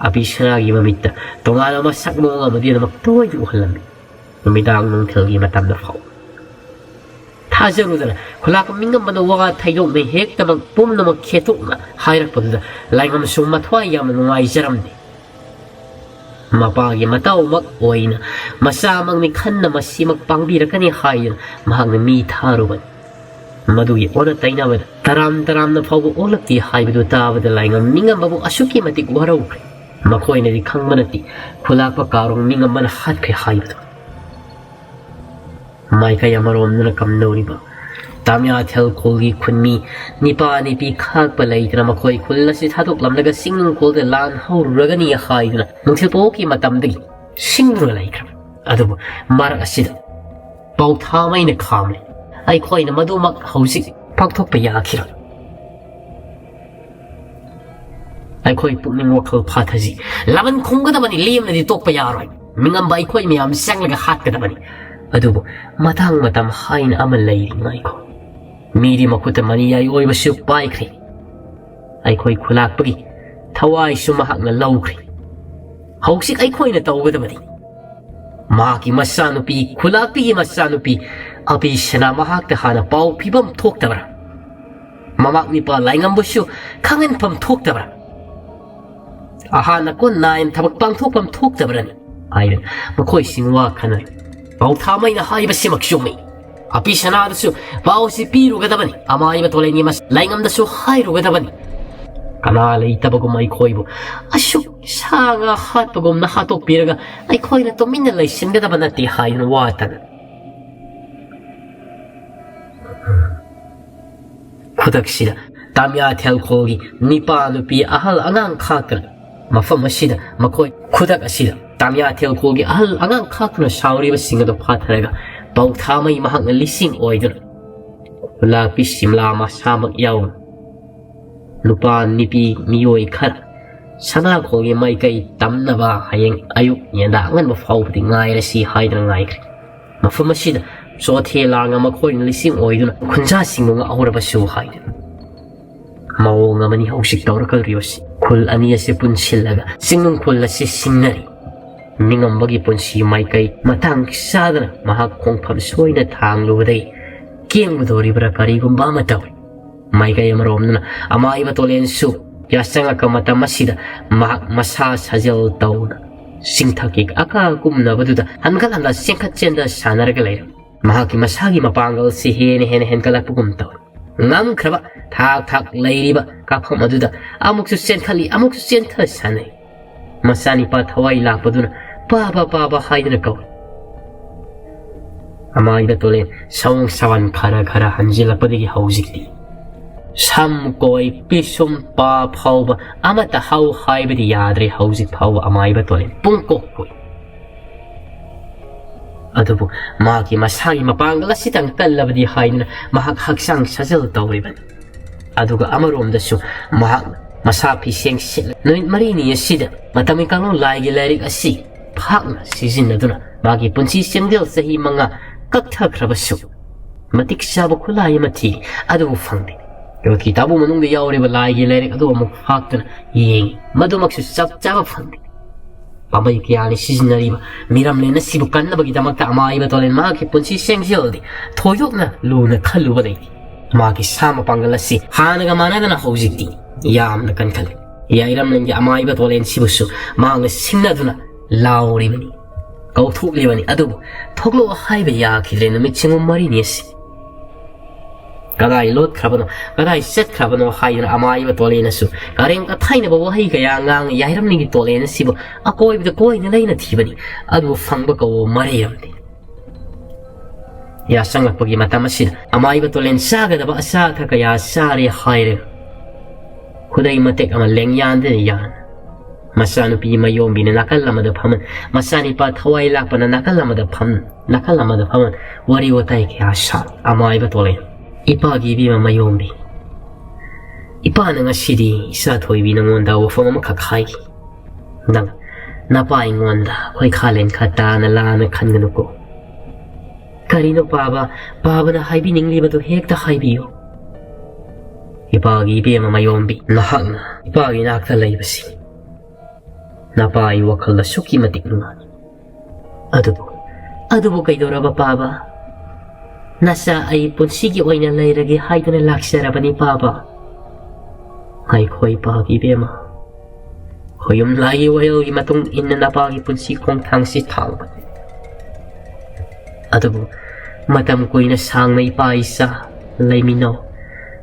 ꯑꯕꯤ ꯁꯅꯥꯒꯤ ꯃꯃꯤꯠꯇ ꯇꯣꯉꯥꯟꯕ ꯃꯁꯛ ꯃꯑꯣꯡ ꯑꯃꯗꯤ ꯑꯗꯨꯃꯛ ꯇꯣꯏꯅ ꯎꯍꯜꯂꯝꯃꯤ꯫ ꯅꯨꯃꯤꯗꯥꯡ ꯅꯨꯡꯊꯤꯜꯒꯤ ꯃꯇꯝꯗ ꯐꯥꯎ꯫ ꯊꯥꯖꯔꯨꯗꯅ ꯈꯨꯂꯥꯛꯄ ꯃꯤꯉꯝꯕꯅ ꯋꯥ ꯊꯩꯗꯣꯛꯅ ꯍꯦꯛꯇꯃꯛ ꯄꯨꯝꯅꯃꯛ ꯈꯦꯠꯇꯣꯛꯅ ꯍꯥꯏꯔꯛꯄꯗꯨꯗ ꯂꯥꯏꯉꯝꯁꯨ ꯃꯊ꯭ꯋꯥꯏ ꯌꯥꯝꯅ ꯅꯨꯡꯉꯥꯏꯖꯔꯝꯗꯦ꯫ ꯃꯄꯥꯒꯤ ꯃꯇꯥꯎꯃꯛ ꯑꯣꯏꯅ ꯃꯆꯥꯃꯛꯅꯤ ꯈꯟꯅ ꯃꯁꯤꯃꯛ ꯄꯥꯡꯕꯤꯔꯛꯀꯅꯤ ꯍꯥꯏꯗꯨꯅ ꯃꯍꯥꯛꯅ ꯃꯤ ꯊꯥꯔꯨꯕꯅꯤ꯫ ꯃꯗꯨꯒꯤ ꯑꯣꯟꯅ ꯇꯩꯅꯕꯗ ꯇꯔꯥꯝ ꯇꯔꯥꯝꯅ ꯐꯥꯎꯕ ꯑꯣꯜꯂꯛꯇꯦ ꯍꯥꯏꯕꯗꯨ ꯇꯥꯕꯗ ꯂꯥꯏꯉꯝ ꯃꯤꯉꯝꯕꯕꯨ ꯑꯁꯨꯛꯀꯤ ꯃꯇꯤꯛ ꯋꯥꯔꯧꯈ꯭ꯔꯦ꯫ ꯃꯈꯣꯏꯅꯗꯤ ꯈꯪꯕ ꯅꯠꯇꯦ ꯈꯨꯂꯥꯛꯄ ꯀꯥꯔꯣꯡ ꯃꯤꯉꯝꯕꯅ ꯍꯥꯠꯈ꯭ꯔꯦ ꯍꯥꯏꯕꯗꯨ꯫ ꯃꯥꯏꯀꯩ ꯑꯃꯔꯣꯝꯗꯅ ꯀꯝꯗꯧꯔꯤꯕ ꯇꯥꯃꯤꯌꯥ ꯊꯦꯜꯈꯣꯜꯒꯤ ꯈꯨꯟꯃꯤ ꯅꯤꯄꯥ ꯅꯤꯄꯤ ꯈꯥꯛꯄ ꯂꯩꯇꯅ ꯃꯈꯣꯏ ꯈꯨꯜ ꯑꯁꯤ ꯊꯥꯗꯣꯛꯂꯝꯂꯒ ꯆꯤꯡꯅꯨꯡꯈꯣꯜꯗ ꯂꯥꯟ ꯍꯧꯔꯨꯔꯒꯅꯤ ꯍꯥꯏꯗꯨꯅ ꯅꯨꯡꯊꯤꯜ ꯄꯣꯛꯀꯤ ꯃꯇꯝꯗꯒꯤ ꯁꯤꯡꯗꯨꯅ ꯂꯩꯈ꯭ꯔꯕ꯫ ꯑꯗꯨꯕꯨ ꯃꯔꯛ ꯑꯁꯤꯗ ꯄꯥꯎꯊꯥꯃꯩꯅ ꯈꯥꯝꯂꯦ꯫ ꯑꯩꯈꯣꯏꯅ ꯃꯗꯨꯃꯛ ꯍꯧꯖꯤꯛ ꯄꯥꯡꯊꯣꯛꯄ ꯌꯥꯈꯤꯔꯣꯏ꯫ ꯑꯩꯈꯣꯏ ꯄꯨꯛꯅꯤꯡ ꯋꯥꯈꯜ ꯐꯥꯊꯁꯤ꯫ ꯂꯃꯟ ꯈꯨꯝꯒꯗꯕꯅꯤ, ꯂꯦꯝꯅꯗꯤ ꯇꯣꯛꯄ ꯌꯥꯔꯣꯏ꯫ ꯃꯤꯉꯝꯕ ꯑꯩꯈꯣꯏ ꯃꯌꯥꯝ ꯆꯪꯂꯒ ꯍꯥꯠꯀꯗꯕꯅꯤ꯫ ꯑꯗꯨꯕꯨ ꯃꯇꯥꯡ ꯃꯇꯝ ꯍꯥꯏꯅ ꯑꯃ ꯂꯩꯔꯤ, ꯉꯥꯏꯈꯣ꯫ ꯃꯤꯗꯤ ꯃꯈꯨꯠꯇ ꯃꯅꯤꯌꯥꯏ ꯑꯣꯏꯕꯁꯨ ꯄꯥꯏꯈ꯭ꯔꯦ꯫ ꯑꯩꯈꯣꯏ ꯈꯨꯂꯥꯛꯄꯒꯤ ꯊꯋꯥꯏꯁꯨ ꯃꯍꯥꯛꯅ ꯂꯧꯈ꯭ꯔꯦ꯫ ꯍꯧꯖꯤꯛ ꯑꯩꯈꯣꯏꯅ ꯇꯧꯒꯗꯕꯗꯤ ꯃꯍꯥꯛꯀꯤ ꯃꯆꯥꯅꯨꯄꯤ, ꯈꯨꯂꯥꯛꯄꯤꯒꯤ ꯃꯆꯥꯅꯨꯄꯤ ꯑꯕꯤꯁꯅꯥ ꯃꯍꯥꯛꯇ ꯍꯥꯟꯅ ꯄꯥꯎ ꯄꯤꯐꯝ ꯊꯣꯛꯇꯕ꯭ꯔꯥ? ꯃꯃꯥ ꯃꯤꯄꯥ ꯂꯥꯏꯉꯝꯕꯁꯨ ꯈꯪꯍꯟꯐꯝ ꯊꯣꯛꯇꯕ꯭ꯔꯥ? ꯑꯍꯥꯟꯅ ꯀꯣꯟ ꯅꯥꯏꯅ ꯊꯕꯛ ꯄꯥꯡꯊꯣꯛꯐꯝ ꯊꯣꯛꯇꯕ꯭ꯔꯅꯤ? ꯍꯥꯏꯔꯦ꯫ ꯃꯈꯣꯏꯁꯤꯡ ꯋꯥ ꯈꯟꯅꯔꯦ꯫ ꯄꯥꯎꯊꯥꯃꯩꯅ ꯍꯥꯏꯕꯁꯤꯃꯛ ꯆꯨꯝꯃꯤ꯫ ꯑꯕꯤꯁꯅꯥꯗꯁꯨ ꯄꯥꯎꯁꯤ ꯄꯤꯔꯨꯒꯗꯕꯅꯤ꯫ ꯑꯃꯥꯏꯕ ꯇꯣꯂꯦꯟꯒꯤ ꯃꯁ-, ꯂꯥꯏꯉꯝꯗꯁꯨ ꯍꯥꯏꯔꯨꯒꯗꯕꯅꯤ꯫ ꯀꯅꯥ ꯂꯩꯇꯕꯒꯨꯝ ꯑꯩꯈꯣꯏꯕꯨ ꯑꯁꯨꯛ ꯁꯥ ꯉꯥ ꯍꯥꯠꯄꯒꯨꯝꯅ ꯍꯥꯠꯇꯣꯛꯄꯤꯔꯒ ꯑꯩꯈꯣꯏꯅ ꯇꯨꯃꯤꯟꯅ ꯂꯩꯁꯤꯟꯒꯗꯕ ꯅꯠꯇꯦ ꯍꯥꯏꯗꯨꯅ ꯋꯥꯇꯅ꯫ ꯈꯨꯗꯛꯁꯤꯗ ꯇꯥꯃꯤꯌꯥ ꯊꯦꯜꯈꯣꯜꯒꯤ ꯅꯤꯄꯥ ꯅꯨꯄꯤ ꯑꯍꯜ ꯑꯉꯥꯡ ꯈꯥꯛꯇꯅ ꯃꯐꯝ ꯑꯁꯤꯗ ꯃꯈꯣꯏ ꯈꯨꯗꯛ ꯑꯁꯤꯗ ꯇꯥꯃꯤꯌꯥ ꯊꯦꯜꯈꯣꯜꯒꯤ ꯑꯍꯜ ꯑꯉꯥꯡ ꯈꯥꯛꯇꯅ ꯁꯥꯎꯔꯤꯕꯁꯤꯡ ꯑꯗꯨ ꯐꯥꯊꯔꯒ ꯄꯥꯎꯊꯥꯃꯩ ꯃꯍꯥꯛꯅ ꯂꯤꯁꯤꯡ ꯑꯣꯏꯗꯨꯅ ꯈꯨꯂꯥꯛꯄꯤ ꯁꯤꯝꯂꯥ ꯃꯁꯥꯃꯛ ꯌꯥꯎꯅ ꯅꯨꯄꯥ ꯅꯨꯄꯤ ꯃꯤꯑꯣꯏ ꯈꯔ ꯁꯅꯥꯈꯣꯜꯒꯤ ꯃꯥꯏꯀꯩ ꯇꯝꯅꯕ ꯍꯌꯦꯡ ꯑꯌꯨꯛ ꯌꯦꯟꯗꯥ ꯑꯉꯟꯕ ꯐꯥꯎꯕꯗꯤ ꯉꯥꯏꯔꯁꯤ ꯍꯥꯏꯗꯨꯅ ꯉꯥꯏꯈ꯭ꯔꯦ꯫ ꯃꯐꯝ ꯑꯁꯤꯗ ꯆꯣꯊꯦ ꯂꯥꯡꯒ ꯃꯈꯣꯏꯅ ꯂꯤꯁꯤꯡ ꯑꯣꯏꯗꯨꯅ ꯈꯨꯟꯖꯥꯁꯤꯡꯕꯨ ꯉꯥꯛꯍꯧꯔꯕꯁꯨ ꯍꯥꯏꯗꯨꯅ ꯃꯑꯣꯡ ꯑꯃꯅꯤ ꯍꯧꯖꯤꯛ ꯇꯧꯔꯛꯀꯗꯧꯔꯤꯕꯁꯤ꯫ ꯈꯨꯜ ꯑꯅꯤ ꯑꯁꯤ ꯄꯨꯟꯁꯤꯜꯂꯒ ꯆꯤꯡꯅꯨꯡ ꯈꯨꯜ ꯑꯁꯤ ꯁꯤꯡꯅꯔꯤ꯫ ꯅꯤꯡꯉꯝꯕꯒꯤ ꯄꯨꯟꯁꯤ ꯃꯥꯏꯀꯩ ꯃꯇꯥꯡ ꯆꯥꯗꯅ ꯃꯍꯥꯛ ꯈꯣꯡꯐꯝ ꯁꯣꯏꯅ ꯊꯥꯡꯂꯨꯕꯗꯒꯤ ꯀꯦꯡꯒꯗꯧꯔꯤꯕ꯭ꯔꯥ ꯀꯔꯤꯒꯨꯝꯕ ꯑꯃ ꯇꯧꯏ꯫ ꯃꯥꯏꯀꯩ ꯑꯃꯔꯣꯝꯗꯅ ꯑꯃꯥꯏꯕ ꯇꯣꯂꯦꯟꯁꯨ ꯌꯥꯆꯪꯉꯛꯄ ꯃꯇꯝ ꯑꯁꯤꯗ ꯃꯍꯥꯛ ꯃꯁꯥ ꯁꯥꯖꯦꯜ ꯇꯧꯅ ꯆꯤꯡꯊꯛꯀꯤ ꯑꯀꯥ ꯀꯨꯝꯅꯕꯗꯨꯗ ꯍꯟꯒꯠ ꯍꯟꯗ ꯆꯦꯟꯈꯠ ꯆꯦꯟꯊ ꯁꯥꯟꯅꯔꯒ ꯂꯩꯔꯝꯃꯤ꯫ ꯃꯍꯥꯛꯀꯤ ꯃꯁꯥꯒꯤ ꯃꯄꯥꯡꯒꯜꯁꯤ ꯍꯦꯟꯅ ꯍꯦꯟꯅ ꯍꯦꯟꯒꯠꯂꯛꯄꯒꯨꯝ ꯇꯧꯏ꯫ ꯉꯝꯈ꯭ꯔꯕ ꯊꯥꯛ ꯊꯥꯛ ꯂꯩꯔꯤꯕ ꯀꯥꯐꯝ ꯑꯗꯨꯗ ꯑꯃꯨꯛꯁꯨ ꯆꯦꯟꯈꯠꯂꯤ, ꯑꯃꯨꯛꯁꯨ ꯆꯦꯟꯊ ꯁꯥꯟꯅꯩ꯫ ꯃꯆꯥꯅꯤꯄꯥ ꯊꯋꯥꯏ ꯂꯥꯛꯄꯗꯨꯅ "ꯄꯥꯕ, ꯄꯥꯕ" ꯍꯥꯏꯗꯨꯅ ꯀꯧꯏ꯫ ꯑꯃꯥꯏꯕ ꯇꯣꯂꯦꯟ ꯁꯑꯣꯡ ꯁꯋꯥꯟ ꯈꯔ ꯈꯔ ꯍꯟꯖꯤꯜꯂꯛꯄꯗꯒꯤ ꯍꯧꯖꯤꯛꯇꯤ ꯁꯝ ꯀꯣꯏ ꯄꯤꯁꯨꯝ ꯄꯥ ꯐꯥꯎꯕ ꯑꯃꯠꯇ ꯍꯧ ꯍꯥꯏꯕꯗꯤ ꯌꯥꯗ꯭ꯔꯦ꯫ ꯍꯧꯖꯤꯛ ꯐꯥꯎꯕ ꯑꯃꯥꯏꯕ ꯇꯣꯂꯦꯟ ꯄꯨꯡꯀꯣꯛ ꯀꯣꯛꯏ꯫ ꯑꯗꯨꯕꯨ ꯃꯍꯥꯛꯀꯤ ꯃꯁꯥꯒꯤ ꯃꯄꯥꯡꯒꯜ ꯑꯁꯤꯇꯪ ꯀꯜꯂꯕꯗꯤ ꯍꯥꯏꯗꯨꯅ ꯃꯍꯥꯛ ꯍꯛꯆꯥꯡ ꯁꯥꯖꯦꯜ ꯇꯧꯔꯤꯕꯅꯤ꯫ ꯑꯗꯨꯒ ꯑꯃꯔꯣꯝꯗꯁꯨ ꯃꯍꯥꯛꯅ ꯃꯁꯥ ꯐꯤꯁꯦꯡ ꯁꯦꯠꯂ ꯅꯨꯃꯤꯠ ꯃꯔꯤꯅꯤ ꯑꯁꯤꯗ ꯃꯇꯝꯒꯤ ꯀꯥꯡꯂꯣꯟ ꯂꯥꯏꯒꯤ ꯂꯥꯏꯔꯤꯛ ꯑꯁꯤ ꯐꯥꯛꯅ ꯁꯤꯖꯤꯟꯅꯗꯨꯅ ꯃꯥꯒꯤ ꯄꯨꯟꯁꯤ ꯆꯦꯡꯖꯦꯜ ꯆꯍꯤ ꯃꯉꯥ ꯀꯛꯊꯈ꯭ꯔꯕꯁꯨ ꯃꯇꯤꯛ ꯆꯥꯕ ꯈꯨꯠꯂꯥꯏ ꯑꯃ ꯊꯤ, ꯑꯗꯨꯕꯨ ꯐꯪꯗꯦ꯫ ꯌꯣꯠꯀꯤ ꯇꯥꯕꯨ ꯃꯅꯨꯡꯗ ꯌꯥꯎꯔꯤꯕ ꯂꯥꯏꯒꯤ ꯂꯥꯏꯔꯤꯛ ꯑꯗꯨ ꯑꯃꯨꯛ ꯐꯥꯛꯇꯨꯅ ꯌꯦꯡꯉꯤ, ꯃꯗꯨꯃꯛꯁꯨ ꯆꯞ ꯆꯥꯕ ꯐꯪꯗꯦ꯫ ꯄꯥꯝꯕꯩ ꯀꯌꯥꯅ ꯁꯤꯖꯤꯟꯅꯔꯤꯕ ꯃꯤꯔꯝꯂꯦꯟ ꯑꯁꯤꯕꯨ ꯀꯟꯅꯕꯒꯤꯗꯃꯛꯇ ꯑꯃꯥꯏꯕ ꯇꯣꯂꯦꯟ ꯃꯍꯥꯛꯀꯤ ꯄꯨꯟꯁꯤ ꯆꯦꯡꯖꯦꯜꯗꯤ ꯊꯣꯏꯗꯣꯛꯅ ꯂꯨꯅ ꯈꯜꯂꯨꯕ ꯂꯩꯇꯦ꯫ ꯃꯍꯥꯛꯀꯤ ꯁꯥ ꯃꯄꯥꯡꯒꯜ ꯑꯁꯤ ꯍꯥꯟꯅꯒ ꯃꯥꯟꯅꯗꯅ ꯍꯧꯖꯤꯛꯇꯤ ꯌꯥꯝꯅ ꯀꯟꯈꯠꯂꯦ꯫ ꯌꯥꯏꯔꯝꯂꯦꯟꯒꯤ ꯑꯃꯥꯏꯕ ꯇꯣꯂꯦꯟꯁꯤꯕꯨꯁꯨ ꯃꯍꯥꯛꯅ ꯁꯤꯡꯅꯗꯨꯅ ꯂꯥꯎꯔꯤꯕꯅꯤ, ꯀꯧꯊꯣꯛꯂꯤꯕꯅꯤ, ꯑꯗꯨꯕꯨ ꯊꯣꯛꯂꯛꯑꯣ ꯍꯥꯏꯕ ꯌꯥꯈꯤꯗ꯭ꯔꯦ ꯅꯨꯃꯤꯠ ꯆꯤꯡꯉꯨꯝ ꯃꯔꯤꯅꯤ ꯑꯁꯤ꯫ ꯀꯗꯥꯏ ꯂꯣꯠꯈ꯭ꯔꯕꯅꯣ, ꯀꯗꯥꯏ ꯆꯠꯈ꯭ꯔꯕꯅꯣ ꯍꯥꯏꯗꯨꯅ ꯑꯃꯥꯏꯕ ꯇꯣꯂꯦꯟꯅꯁꯨ ꯀꯔꯦꯝ ꯀꯊꯥꯏꯅꯕ ꯋꯥꯍꯩ ꯀꯌꯥ ꯉꯥꯡ ꯌꯥꯏꯔꯝꯂꯦꯟꯒꯤ ꯇꯣꯂꯦꯟ ꯑꯁꯤꯕꯨ ꯑꯀꯣꯏꯕꯗ ꯀꯣꯏꯅ ꯂꯩꯅ ꯊꯤꯕꯅꯤ, ꯑꯗꯨꯕꯨ ꯐꯪꯕ ꯀꯧꯋꯣ ꯃꯔꯩꯔꯝꯗꯦ꯫ ꯌꯥꯆꯪꯂꯛꯄꯒꯤ ꯃꯇꯝ ꯑꯁꯤꯗ ꯑꯃꯥꯏꯕ ꯇꯣꯂꯦꯟ ꯆꯥꯒꯗꯕ ꯑꯆꯥ ꯑꯊꯛ ꯀꯌꯥ ꯆꯥꯔꯦ ꯍꯥꯏꯔꯒ ꯈꯨꯗꯩ ꯃꯇꯦꯛ ꯑꯃ ꯂꯦꯡꯌꯥꯟꯗꯅ ꯌꯥꯟ, ꯃꯆꯥꯅꯨꯄꯤ ꯃꯌꯣꯝꯕꯤꯅ ꯅꯥꯀꯜ ꯑꯃꯗ ꯐꯝꯃꯟ, ꯃꯆꯥꯅꯤꯄꯥ ꯊꯋꯥꯏ ꯂꯥꯛꯄꯅ ꯅꯥꯀꯜ ꯑꯃꯗ ꯐꯝ, ꯅꯥꯀꯜ ꯑꯃꯗ ꯐꯝꯃꯟ ꯋꯥꯔꯤ ꯋꯥꯇꯥꯏ ꯀꯌꯥ ꯁꯥ ꯑꯃꯥꯏꯕ ꯇꯣꯂꯦꯟ꯫ "ꯏꯄꯥꯒꯤ ꯏꯕꯦꯝꯃ ꯃꯌꯣꯝꯕꯤ, ꯏꯄꯥꯅ ꯉꯁꯤꯗꯤ ꯏꯆꯥ ꯊꯣꯏꯕꯤ ꯅꯉꯣꯟꯗ ꯋꯥꯐꯝ ꯑꯃꯈꯛ ꯍꯥꯏꯒꯦ꯫ ꯅꯪ ꯅꯄꯥ ꯑꯩꯉꯣꯟꯗ ꯈꯣꯏꯈꯥ ꯂꯦꯟꯈꯥ ꯇꯥꯅ ꯂꯥꯟꯅ ꯈꯟꯒꯅꯨꯀꯣ꯫ ꯀꯔꯤꯅꯣ ꯄꯥꯕ, ꯄꯥꯕꯅ ꯍꯥꯏꯕꯤꯅꯤꯡꯂꯤꯕꯗꯨ ꯍꯦꯛꯇ ꯍꯥꯏꯕꯤꯌꯨ꯫ ꯏꯄꯥꯒꯤ ꯏꯕꯦꯝꯃ ꯃꯌꯣꯝꯕꯤ, ꯅꯍꯥꯛꯅ ꯏꯄꯥꯒꯤ ꯏꯅꯥꯛꯇ ꯂꯩꯕꯁꯤ ꯅꯄꯥ ꯑꯩ ꯋꯥꯈꯜ ꯑꯁꯨꯛꯀꯤ ꯃꯇꯤꯛ ꯅꯨꯡꯉꯥꯏ꯫ ꯑꯗꯨꯕꯨ, ꯑꯗꯨꯕꯨ ꯀꯩꯗꯧꯔꯕ ꯄꯥꯕ? "ꯅꯆꯥ ꯑꯩ ꯄꯨꯟꯁꯤꯒꯤ ꯑꯣꯏꯅ ꯂꯩꯔꯒꯦ ꯍꯥꯏꯗꯨꯅ ꯂꯥꯛꯆꯔꯕꯅꯤ ꯄꯥꯕ꯫ ꯉꯥꯏꯈꯣ ꯏꯄꯥꯒꯤ ꯏꯕꯦꯝꯃ, ꯈꯣꯌꯨꯝ ꯂꯥꯏꯒꯤ ꯋꯥꯌꯦꯜꯒꯤ ꯃꯇꯨꯡ ꯏꯟꯅ ꯅꯄꯥꯒꯤ ꯄꯨꯟꯁꯤ ꯈꯣꯡꯊꯥꯡꯁꯤ ꯊꯥꯡꯕꯅꯤ꯫ ꯑꯗꯨꯕꯨ ꯃꯇꯝ ꯀꯨꯏꯅ ꯁꯥꯡꯅ ꯏꯄꯥ ꯏꯆꯥ ꯂꯩꯃꯤꯟꯅꯧ,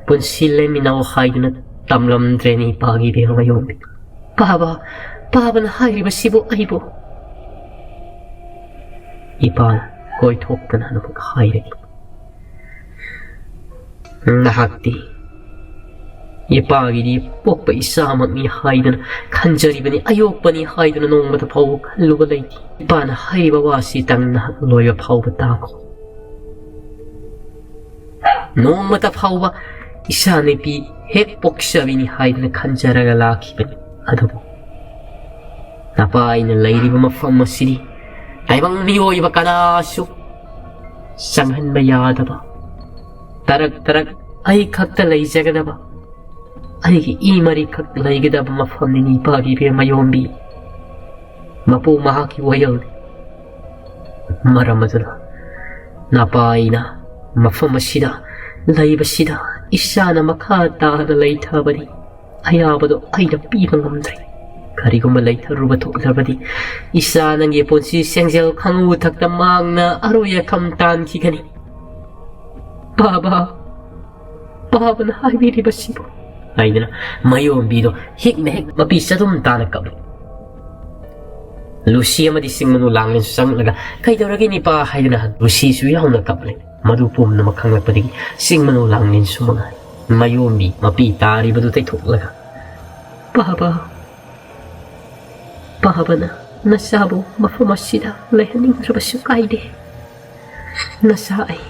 ꯄꯨꯟꯁꯤ ꯂꯦꯟꯃꯤꯟꯅꯧ ꯍꯥꯏꯗꯨꯅ ꯇꯝꯂꯝꯗ꯭ꯔꯦꯅꯦ ꯏꯄꯥꯒꯤ ꯏꯕꯦꯝꯃ ꯃꯥꯌꯣꯝꯕꯤ꯫ ꯄꯥꯕ, ꯄꯥꯕꯅ ꯍꯥꯏꯔꯤꯕꯁꯤꯕꯨ ꯑꯩꯕꯨ?" ꯏꯄꯥꯅ ꯀꯣꯏꯊꯣꯛꯇꯅ ꯑꯃꯨꯛ ꯍꯥꯏꯔꯛꯏ, "ꯅꯍꯥꯛꯇꯤ ꯏꯄꯥꯒꯤꯗꯤ ꯄꯣꯛꯄ ꯏꯆꯥꯃꯛꯅꯤ ꯍꯥꯏꯗꯨꯅ ꯈꯟꯖꯔꯤꯕꯅꯤ, ꯑꯌꯣꯛꯄꯅꯤ ꯍꯥꯏꯗꯨꯅ ꯅꯣꯡꯃꯇ ꯐꯥꯎꯕ ꯈꯜꯂꯨꯕ ꯂꯩꯇꯦ꯫ ꯏꯄꯥꯅ ꯍꯥꯏꯔꯤꯕ ꯋꯥꯁꯤꯇꯪ ꯅꯍꯥꯛ ꯂꯣꯏꯕ ꯐꯥꯎꯕ ꯇꯥꯈꯣ꯫ ꯅꯣꯡꯃꯇ ꯐꯥꯎꯕ ꯏꯆꯥ ꯅꯨꯄꯤ ꯍꯦꯛ ꯄꯣꯛꯆꯕꯤꯅꯤ ꯍꯥꯏꯗꯨꯅ ꯈꯟꯖꯔꯒ ꯂꯥꯛꯈꯤꯕꯅꯤ꯫ ꯑꯗꯨꯕꯨ ꯅꯄꯥ ꯑꯩꯅ ꯂꯩꯔꯤꯕ ꯃꯐꯝ ꯑꯁꯤꯗꯤ ꯇꯥꯏꯕꯪ ꯃꯤꯑꯣꯏꯕ ꯀꯅꯥꯁꯨ ꯆꯪꯍꯟꯕ ꯌꯥꯗꯕ, ꯇꯔꯛ ꯇꯔꯛ ꯑꯩ ꯈꯛꯇ ꯂꯩꯖꯒꯗꯕ, ꯑꯩꯒꯤ ꯏ ꯃꯔꯤꯈꯛ ꯂꯩꯒꯗꯕ ꯃꯐꯝꯅꯤꯅꯤ ꯏꯄꯥꯒꯤ ꯏꯕꯦꯝ ꯃꯥꯌꯣꯝꯕꯤ, ꯃꯄꯨ ꯃꯍꯥꯛꯀꯤ ꯋꯥꯌꯦꯜꯅꯤ꯫ ꯃꯔꯝ ꯑꯗꯨꯅ ꯅꯄꯥ ꯑꯩꯅ ꯃꯐꯝ ꯑꯁꯤꯗ ꯂꯩꯕꯁꯤꯗ ꯏꯆꯥꯅ ꯃꯈꯥ ꯇꯥꯅ ꯂꯩꯊꯕꯅꯤ꯫ ꯑꯌꯥꯕꯗꯣ ꯑꯩꯅ ꯄꯤꯕ ꯉꯝꯗ꯭ꯔꯦ꯫ ꯀꯔꯤꯒꯨꯝꯕ ꯂꯩꯊꯔꯨꯕ ꯊꯣꯛꯂꯕꯗꯤ ꯏꯆꯥ ꯅꯪꯒꯤ ꯄꯨꯟꯁꯤ ꯁꯦꯡꯖꯦꯜ ꯈꯥꯡꯉꯨ ꯊꯛꯇ ꯃꯥꯡꯅ ꯑꯔꯣꯏ ꯑꯈꯝ ꯇꯥꯟꯈꯤꯒꯅꯤ꯫ ꯄꯥꯕ, ꯄꯥꯕꯅ ꯍꯥꯏꯕꯤꯔꯤꯕꯁꯤꯕꯨ?" ꯍꯥꯏꯗꯅ ꯃꯥꯌꯣꯝꯕꯤꯗꯣ ꯍꯤꯛꯅ ꯍꯦꯛ ꯃꯄꯤ ꯆꯗꯨꯝ ꯇꯥꯅ ꯀꯞꯂꯤ꯫ ꯂꯨꯁꯤ ꯑꯃꯗꯤ ꯆꯤꯡ ꯃꯅꯨ ꯂꯥꯡꯂꯦꯟꯁꯨ ꯆꯪꯂꯛꯂꯒ, "ꯀꯩꯗꯧꯔꯒꯦ ꯅꯤꯄꯥ?" ꯍꯥꯏꯗꯨꯅ ꯍꯪ-, ꯂꯨꯁꯤꯁꯨ ꯌꯥꯎꯅ ꯀꯞꯂꯦ꯫ ꯃꯗꯨ ꯄꯨꯝꯅꯃꯛ ꯈꯪꯂꯛꯄꯗꯒꯤ ꯆꯤꯡ ꯃꯅꯨ ꯂꯥꯡꯂꯦꯟꯁꯨ ꯃꯉꯥꯏ ꯃꯥꯌꯣꯝꯕꯤ ꯃꯄꯤ ꯇꯥꯔꯤꯕꯗꯨ ꯇꯩꯊꯣꯛꯂꯒ, "ꯄꯥꯕ, ꯄꯥꯕꯅ ꯅꯆꯥꯕꯨ ꯃꯐꯝ ꯑꯁꯤꯗ ꯂꯩꯍꯟꯅꯤꯡꯗ꯭ꯔꯕꯁꯨ ꯀꯥꯏꯗꯦ꯫ ꯅꯆꯥ ꯑꯩ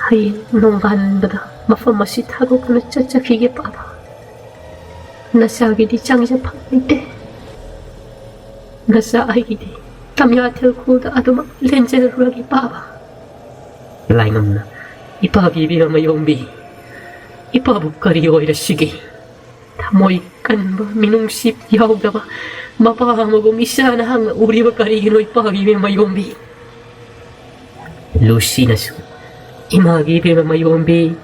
ꯍꯌꯦꯡ ꯅꯣꯡꯉꯥꯟꯕꯗ ꯃꯐꯝ ꯑꯁꯤ ꯊꯥꯗꯣꯛꯇꯨꯅ ꯆꯠꯆꯈꯤꯒꯦ ꯄꯥꯕ꯫ ꯅꯆꯥꯒꯤꯗꯤ ꯆꯪꯖꯐꯝ ꯂꯩꯇꯦ꯫ ꯅꯆꯥ ꯑꯩꯒꯤꯗꯤ ꯇꯝꯌꯥꯊꯦꯜ ꯈꯨꯜꯗ ꯑꯗꯨꯃꯛ ꯂꯦꯟꯖꯔꯨꯔꯒꯦ ꯄꯥꯕ꯫" ꯂꯥꯏꯉꯝꯅ, "ꯏꯄꯥꯒꯤ ꯏꯕꯦꯝꯃ ꯃꯥꯌꯣꯝꯕꯤ, ꯏꯄꯥꯕꯨ ꯀꯔꯤ ꯑꯣꯏꯔꯁꯤꯒꯦ? ꯊꯃꯣꯏ ꯀꯟꯕ, ꯃꯤꯅꯨꯡꯁꯤ ꯌꯥꯎꯗꯕ ꯃꯄꯥ ꯑꯃꯒꯨꯝ ꯏꯆꯥ ꯅꯍꯥꯛꯅ ꯎꯔꯤꯕ ꯀꯔꯤꯒꯤꯅꯣ ꯏꯄꯥꯒꯤ ꯏꯕꯦꯝꯃ ꯃꯥꯌꯣꯝꯕꯤ?" ꯂꯨꯁꯤꯅꯁꯨ, "ꯏꯃꯥꯒꯤ ꯏꯕꯦꯝꯃ ꯃꯌꯣꯝꯕꯤ,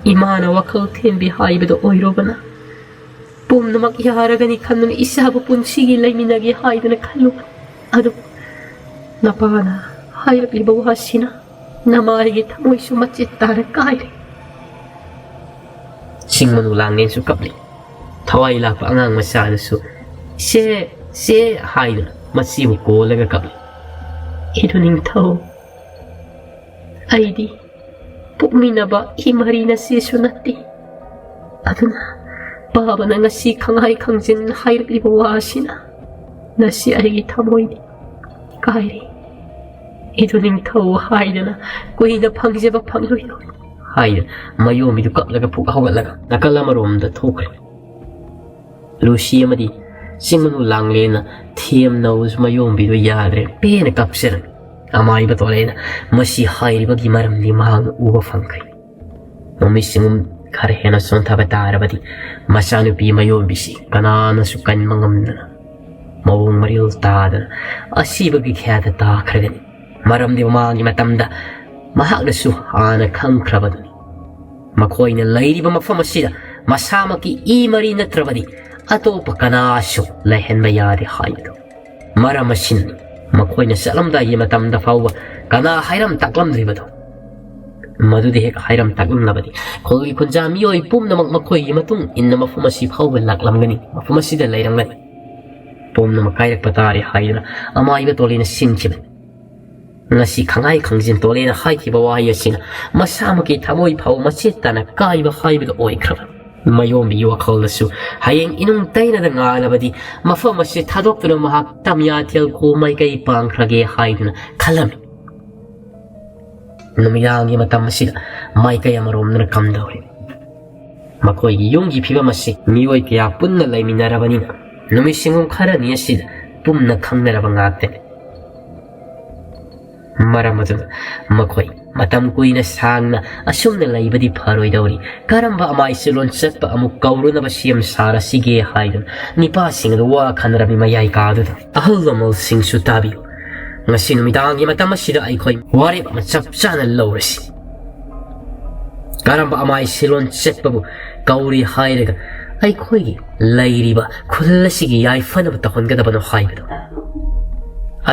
ꯏꯃꯥꯅ ꯋꯥꯈꯜ ꯊꯦꯝꯕꯤ ꯍꯥꯏꯕꯗꯣ ꯑꯣꯏꯔꯣꯕꯅ꯫ ꯄꯨꯝꯅꯃꯛ ꯌꯥꯔꯒꯅꯤ ꯈꯟꯗꯨꯅ ꯏꯆꯥꯕꯨ ꯄꯨꯟꯁꯤꯒꯤ ꯂꯩꯃꯤꯟꯅꯒꯦ ꯍꯥꯏꯗꯨꯅ ꯈꯜꯂꯨꯕꯅꯤ꯫ ꯑꯗꯨ ꯅꯄꯥꯅ ꯍꯥꯏꯔꯛꯂꯤꯕ ꯋꯥꯁꯤꯅ ꯅꯃꯥꯒꯤ ꯊꯃꯣꯏꯁꯨ ꯃꯆꯦꯠ ꯇꯥꯅ ꯀꯥꯏꯔꯦ꯫" ꯆꯤꯡ ꯃꯅꯨ ꯂꯥꯡꯂꯦꯟꯁꯨ ꯀꯞꯂꯤ꯫ ꯊꯋꯥꯏ ꯂꯥꯛꯄ ꯑꯉꯥꯡ ꯃꯆꯥꯗꯨꯁꯨ "ꯆꯦ, ꯆꯦ" ꯍꯥꯏꯗꯨꯅ ꯃꯆꯦꯕꯨ ꯀꯣꯜꯂꯒ ꯀꯞꯂꯤ꯫ "ꯏꯗꯨ ꯅꯤꯡꯊꯧ, ꯑꯩꯗꯤ ꯄꯣꯛꯃꯤꯟꯅꯕ ꯏꯃꯥꯔꯤ ꯅꯆꯦꯁꯨ ꯅꯠꯇꯦ꯫ ꯑꯗꯨꯅ ꯄꯥꯕꯅ ꯉꯁꯤ ꯈꯪꯍꯥꯏ ꯈꯪꯖꯤꯟ ꯍꯥꯏꯔꯛꯂꯤꯕ ꯋꯥꯁꯤꯅ ꯉꯁꯤ ꯑꯩꯒꯤ ꯊꯃꯣꯏꯗꯤ ꯀꯥꯏꯔꯦ꯫ ꯏꯗꯨ ꯅꯤꯡꯊꯧ ꯍꯥꯏꯗꯅ ꯀꯨꯏꯅ ꯐꯪꯖꯕ ꯐꯪꯂꯣꯏꯗꯧꯔꯤ" ꯍꯥꯏꯗꯅ ꯃꯌꯣꯝꯕꯤꯗꯨ ꯀꯞꯂꯒ ꯐꯨꯛ ꯍꯧꯒꯠꯂꯒ ꯅꯥꯀꯜ ꯑꯃꯔꯣꯝꯗ ꯊꯣꯛꯈ꯭ꯔꯦ꯫ ꯂꯨꯁꯤ ꯑꯃꯗꯤ ꯆꯤꯡꯃꯅꯨ ꯂꯥꯡꯂꯦꯟꯅ ꯊꯦꯝꯅꯕꯁꯨ ꯃꯌꯣꯝꯕꯤꯗꯨ ꯌꯥꯗ꯭ꯔꯦ, ꯄꯦꯟꯅ ꯀꯞꯆꯔꯝꯃꯤ꯫ ꯑꯃꯥꯏꯕ ꯇꯣꯂꯦꯅ ꯃꯁꯤ ꯍꯥꯏꯔꯤꯕꯒꯤ ꯃꯔꯝꯗꯤ ꯃꯍꯥꯛꯅ ꯎꯕ ꯐꯪꯈ꯭ꯔꯦ꯫ ꯅꯨꯃꯤꯠ ꯆꯤꯡꯒꯨꯝ ꯈꯔ ꯍꯦꯟꯅ ꯆꯣꯟꯊꯕ ꯇꯥꯔꯕꯗꯤ ꯃꯆꯥꯅꯨꯄꯤ ꯃꯌꯣꯝꯕꯤꯁꯤ ꯀꯅꯥꯅꯁꯨ ꯀꯟꯕ ꯉꯝꯗꯅ ꯃꯑꯣꯡ ꯃꯔꯤꯜ ꯇꯥꯗꯅ ꯑꯁꯤꯕꯒꯤ ꯈ꯭ꯌꯥꯗ ꯇꯥꯈ꯭ꯔꯒꯅꯤ꯫ ꯃꯔꯝꯗꯤ ꯃꯃꯥꯡꯒꯤ ꯃꯇꯝꯗ ꯃꯍꯥꯛꯅꯁꯨ ꯍꯥꯟꯅ ꯈꯪꯈ꯭ꯔꯕꯗꯨꯅꯤ꯫ ꯃꯈꯣꯏꯅ ꯂꯩꯔꯤꯕ ꯃꯐꯝ ꯑꯁꯤꯗ ꯃꯁꯥꯃꯛꯀꯤ ꯏ ꯃꯔꯤ ꯅꯠꯇ꯭ꯔꯕꯗꯤ ꯑꯇꯣꯞꯄ ꯀꯅꯥꯁꯨ ꯂꯩꯍꯟꯕ ꯌꯥꯗꯦ ꯍꯥꯏꯕꯗꯨ꯫ ꯃꯔꯝ ꯑꯁꯤꯅ ꯃꯈꯣꯏꯅ ꯆꯠꯂꯝꯗꯥꯏꯒꯤ ꯃꯇꯝꯗ ꯐꯥꯎꯕ ꯀꯅꯥ ꯍꯥꯏꯔꯝ ꯇꯥꯛꯂꯝꯗ꯭ꯔꯤꯕꯗꯣ꯫ ꯃꯗꯨꯗꯤ ꯍꯦꯛ ꯍꯥꯏꯔꯝ ꯇꯥꯛꯂꯝꯂꯕꯗꯤ ꯈꯨꯜꯒꯤ ꯈꯨꯟꯖꯥ ꯃꯤꯑꯣꯏ ꯄꯨꯝꯅꯃꯛ ꯃꯈꯣꯏꯒꯤ ꯃꯇꯨꯡ ꯏꯟꯅ ꯃꯐꯝ ꯑꯁꯤ ꯐꯥꯎꯕ ꯂꯥꯛꯂꯝꯒꯅꯤ, ꯃꯐꯝ ꯑꯁꯤꯗ ꯂꯩꯔꯝꯒꯅꯤ꯫ ꯄꯨꯝꯅꯃꯛ ꯀꯥꯏꯔꯛꯄ ꯇꯥꯔꯦ ꯍꯥꯏꯗꯨꯅ ꯑꯃꯥꯏꯕ ꯇꯣꯂꯦꯅ ꯁꯤꯟꯈꯤꯕꯅꯤ꯫ ꯉꯁꯤ ꯈꯪꯍꯥꯏ ꯈꯪꯖꯤꯟ ꯇꯣꯂꯦꯅ ꯍꯥꯏꯈꯤꯕ ꯋꯥꯍꯩ ꯑꯁꯤꯅ ꯃꯁꯥꯃꯛꯀꯤ ꯊꯃꯣꯏ ꯐꯥꯎ ꯃꯆꯦꯠ ꯇꯥꯅ ꯀꯥꯏꯕ ꯍꯥꯏꯕꯗꯨ ꯑꯣꯏꯈ꯭ꯔꯕꯅꯤ꯫ ꯃꯌꯣꯝꯕꯤꯒꯤ ꯋꯥꯈꯜꯗꯁꯨ ꯍꯌꯦꯡ ꯏꯅꯨꯡ ꯇꯩꯅꯗ ꯉꯥꯜꯂꯕꯗꯤ ꯃꯐꯝ ꯑꯁꯤ ꯊꯥꯗꯣꯛꯇꯨꯅ ꯃꯍꯥꯛ ꯇꯝꯌꯥꯊꯦꯜ ꯈꯨ ꯃꯥꯏꯀꯩ ꯄꯥꯡꯈ꯭ꯔꯒꯦ ꯍꯥꯏꯗꯨꯅ ꯈꯜꯂꯝꯃꯤ꯫ ꯅꯨꯃꯤꯗꯥꯡꯒꯤ ꯃꯇꯝ ꯑꯁꯤꯗ ꯃꯥꯏꯀꯩ ꯑꯃꯔꯣꯝꯗꯅ ꯀꯝꯗꯧꯔꯤ? ꯃꯈꯣꯏꯒꯤ ꯌꯨꯝꯒꯤ ꯐꯤꯕꯝ ꯑꯁꯤ ꯃꯤꯑꯣꯏ ꯀꯌꯥ ꯄꯨꯟꯅ ꯂꯩꯃꯤꯟꯅꯔꯕꯅꯤꯅ ꯅꯨꯃꯤꯠ ꯁꯤꯡꯒꯨꯝ ꯈꯔꯅꯤ ꯑꯁꯤꯗ ꯄꯨꯝꯅ ꯈꯪꯅꯔꯕ ꯉꯥꯛꯇꯅꯤ꯫ ꯃꯔꯝ ꯑꯗꯨꯅ ꯃꯈꯣꯏ ꯃꯇꯝ ꯀꯨꯏꯅ ꯁꯥꯡꯅ ꯑꯁꯨꯝꯅ ꯂꯩꯕꯗꯤ ꯐꯔꯣꯏꯗꯧꯔꯤ꯫ ꯀꯔꯝꯕ ꯑꯃꯥꯏꯁꯤꯂꯣꯟ ꯆꯠꯄ ꯑꯃꯨꯛ ꯀꯧꯔꯨꯅꯕ ꯁꯦꯝ ꯁꯥꯔꯁꯤꯒꯦ ꯍꯥꯏꯗꯨꯅ ꯅꯤꯄꯥꯁꯤꯡ ꯑꯗꯨ ꯋꯥ ꯈꯟꯅꯔꯝꯃꯤ ꯃꯌꯥꯏ ꯀꯥꯗꯨꯗ꯫ ꯑꯍꯜ ꯂꯃꯟꯁꯤꯡꯁꯨ ꯇꯥꯕꯤꯌꯨ꯫ ꯉꯁꯤ ꯅꯨꯃꯤꯗꯥꯡꯒꯤ ꯃꯇꯝ ꯑꯁꯤꯗ ꯑꯩꯈꯣꯏ ꯋꯥꯔꯦꯞ ꯑꯃ ꯆꯞ ꯆꯥꯅ ꯂꯧꯔꯁꯤ꯫ ꯀꯔꯝꯕ ꯑꯃꯥꯏ ꯁꯤꯂꯣꯟ ꯆꯠꯄꯕꯨ ꯀꯧꯔꯤ ꯍꯥꯏꯔꯒ ꯑꯩꯈꯣꯏꯒꯤ ꯂꯩꯔꯤꯕ ꯈꯨꯜ ꯑꯁꯤꯒꯤ ꯌꯥꯏꯐꯅꯕ ꯇꯧꯍꯟꯒꯗꯕꯅꯣ ꯍꯥꯏꯕꯗꯣ꯫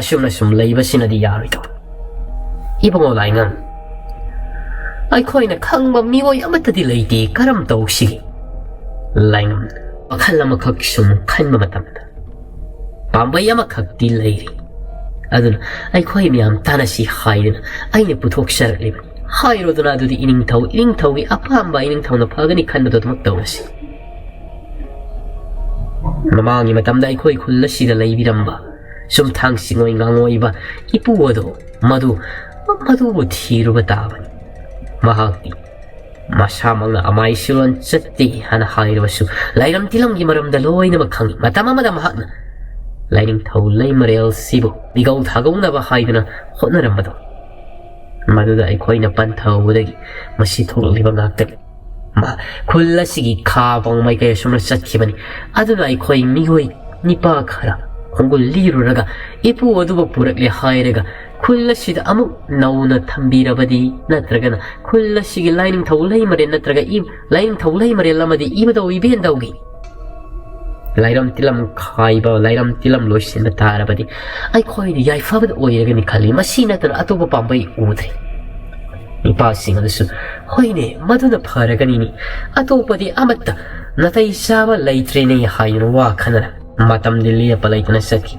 ꯑꯁꯨꯝꯅ ꯁꯨꯝ ꯂꯩꯕꯁꯤꯅꯗꯤ ꯌꯥꯔꯣꯏꯗꯧ꯫ ꯏꯕꯨꯡꯉꯣ ꯂꯥꯏꯉꯝ, ꯑꯩꯈꯣꯏꯅ ꯈꯪꯕ ꯃꯤꯑꯣꯏ ꯑꯃꯠꯇꯗꯤ ꯂꯩꯇꯦ, ꯀꯔꯝ ꯇꯧꯁꯤꯒꯦ? ꯂꯥꯏꯉꯝ, ꯋꯥꯈꯜ ꯑꯃꯈꯛ ꯁꯨꯝ ꯈꯟꯕ ꯃꯇꯝꯗ ꯄꯥꯝꯕꯩ ꯑꯃꯈꯛꯇꯤ ꯂꯩꯔꯤ꯫ ꯑꯗꯨꯅ ꯑꯩꯈꯣꯏ ꯃꯌꯥꯝ ꯇꯥꯟꯅꯁꯤ ꯍꯥꯏꯗꯨꯅ ꯑꯩꯅ ꯄꯨꯊꯣꯛꯆꯔꯛꯂꯤꯕꯅꯤ꯫ ꯍꯥꯏꯔꯣꯗꯅ ꯑꯗꯨꯗꯤ ꯏꯅꯤꯡꯊꯧ, ꯏꯅꯤꯡꯊꯧꯒꯤ ꯑꯄꯥꯝꯕ, ꯏꯅꯤꯡꯊꯧꯅ ꯐꯒꯅꯤ ꯈꯟꯕꯗꯨ ꯑꯗꯨꯃꯛ ꯇꯧꯔꯁꯤ꯫ ꯃꯃꯥꯡꯒꯤ ꯃꯇꯝꯗ ꯑꯩꯈꯣꯏ ꯈꯨꯜ ꯑꯁꯤꯗ ꯂꯩꯕꯤꯔꯝꯕ ꯆꯨꯝꯊꯥꯡ ꯁꯤꯡꯑꯣꯏ ꯉꯥꯡꯑꯣꯏꯕ ꯏꯄꯨ ꯑꯗꯣ, ꯃꯗꯨ, ꯃꯗꯨꯕꯨ ꯊꯤꯔꯨꯕ ꯇꯥꯕꯅꯤ꯫ ꯃꯍꯥꯛꯇꯤ ꯃꯁꯥꯃꯛꯅ ꯑꯃꯥꯏ ꯁꯤꯂꯣꯟ ꯆꯠꯇꯦ ꯍꯥꯏꯅ ꯍꯥꯏꯔꯕꯁꯨ ꯂꯥꯏꯔꯝ ꯇꯤꯂꯝꯒꯤ ꯃꯔꯝꯗ ꯂꯣꯏꯅꯃꯛ ꯈꯪꯏ꯫ ꯃꯇꯝ ꯑꯃꯗ ꯃꯍꯥꯛꯅ ꯂꯥꯏꯅꯤꯡꯊꯧ ꯂꯩꯃꯔꯦꯜꯁꯤꯕꯨ ꯏꯒꯧ ꯊꯥꯒꯧꯅꯕ ꯍꯥꯏꯗꯨꯅ ꯍꯣꯠꯅꯔꯝꯕꯗꯣ, ꯃꯗꯨꯗ ꯑꯩꯈꯣꯏꯅ ꯄꯟꯊꯍꯧꯕꯗꯒꯤ ꯃꯁꯤ ꯊꯣꯛꯂꯛꯂꯤꯕ ꯉꯥꯛꯇꯅꯤ꯫ ꯃꯥ ꯈꯨꯜ ꯑꯁꯤꯒꯤ ꯈꯥ ꯐꯥꯎ ꯃꯥꯏꯀꯩ ꯑꯁꯨꯝꯅ ꯆꯠꯈꯤꯕꯅꯤ꯫ ꯑꯗꯨꯅ ꯑꯩꯈꯣꯏ ꯃꯤꯑꯣꯏ ꯅꯤꯄꯥ ꯈꯔ ꯈꯣꯡꯒꯨꯜ ꯂꯤꯔꯨꯔꯒ ꯏꯄꯨ ꯑꯗꯨꯕꯨ ꯄꯨꯔꯛꯂꯦ ꯍꯥꯏꯔꯒ ꯈꯨꯜ ꯑꯁꯤꯗ ꯑꯃꯨꯛ ꯅꯧꯅ ꯊꯝꯕꯤꯔꯕꯗꯤ, ꯅꯠꯇ꯭ꯔꯒꯅ ꯈꯨꯜ ꯑꯁꯤꯒꯤ ꯂꯥꯏꯅꯤꯡꯊꯧ ꯂꯩꯃꯔꯦꯜ ꯅꯠꯇ꯭ꯔꯒ ꯏ-, ꯂꯥꯏꯅꯤꯡꯊꯧ ꯂꯩꯃꯔꯦꯜ ꯑꯃꯗꯤ ꯏꯕꯨꯙꯧ ꯏꯕꯦꯟꯗꯧꯒꯤ ꯂꯥꯏꯔꯝ ꯇꯤꯂꯝ ꯈꯥꯏꯕ, ꯂꯥꯏꯔꯝ ꯇꯤꯂꯝ ꯂꯣꯏꯁꯤꯟꯕ ꯇꯥꯔꯕꯗꯤ ꯑꯩꯈꯣꯏꯅ ꯌꯥꯏꯐꯕꯗ ꯑꯣꯏꯔꯒꯅꯤ ꯈꯜꯂꯤ꯫ ꯃꯁꯤ ꯅꯠꯇꯅ ꯑꯇꯣꯞꯄ ꯄꯥꯝꯕꯩ ꯎꯗ꯭ꯔꯦ꯫ ꯅꯨꯄꯥꯁꯤꯡ ꯑꯗꯨꯁꯨ, "ꯍꯣꯏꯅꯦ, ꯃꯗꯨꯅ ꯐꯔꯒꯅꯤꯅꯦ, ꯑꯇꯣꯞꯄꯗꯤ ꯑꯃꯠꯇ ꯅꯥꯇꯩ ꯆꯥꯕ ꯂꯩꯇ꯭ꯔꯦꯅꯦ" ꯍꯥꯏꯗꯨꯅ ꯋꯥ ꯈꯟꯅꯔꯦ꯫ ꯃꯇꯝꯗꯤ ꯂꯦꯞꯄ ꯂꯩꯇꯅ ꯆꯠꯈꯤ꯫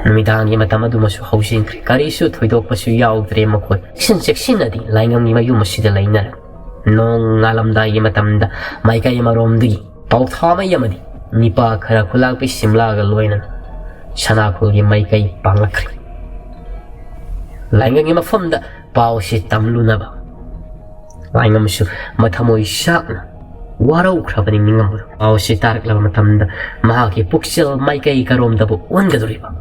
ꯅꯨꯃꯤꯗꯥꯡꯒꯤ ꯃꯇꯝ ꯑꯗꯨꯃꯁꯨ ꯍꯧꯖꯤꯟꯈ꯭ꯔꯦ꯫ ꯀꯔꯤꯁꯨ ꯊꯣꯏꯗꯣꯛꯄꯁꯨ ꯌꯥꯎꯗ꯭ꯔꯦ ꯃꯈꯣꯏ꯫ ꯆꯦꯛꯁꯤꯟ ꯆꯦꯛꯁꯤꯟꯅꯗꯤ ꯂꯥꯏꯉꯝꯒꯤ ꯃꯌꯨꯝ ꯑꯁꯤꯗ ꯂꯩꯅꯔꯦ꯫ ꯅꯣꯡ ꯉꯥꯜꯂꯝꯗꯥꯏꯒꯤ ꯃꯇꯝꯗ ꯃꯥꯏꯀꯩ ꯑꯃꯔꯣꯝꯗꯒꯤ ꯄꯥꯎꯊꯥꯃꯩ ꯑꯃꯗꯤ ꯅꯤꯄꯥ ꯈꯔ ꯈꯨꯂꯥꯛꯄꯤ ꯁꯤꯝꯂꯥꯒ ꯂꯣꯏꯅꯅ ꯁꯅꯥꯈꯣꯜꯒꯤ ꯃꯥꯏꯀꯩ ꯄꯥꯡꯂꯛꯈ꯭ꯔꯦ꯫ ꯂꯥꯏꯉꯝꯒꯤ ꯃꯐꯝꯗ ꯄꯥꯎꯁꯤ ꯇꯝꯂꯨꯅꯕ ꯂꯥꯏꯉꯝꯁꯨ ꯃꯊꯃꯣꯏ ꯆꯥꯛꯅ ꯋꯥꯔꯧꯈ꯭ꯔꯕꯅꯤ꯫ ꯅꯤꯡꯉꯝꯕꯗꯣ ꯄꯥꯎꯁꯤ ꯇꯥꯔꯛꯂꯕ ꯃꯇꯝꯗ ꯃꯍꯥꯛꯀꯤ ꯄꯨꯛꯆꯦꯜ ꯃꯥꯏꯀꯩ ꯀꯔꯣꯝꯗꯕꯨ ꯑꯣꯟꯒꯗꯧꯔꯤꯕ?